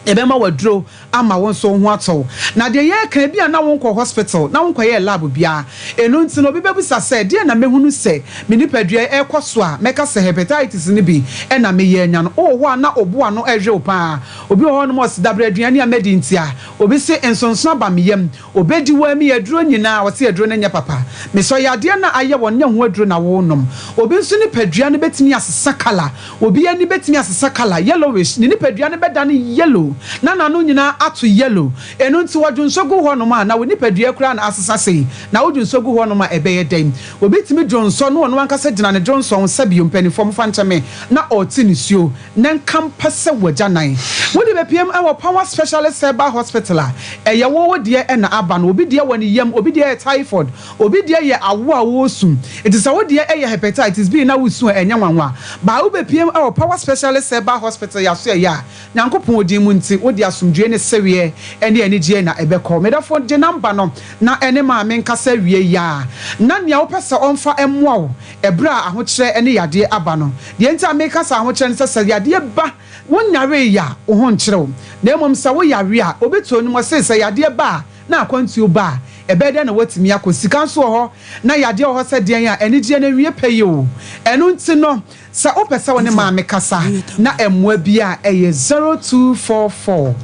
yɛbɛma wo aduro ama wo nso wo ho atɔ wo. Na deɛ yɛreka, ebia na wonkɔɔ hospital na wonkɔyɛɛ lab biara, ɛno nti no obi bɛbisa sɛ, deɛn na mɛhunu sɛ me nipadua yi ɛrekɔ so a mɛka sɛ hepatitis no bi na meyɛ anya no? Wowɔ hɔ a na wo bo ano ɛhwe wo pa ara. Obi wɔ hɔnom a ɔse dabrɛ aduane a madi nti a, obi se nsonsono aba me yam, obedi wo ami aduro nyinaa ɔse aduro no nyɛ papa. Mesɔ yadeɛ no a ayɛ wɔn nyɛ ho aduro na wonom. Obi nso nipadua no bɛtumi asesa colour, obi ani bɛtumi asesa colour, yellowish, ne nipadua no bɛdane yellow na n'ano nyinaa ato yellow. Ɛno nti wɔdwonsɔ gu hɔnom a na wo nipadua koraa na asesa sei, na wodwonsɔ gu hɔnom a ɛbɛyɛ dɛn? Obi tumi dwonsɔ na ɔno ankasa gyina ne dwonsɔ ho sɛbio mpaninfoɔ mofa nkyɛ me na ɔrete nisuo. Na nka mpa sɛ w'agyanan. Wode bɛpiam wɔ Power Specialist Herbal Hospital a, ɛyɛ wo wo deɛ na aba no. Obi deɛ wɔ ne yam, obi deɛ yɛ typhoid, obi deɛ yɛ awo a woresu. Nti sɛ wo deɛ yɛ Hepatitis B na woresu a, ɛnyɛ nwanwa. Baa wobɛpiam wɔ Power Specialist Herbal Hospital yɛasoɛeɛ a, Nyankopɔn din mu nti, wode asomdwoeɛ ne sereɛ ne anigyeɛ na ɛbɛkɔ. Me dɔfo, gye number no na ɛne maame nkasa awie yi ara, na nea wopɛ sɛ ɔmfa mmoa wo Ɛberɛ a ahokyerɛ ne yadeɛ aba no, deɛ nti a meka sɛ ahokyerɛ ne sɛ, sɛ yadeɛ ba, wonyareeɛ a, wo ho nkyere wo. Na mmom sɛ woyare a, obi too nnwom, ɔse, sɛ yadeɛ ba a, na akwantuo ba a, ɛbɛyɛ dɛn na woatumi akɔ? Sika nso wɔ hɔ, na yadeɛ wɔ hɔ sɛ deɛn a, anigyeɛ no awie pɛ yi o. Ɛno nti no, Sɛ wopɛ sɛ wo ne maame kasa na mmoa bi a, ɛyɛ 0244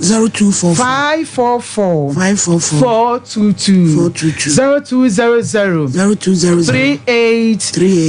544 422, 0200 38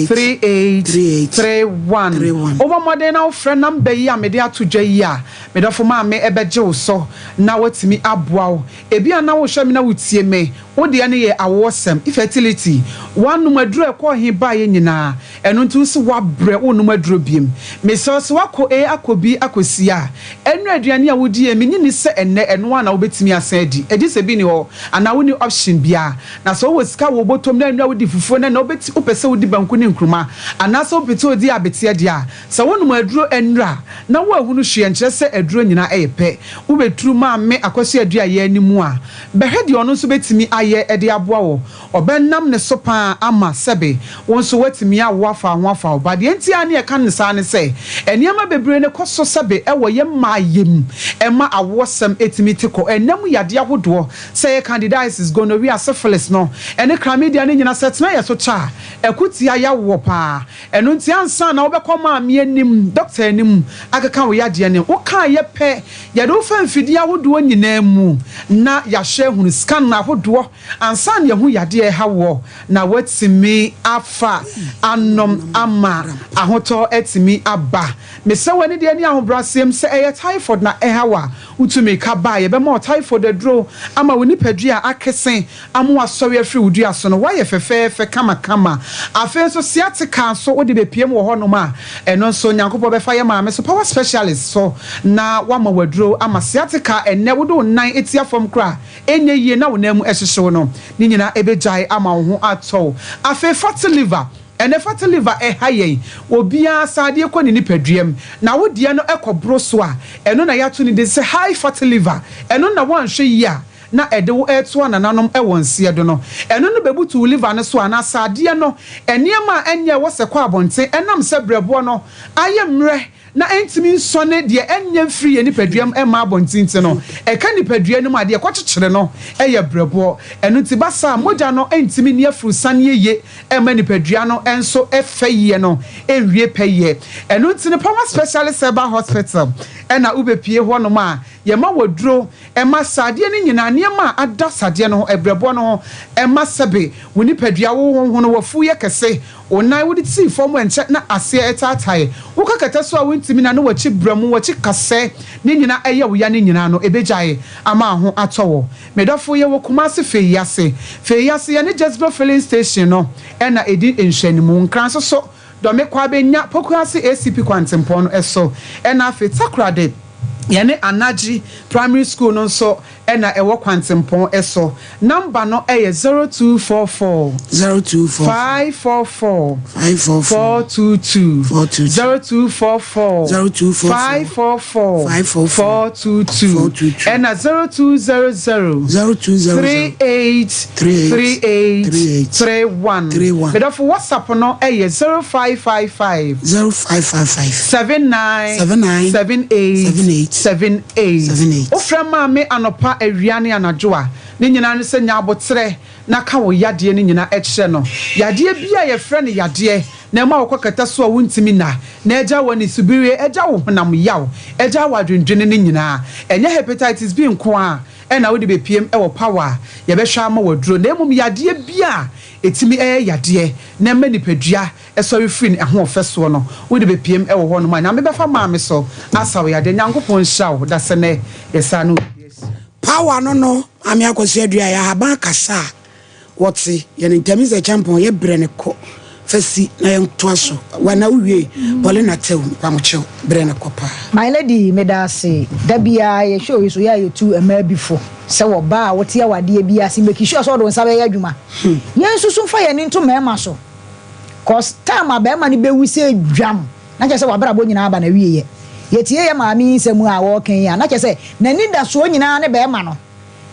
38 31. Wobɔ mmɔden na wofrɛ nɔmba yi a mede ato dwa yi a, me dɔfo maame bɛgye wo so na watumi aboa wo. Ebia na wohwɛ me na wutie me, wo deɛ no yɛ awoɔsɛm, infertility, woanom aduro a ɛkɔɔ he baeɛ nyinaa, Ɛno nti wo se woabrɛ wonnom aduro biom. Mesrɛ wo sɛ woakɔ A akɔ B akɔ C a, ɛno aduane a wodi yɛ menye nni sɛ ɛnnɛ ɛno ara na wobɛtumi asan adi. Ɛgye sɛ bi nni hɔ anaa wonni option biara. Na sɛ wowɔ sika wɔ wo bɔtɔm na ɛnnora wodi fufuo na ɛnnɛ wobɛti wopɛ sɛ wodi banku ne nkruma anaasɛ wopɛ sɛ wodi abeteɛ deɛ a, sɛ wonom aduro ɛnnora na woahunu hwee ɛnkyerɛ sɛ aduro nyinaa ɛyɛ pɛ. Wobɛturu maame Akwasu Aduayɛ anim a, bɛhwɛ deɛ ɔno nso bɛtumi ayɛ de aboa wo. Ɔbɛnam ne so paa ama sɛbe wo nso woatumi awo afa ho afa wo ba. Deɛ nti ara ne. ne yɛka no saa ne sɛ, nneɛma bebree na ɛkɔ so sɛbe wɔ yɛn mmaayɛ mu ɛma awoɔsɛm tumi te kɔ. Ɛnna mu yadeɛ ahodoɔ, sɛ ɛyɛ candidiasis, gonorrhea, syphilis no, ɛne chlamydia no nyinaa, sɛ ɛtena yɛn so kyɛ a, ɛko tia yawoɔ pa ara. Ɛno nti ansa na wobɛkɔ maame anim, dɔkta anim akeka wo yadeɛ no, wokaeɛ pɛ, yɛde wo fa mfidie ahodoɔ nyinaa mu na yɛahwɛ ahunu scan ahodoɔ ansa na yɛahu yadeɛ a ɛha woɔ na woatumi afa anom ama ahotɔ atumi aba. Mesrɛ wo anidie ne ahobrɛaseɛm sɛ ɛyɛ typhoid na ɛha wo a, wotumi ka ba a yɛbɛma wo typhoid aduro ama wo nipadua akese ama woasɔre afiri wo dua so no, woayɛ fɛfɛɛfɛ kamakama. Afei nso sciatica nso wode bɛpiem wɔ hɔnom a, ɛno nso Nyankopɔn bɛfa yɛ maame so power specialist so na wama wo aduro ama sciatica a ɛnnɛ wode wo nan tia fam koraa a ɛnyɛ yie na wo nan mu hyehye wo no, ne nyinaa ɛbɛgyae ama wo ho atɔ wo. Afei fatty liver, ɛnnɛ fatty liver ɛha yɛn, obiara saa adeɛ kɔ ne nipaduam na wo deɛ no ɛkɔ boro so a, ɛno na yɛato ne din sɛ high fatty liver, ɛno na woanhwɛ yie a na ɛde wo retoa nananom wɔ nseɛ do no, ɛno no bɛbutu wo liver no so anaa sradeɛ no, nneɛma a ɛnyɛ ɛwɔ sɛ kɔ abɔnten ɛnam sɛ brɛboɔ no ayɛ mmerɛ na ɛntumi nsɔne deɛ ɛnyɛ mfiri yɛn nipaduam mma abɔnten nti no, ɛka nipadua no mu a, deɛ ɛkɔkyekyere no yɛ brɛboɔ. Ɛno nti ba saa a, mogya no ntumi nni afurusaneɛ yie mma nipadua no nso fɛyɛ no nwie pɛyɛ. Ɛno nti no, Power Specialist Herbal Hospital na wobɛpue hɔnom a, Yɛma waduro, ɛma sradeɛ no nyinaa, nneɛma a ada sradeɛ no ho, ɛbrɛboɔ no ho, ɛma sɛbe wo nipadua, wo honhono, w'afuw yɛ kɛse, wo nan wode sii fam ɛnkyɛ na aseɛ ɛtaatae, wo ka kɛtɛ so a wontumi nane w'akyi brɛ mu, w'akyi kasɛɛ, ne nyinaa ɛyɛ wo ya ne nyinaa no ɛbɛgyae ama wo ho atɔ wo. Me dɔfo yɛwɔ Kumasi Feyiase. Feyiase yɛne Jezebel filling station no na ɛdi nhwɛanimu. Nkran nso so Dɔme Kwabenya Pokuase ACP kwantempɔn no so ɛna afei Takoradi yɛne Anagye Primary School no nso na ɛwɔ kwantempɔn so. Number no yɛ 0244 0244 544 544 422 422 0244 0244 544 544 422 422 ɛna 0200 0200 38 38 38 31 31. Medɔfo WhatsApp no yɛ 0555 0555 79 79 78 78 78 78. Wofrɛ maame anɔpa, awia ne anadwo a, ne nyinaa ne sɛ nya aboterɛ na ka wo yadeɛ no nyinaa kyerɛ no. Yadeɛ biara a yɛfrɛ no yadeɛ na ɛma wokɔ kɛtɛ so a wontumi nna, na agya wo anisobirie, agya wo honam yaw, agya wo adwendwene no nyinaa. Ɛnyɛ hepatitis B nko ara na wode bɛpiem wɔ power a yɛbɛhwɛ ama wo aduro na mmom yadeɛ biara a ɛtumi yɛ yadeɛ na ɛma nipadua sɔre firi ne ahoɔfɛ soɔ no wode bɛpiem wɔ hɔ nom a Nyame bɛfa maame so asa wo yadeɛ. Nyankopɔn nhyira wo dasɛnɛ yɛsaa no wɔ bi akyi. Power no no Maame Akosua Duah yɛ ahaban kasa a Wɔte yɛn ntɛm sɛ kyɛmpɔn yɛ brɛ no kɔ fa si na yɛn toa so wa na wo wie Paulina tew mpamokyɛw brɛ no kɔ paa. My lady medaase da biaa yɛ show yi so yɛ a yɛtu mmaa bi fo sɛ wɔ baa a wote awadeɛ bi ase make sure sɛ wode wo nsa bɛyɛ adwuma yɛn nso so mfa yɛn ani nto mmarima so cause time a barima no bɛwu sɛ dwam na kyerɛ sɛ wabrabɔ nyinaa aba na wieɛ yɛtie yɛ maame yi nsɛm a wɔreka yi a na kyerɛ sɛ n'anidasoɔ nyinaa ne barima no.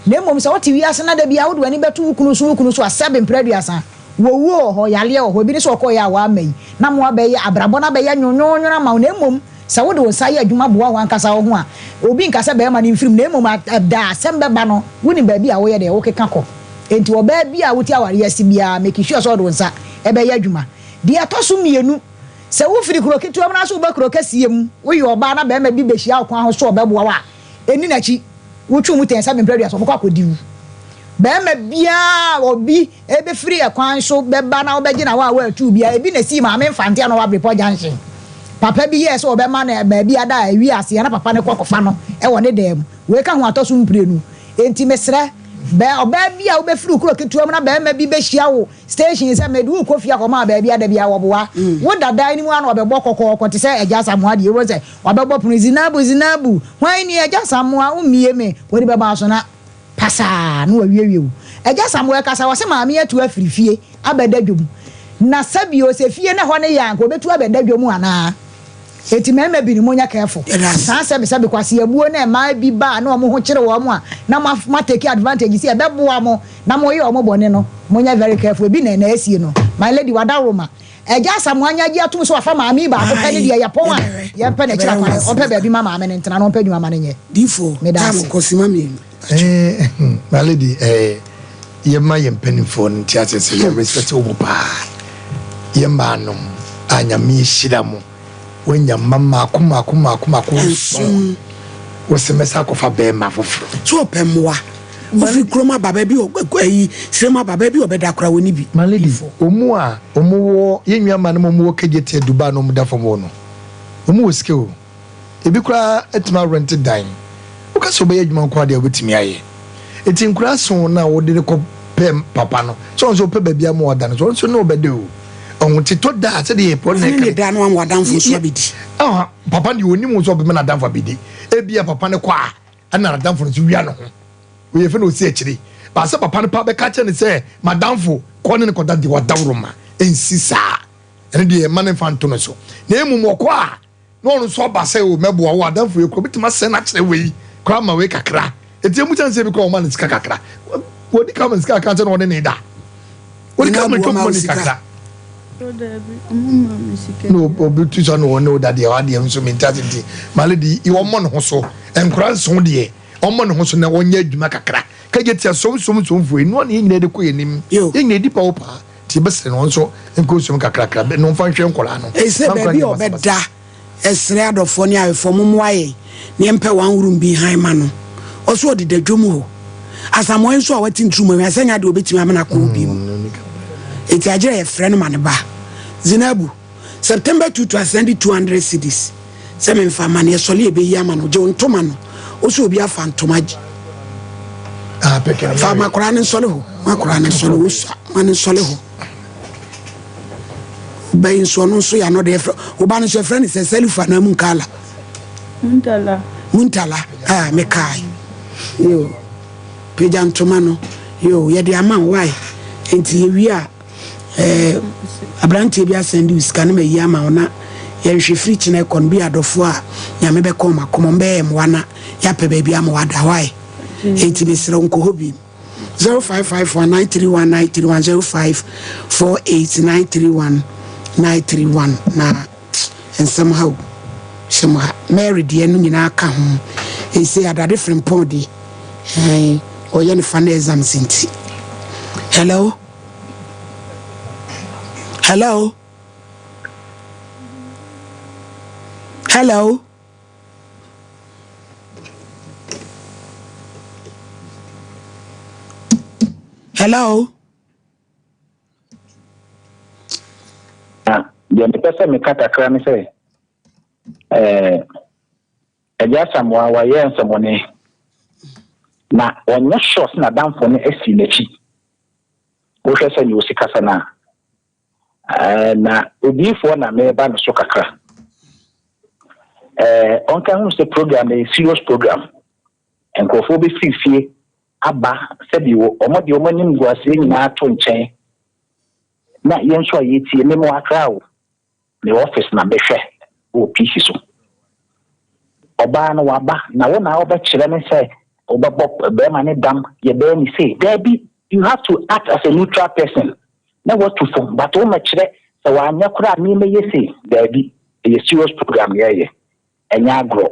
Na mmom sɛ wote wiase na da biara wode w'ani bɛto wo kunu so wo kunu so a, sɛbe mprɛ aduasa, wowuo wɔ hɔ, yareɛ wɔ hɔ, ebi ne sɛ ɔkɔeɛ a wamma yi, na mo abɛyɛ, abrabɔ no abɛyɛ nwonwonwono ama wo, na mmom sɛ wode wo nsa yɛ adwuma boa w'ankasa wo ho a, obi nka sɛ barima no mfiri mu, na mmom da a asɛm bɛba no, wonim baabi a woyɛ dɛn, wokeka kɔ. Enti ɔbaa biara a wote awareɛ ase biara, make sure sɛ wode wo nsa bɛyɛ adwuma. Deɛ ɛtɔ so mmienu, sɛ wofiri kuro ketewa mu na sɛ woba kuro kɛseɛ mu, woyɛ ɔbaa na barima bi bɛhyia wo kwan ho sɛ ɔbɛboa wo a, ɛnni n'akyi. Wotwiw mu tɛn sɛ mprɛ aduasa, wɔbɛkɔ akɔdi wo. Barima biara a obi bɛfiri ɛkwan so bɛba na wobɛgye no awaawa atuu biara, ebi na esii Maame Mfante a na ɔwɔ Abrepɔ Junction. Papa bi yɛɛ sɛ ɔbɛma no baabi ada a ɛwii aseɛ na papa no kɔ kɔfa no wɔ ne dan mu. Wei ka ho atɔ so mprenu. Enti mesrɛ, bɛ, ɔbaa bi a wobɛfiri wo kuro ketewa mu na barima bi bɛhyia wo station sɛ mede wo rekɔ fie akɔma baabi ada biara, wɔboa. Woda dan no mu ara na ɔbɛbɔ kɔkɔɔkɔ te sɛ Agya Asamoah deɛ, wobɛhu sɛ Wabɛbɔ pono, Zinabu, Zinabu, hwan ni? Agya Samoa, wommie me. Wode bɛbɔ aso na pasaa na wawiewie wo. Agya Samoa kasa, ɔse maame atu afiri fie abɛda dwom. Na sɛbio sɛ fie no ɛhɔ ne yɛ a, anka ɔbɛtu abɛda dwom anaa? Enti mmarima binom monyɛ careful. Saa sɛbesɛbe kwaseabuo no a mmaa bi ba a na wɔn ho kyere wɔn a na mo atake advantage sɛ ɛbɛboa mo na moyɛ wɔn bɔne no, monyɛ very careful. Ebi na na asie no. My lady, wadaworoma. Agya Asamoah anya agye atom sɛ wafa maame yi baako pɛ ne deɛ yɛpɔn a yɛmpɛ n'akyiri akwan, ɔmpɛ baabi ma maame no ntena na ɔmpɛ adwuma ma no nyɛ. Difoɔ, Meda time ase. kɔ sima mienu. Eh, my lady, eh, yɛ ma yɛ mpanimfoɔ no nti ase sɛ yɛ respect wo paa. Yɛ mmaa nom a nyame ahyira mo. Wanya mma mmaako mmaako mmaako mmaako nson. Wose mɛsa akɔfa bɛrima foforɔ. So ɔpɛ mmoa. Ofiri kurom aba baabi ayi srem aba baabi ɔbɛda koraa wɔnni bi. My lady, wɔn a wɔn wɔ yɛn nua mmaa nom a wɔn wɔ Kejetia Dubai na wɔn da fam hɔ no, wɔn wɔ sika o. Ebi koraa atumi arɛnte dan. Woka sɛ wobɛyɛ adwuma nko ara deɛ wobɛtumi ayɛ. Enti nkwadaa ason no a wode no kɔ pɛ papa no, sɛ ɔno nso ɔpɛ baabi ama wada no, so ɔno nso ne ɔbɛda o. Ɔho nti tɔ da a sɛdeɛ yɛ pɔ na Ɔne ne da no ama w'adamfo nso abɛdi. Ɔha, papa no deɛ ɔnim wo sɛ ɔbɛma n'adamfo abɛdi. Ebia papa no kɔ a, ɛna n'adamfo no nso wia ne ho. Oyɛ fɛ na ɔsi akyire. But sɛ papa no pa bɛka kyerɛ no sɛ m'adamfo kɔ ne no kɔda deɛ wadaworo ma, ɛnsi saa. Ɛno deɛ mma no mfa nto no so. Na mmom ɔkɔ a, na ɔno nso aba sɛ o mɛboa wo adamfo yi kora obɛtumi asɛn no akyerɛ wei koraa ma wei kakra ɛti ɛmu kyɛn sɛ bi koraa ɔma no sika kakra wɔdi ka ma no sika kakra sɛ na ɔne ne da wɔdi ka ma twɛ money kakra na obi tu sɛ na ɔne wo da deɛ wadeɛ nso mente ase nti male di ɔmmɔ ne ho so nkora nso deɛ ɔmmɔ ne ho so na ɔnyɛ adwuma kakra kagye tia som som somfoɔ yi noa ne yɛn nyinaa de kɔ yɛn anim yɛn nyinaa di pa wo paa Nti yɛbɛsrɛ no ɔnso nkɔ nsuom kakrakra na ɔmfa nhwɛ nkwadaa no. Ɛsɛ Na nkwadaa baabi a nyɛ basabasa. ɔbɛda ɛsrɛ adɔfoɔ ne awefoɔ mommoa yɛn na yɛmpɛ one room bi hann ma no. Ɔso ɔdeda dwom hɔ. Asamoah yi nso a wate nturumu ahwɛ sɛ nyɛ adeɛ ɔbɛtumi amena kɔɔ bi mu. Enti agyerɛ yɛfrɛ no ma no ba. Zinabu, September 2 to asɛnde 200 cedis sɛ memfa mma no, yɛsɔle a ɛbɛyi ama no. Gye wo ntoma no. Wo sɛ obi afa ntoma gye. Ah, Fa ma akwadaa no nsɔle hɔ. Ma akwadaa no nsɔle hɔ. Osua ma no nsɔle hɔ. Ba yi nso ɔno nso yɛ ano deɛ frɛ. Wo ba no nso yɛfrɛ no sɛ Salifu anaa Munkala. Muntala. Muntala. Ah, mekae. Yo. Pagya ntoma no. Yo, yɛde ama wo. Why? Nti yɛwie a Eh, aberanteɛ bi asɛnde wo sika na mayi ama wo na yɛnhwɛ firi kyena ɛkɔ no bi adɔfoɔ a nyame bɛka wɔn akoma wɔn bɛyɛ mmoa na yɛapɛ baabi ama wada hɔ ayɛ enti mesrɛ wo nkɔ hɔ bi 0551 931 931 0548 931 931 na nsɛm ha o hyɛ ha Mary deɛ no nyinaa ka ho ɛsɛ adade frempɔn deɛ ɔyɛ ne fa no exams nti hello Hello? Hello? Hello? Na deɛ mepɛ sɛ meka kakra ne sɛ ɛɛ Agya Asamoah wayɛ nsɛmɔne na ɔnyɛ sure sɛ n'adamfo no asi n'akyi. Wohwɛ sɛ nea osi kasa no a, ɛɛ na odiyifoɔ na meba no so kakra. Ɛɛ ɔnka hu sɛ program no yɛ serious program. Nkurɔfoɔ bɛfiri fie aba sɛbi wɔn de wɔn anim guaseɛ nyinaa to nkyɛn na yɛn nso a yɛtie me mo akra o. Me office na mehwɛ wɔ PC so. Ɔbaa no waba na wo na wobɛkyerɛ me sɛ wobɛbɔ bɛrima ne dam yɛbɛyɛ ne sei. Daabi, you have to act as a neutral person na watu fam but womɛkyerɛ sɛ wanyɛ koraa me mɛyɛ sei. Daabi, ɛyɛ serious program yɛyɛ, ɛnyɛ agorɔ.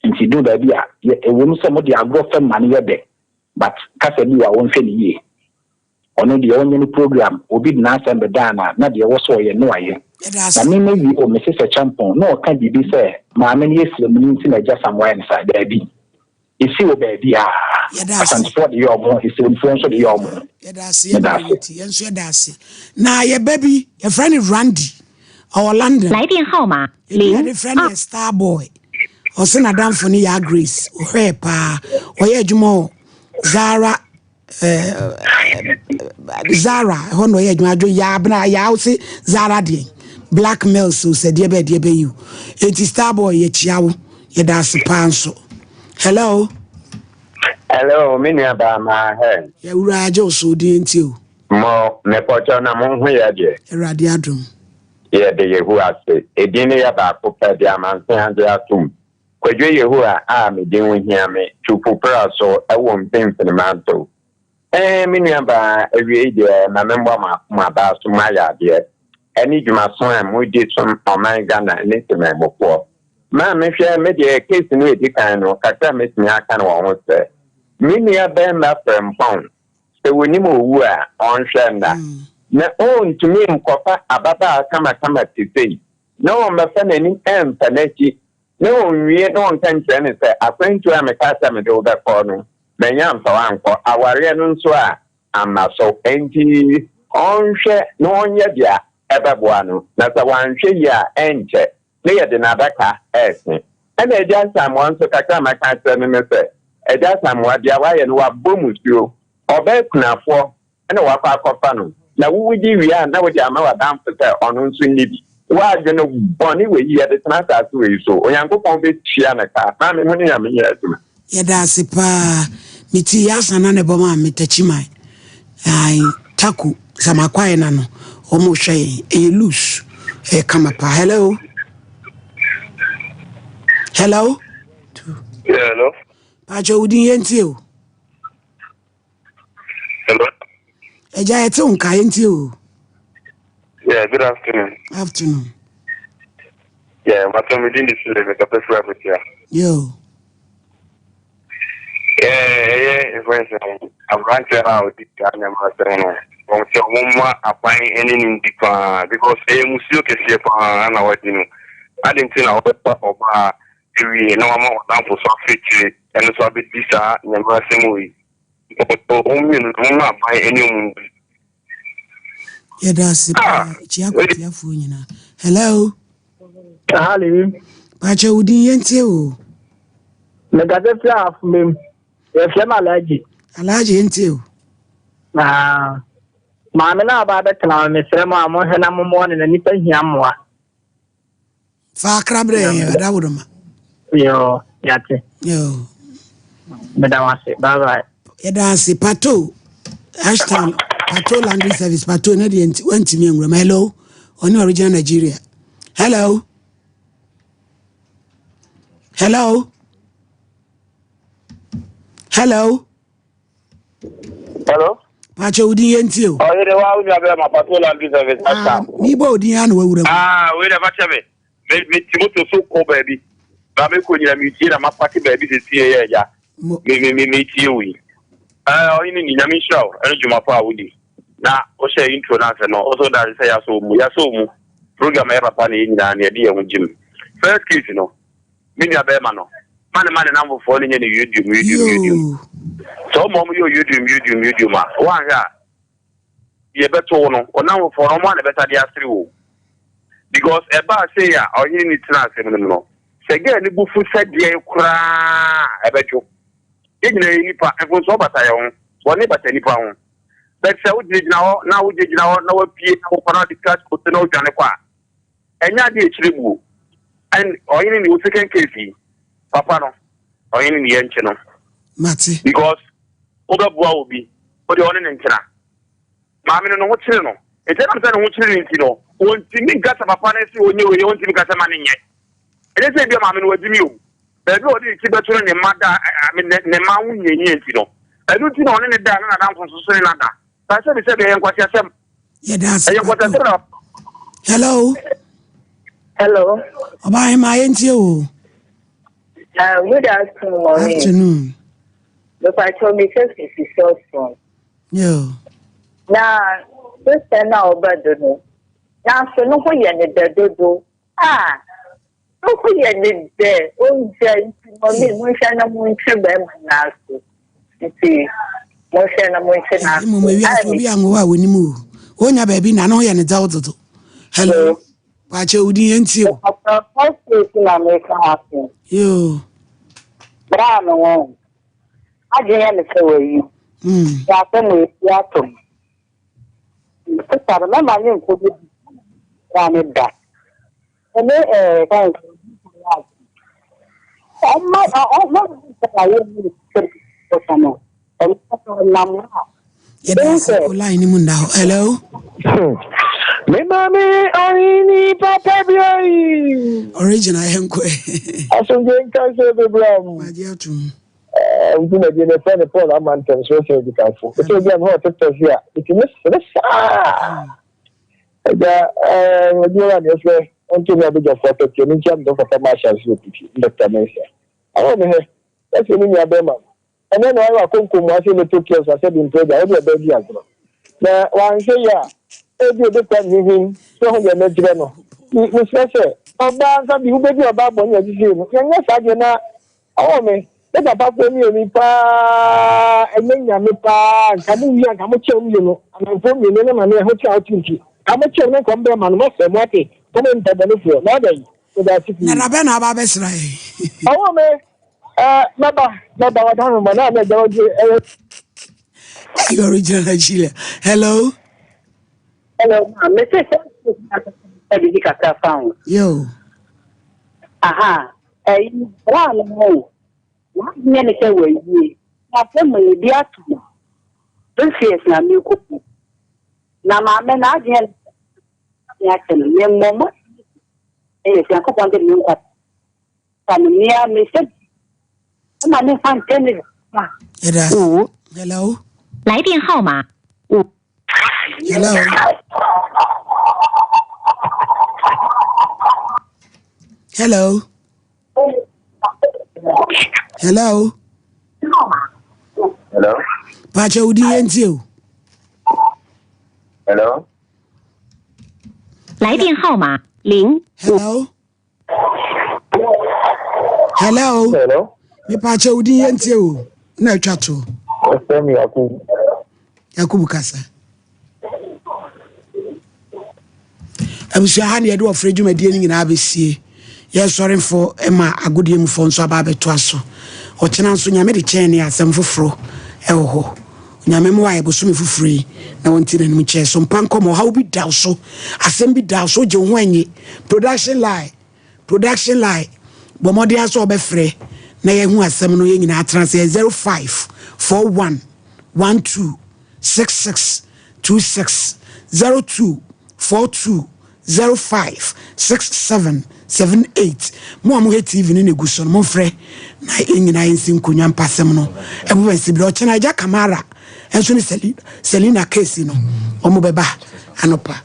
Nti duru baabi a yɛ ɛwom sɛ mode agorɔ fam ma no yɛ dɛ but kasa bi wɔ a wɔnhwɛ no yie. Ɔno deɛ ɔnyɛ ne program obi de n'asɛm bɛdaa no a na deɛ ɛwɔ sɛ ɔyɛ no wayɛ. Na me mɛwie o mese sɛ Kyampɔn na ɔka biribi sɛ maame no yɛ sremuni nti na agya Sam wayɛ no saa daabi ɛsi wɔ baabiaa Asantefoɔ de yɛ ɔmo ho Esremfoɔ nso de yɛ ɔmo ho Yɛda ase yɛn Meda maame ase. ti yɛn nso yɛda ase na yɛ ba bi yɛfrɛ no Randy ɔwɔ London ebi yɛde frɛ no yɛ star boy ɔse n'adamfo no yɛ Grace ɔhwɛɛ paa ɔyɛ adwuma wɔ Zara Zara ɛhɔ na ɔyɛ adwuma adwo yaa bena yaa ɔse Zara deɛ black mills o sɛ deɛ bɛɛ deɛ bɛyi o eti star boy yɛkyia wo yɛda ase paa nso hello. Hello, me nua baa maa hɛ. Yɛwura agye wo so odin nti o. Mo mepɔkyɛw na mo ho yɛ deɛ. Awurade adom. Yɛde Yehowa ase. Edin no yɛ baako pɛ de amansan agye atom. Kwadwo Yehowa a me din ho hia me, tu po pra so wɔ mfimfini mantew. Ɛɛ, me nuabaa, awiei deɛ ma memmɔ m'akoma baa so mayɛ adeɛ. ɛne dwumaso a modi som ɔman Ghana ne temanmufoɔ. Maame hwɛ me deɛ case no edi kan no kakra a mɛtumi aka no wɔ ho sɛ me nua bɛɛma frɛmpɔn sɛ wɔnim owu a ɔnhwɛ nna na ɔntumi nkɔfa ababaa kamakama te sei na ɔmmɛfa n'anim ɛmfa n'akyi na ɔnwie na ɔnka nkyerɛ no sɛ akwantuo a mekaa sɛ mede wo bɛkɔ no manya amfa wo ankɔ awareɛ no nso a amma so. Enti ɔnhwɛ na ɔnyɛ deɛ ɛbɛboa no, na sɛ wanhwɛ yie a, ɛnkyɛ na yɛde n'adaka rese. Ɛna Agya Asamoah nso, kakra a maka akyerɛ no ne sɛ, Agya Asamoah, deɛ wayɛ no, wabɔ musuo. Ɔbaa kunafoɔ na wakɔ akɔfa no, na wowodi wie a, na wode ama w'adamfo sɛ ɔno nso nni bi. W'adwene bɔne wei, yɛde tena asase wei so. Onyankopɔn bɛtua no ka. Maame, mo ne Nyame nyɛ adwuma. Yɛda ase paa. Me ti yɛ asa na ne bɔ maa me takyiman. Ae taku samakwae na no wɔn hwɛ yɛn. Ɛyɛ loose. Ɛyɛ kama paa. Hello. Hello. Yeah, hello. Paakyɛ wo din yɛn tie o. Hello. Ɛgya yɛte wo nka yɛn tie o. Yeah, good afternoon. Afternoon. Yeah, my me din de Sule, mekasa firi Akotia. Yo. Yeah, ɛyɛ mfɛn sɛ aberanteɛ no a ɔdi saa nneɛma asɛm no, wɔn sɛ wɔmma aban ne no ndi paa because ɛyɛ musuo kɛseɛ paa na wadi no. Ade nti na wɔbɛfa ɔbaa awie na wama ɔdamfo so afekyire ɛno so abɛdi saa nneɛma asɛm wei. Wɔn mmienu no, wɔmma aban ne wɔn ndi. Yɛda ase paa kyia akwatiafoɔ nyinaa. Hello. Hello. Paakyɛ wo din yɛntie o. Mekasa firi afomam. Yɛfrɛ me Alhaji. Alhaji yɛntie o. Ah, maame no a ɔba abɛtena hɔ mesrɛ mo a monhwɛ na mommoa no na nipa hia mmoa. Fa akra brɛ yɛn adawodoma. Yoo, yate. Yoo. Meda wo ase. Bye bye. Yɛda ase pato hashtag pato laundry service pato ne deɛ nti wantumi anwura mu hello ɔne original Nigeria hello hello hello. Hello. Pàṣẹ wo din yẹn ti o. Ọ̀yẹ́dẹ̀ wa ó ní abẹ́rẹ́ ma patrol laundry service. Ah, mi bɔ odin ya na wawura mu. Ah, wei na fakyɛ me. Me me ti moto so kɔ baabi. Ba me kɔ nyina me tie na ma paki baabi sɛ tie yɛ agya. Me me me me tie wo yi. Eh, ɔyene ni nyame nhyira wo ɛne dwuma pa a wodi. Na wohyɛ intro no ase no, wo so da sɛ yɛasɔ mu. Yɛasɔ mu. Program ɛyɛ papa na yɛn nyinaa na yɛde yɛn ho gyim. First case no, me nua bɛrima no, ma ne ma ne namfofoɔ no nyɛ ne yudium yudium yudium. Sɛ ɔma ɔmo yɛ yudium yudium yudium a, woanhwɛ a deɛ ɛbɛto wo no, wo namfofoɔ no ɔmo a na ɛbɛsa de asere wo. Because ɛbaa sei a ɔhene ne tena asɛm no mu no, sɛ gɛɛ no bo fu sɛ deɛn koraa a, ɛbɛdwo. Yɛn nyinaa yɛ nipa, mfomsoɔ bata yɛn ho, bɔne bata nipa ho. But sɛ wogyinagyina hɔ na wogyinagyina hɔ na wapue na wokɔ na wode sika to na wodwane kɔ a, Ɛnyɛ ade a ɛkyerɛ buo. And ɔhene ni wo second case yi papa no ɔhene ni yɛnkye no. Mate. Because wobɛboa obi wode ɔne ne ntena. Maame no ne ho kyere no. Nti ɛnam sɛ ne ho kyere no nti no ɔntumi nka sɛ papa no se ɔnyɛ wei ɔntumi nka sɛ ma no nyɛ. Ɛnyɛ sɛ ebia maame no wagyimi o. Baabi a ɔde ne ti bɛto no ne mma da ne mma ho hiahia nti no ɛno nti na ɔne ne da na n'adamfo nso so ne no ada. Saa sɛbisɛbi ɛyɛ nkwaseasɛm. Yɛda ase Ɛyɛ nkwaseasɛm na. Hello. Hello. Ɔbaa hema yɛntie o. Good afternoon, mommy. Afternoon. Mepacho me sɛ sisi sɔsɔn. Yo. Na sister na ɔba do no. Nanso no ho yɛ ne dɛ dodo. Ah. No ho yɛ ne dɛ ongya nti mɔmi monhwɛ na montwe bɛrima no aso nti monhwɛ na montwe no aso. Mmom ewiase obi anwo a wɔnim o wonya baabi na ne ho yɛ ne dɛw dodo. Hello. Paakyɛ wo din yɛntie o. Papa first case na meka ho asɛm. Yoo. Bra no ho adwene yɛ me sɛ wayi. Yɛ asɛm wɔ esi atom. Sista no mɛma ne nkɔ bi bra ne da. Ɛne ɛɛ kan ɔma ɔma ayɛ mu sɛ no ɔno nam a. Yɛda ase o line no mu nda hɔ. Hello. Me maame ɔhene papa bi oyi. Original yɛn kɔ. Asomdwe nka sɛ bebree mu. Magye atum. Dwumadie no yɛfrɛ no Paul Amantam so sɛ odikanfo. Ɛsɛ obi a mehɔ TikTok yi a, metumi sere saa. Agya, eh, adwuma no a deɛ sɛ ɔnto me abadwafoɔ apɛteɛ no nkyia me dɔfo papa Marshal nso wɔ Piti, ne Dɔkta Mensah. Awɔ me hɛ, sɛsɛ me nua bɛrima no, ɛnɛ na wayɛ w'akonkom mu ase motor kiosk asɛ de mpɛ agya, wode ɔbaa di agorɔ. Na wanhwɛ yie a, ebi obɛkura ne hwehwim sɛ ɔho deɛ mɛkyerɛ no. Nti mesrɛ sɛ, ɔbaa nsa bi, wobɛdi ɔbaa bɔne a ɛsisii no, yɛnyɛ saa deɛ na Ɔwɔ me, me papa foɔ mmienu yi paa ɛnyɛ nyame paa nka mo wie a nka mo kyɛw mmienu ananfoɔ mmienu ne maame ɛho kyɛ a wote nti nka mo kyɛw ne nka ɔmo bɛɛ ma no mo asɛ mo ate mo mo mpɛ bɔne foɔ na adɛn meda ase pii. Na da bɛn na aba abɛsra yɛn? Ɔwɔ me, ɛɛ mɛba mɛba wada homa na na agya wagye ɛyɛ. Hey, original Nigeria. Hello. Hello, ma. Me se sɛ biribi kakra fa ho. Yo. Aha. Ɛyi, bra no ho. N'adwene ne sɛ wawie. Na afei ma ebi ato no. Six years na mekɔ mu. Na maame n'adwene ne sɛ akyɛ no. Me mmɔ mmɔ ɛyɛ sɛ Nyankopɔn de me nkwa fa no mea me sɛ ɛma ne mfa ntɛ ne ma. Hello. Hello. 来电号码五。 Hello. Hello. Hello. Hello. Pacha udi yɛntie o. Hello. 来电号码零。 Hello. Hello. Hello. Mepakyɛ wo din yɛntie o na atwa to. Wɔfrɛ me Yakubu. Yakubu kasa. Abusua ha ne yɛde wɔfrɛ dwumadie no nyinaa bɛsie. Yɛsɔrefo ma agodie mufoɔ nso aba abɛtoa so. Ɔkyena nso Nyame de kyɛn ne asɛm foforɔ ɛwɔ hɔ. Onyame mmoa yɛ bosome foforɔ yi na wɔnte n'anim kyɛɛ so mpa nkɔmɔ ɔhaw bi da wo so asɛm bi da wo so wogye wo ho annye production lie production lie bɔ mmɔden ara sɛ wɔbɛfrɛ na yɛahu asɛm no yɛn nyinaa atena ase yɛ 05 41 12 66 26 02 42 05 67 78 Mo a mohwɛ TV no na egu so no, momfrɛ na yɛn nyinaa yɛnsi nkonnwa mpasɛm no ɛbo bɛnsi berɛ. Ɔkyena Agya Kamara nso ne Selina Case no, wɔn bɛba anɔpa.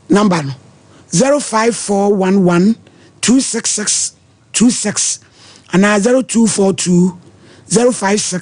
Number no 05411 266 26 anaa 0242 056.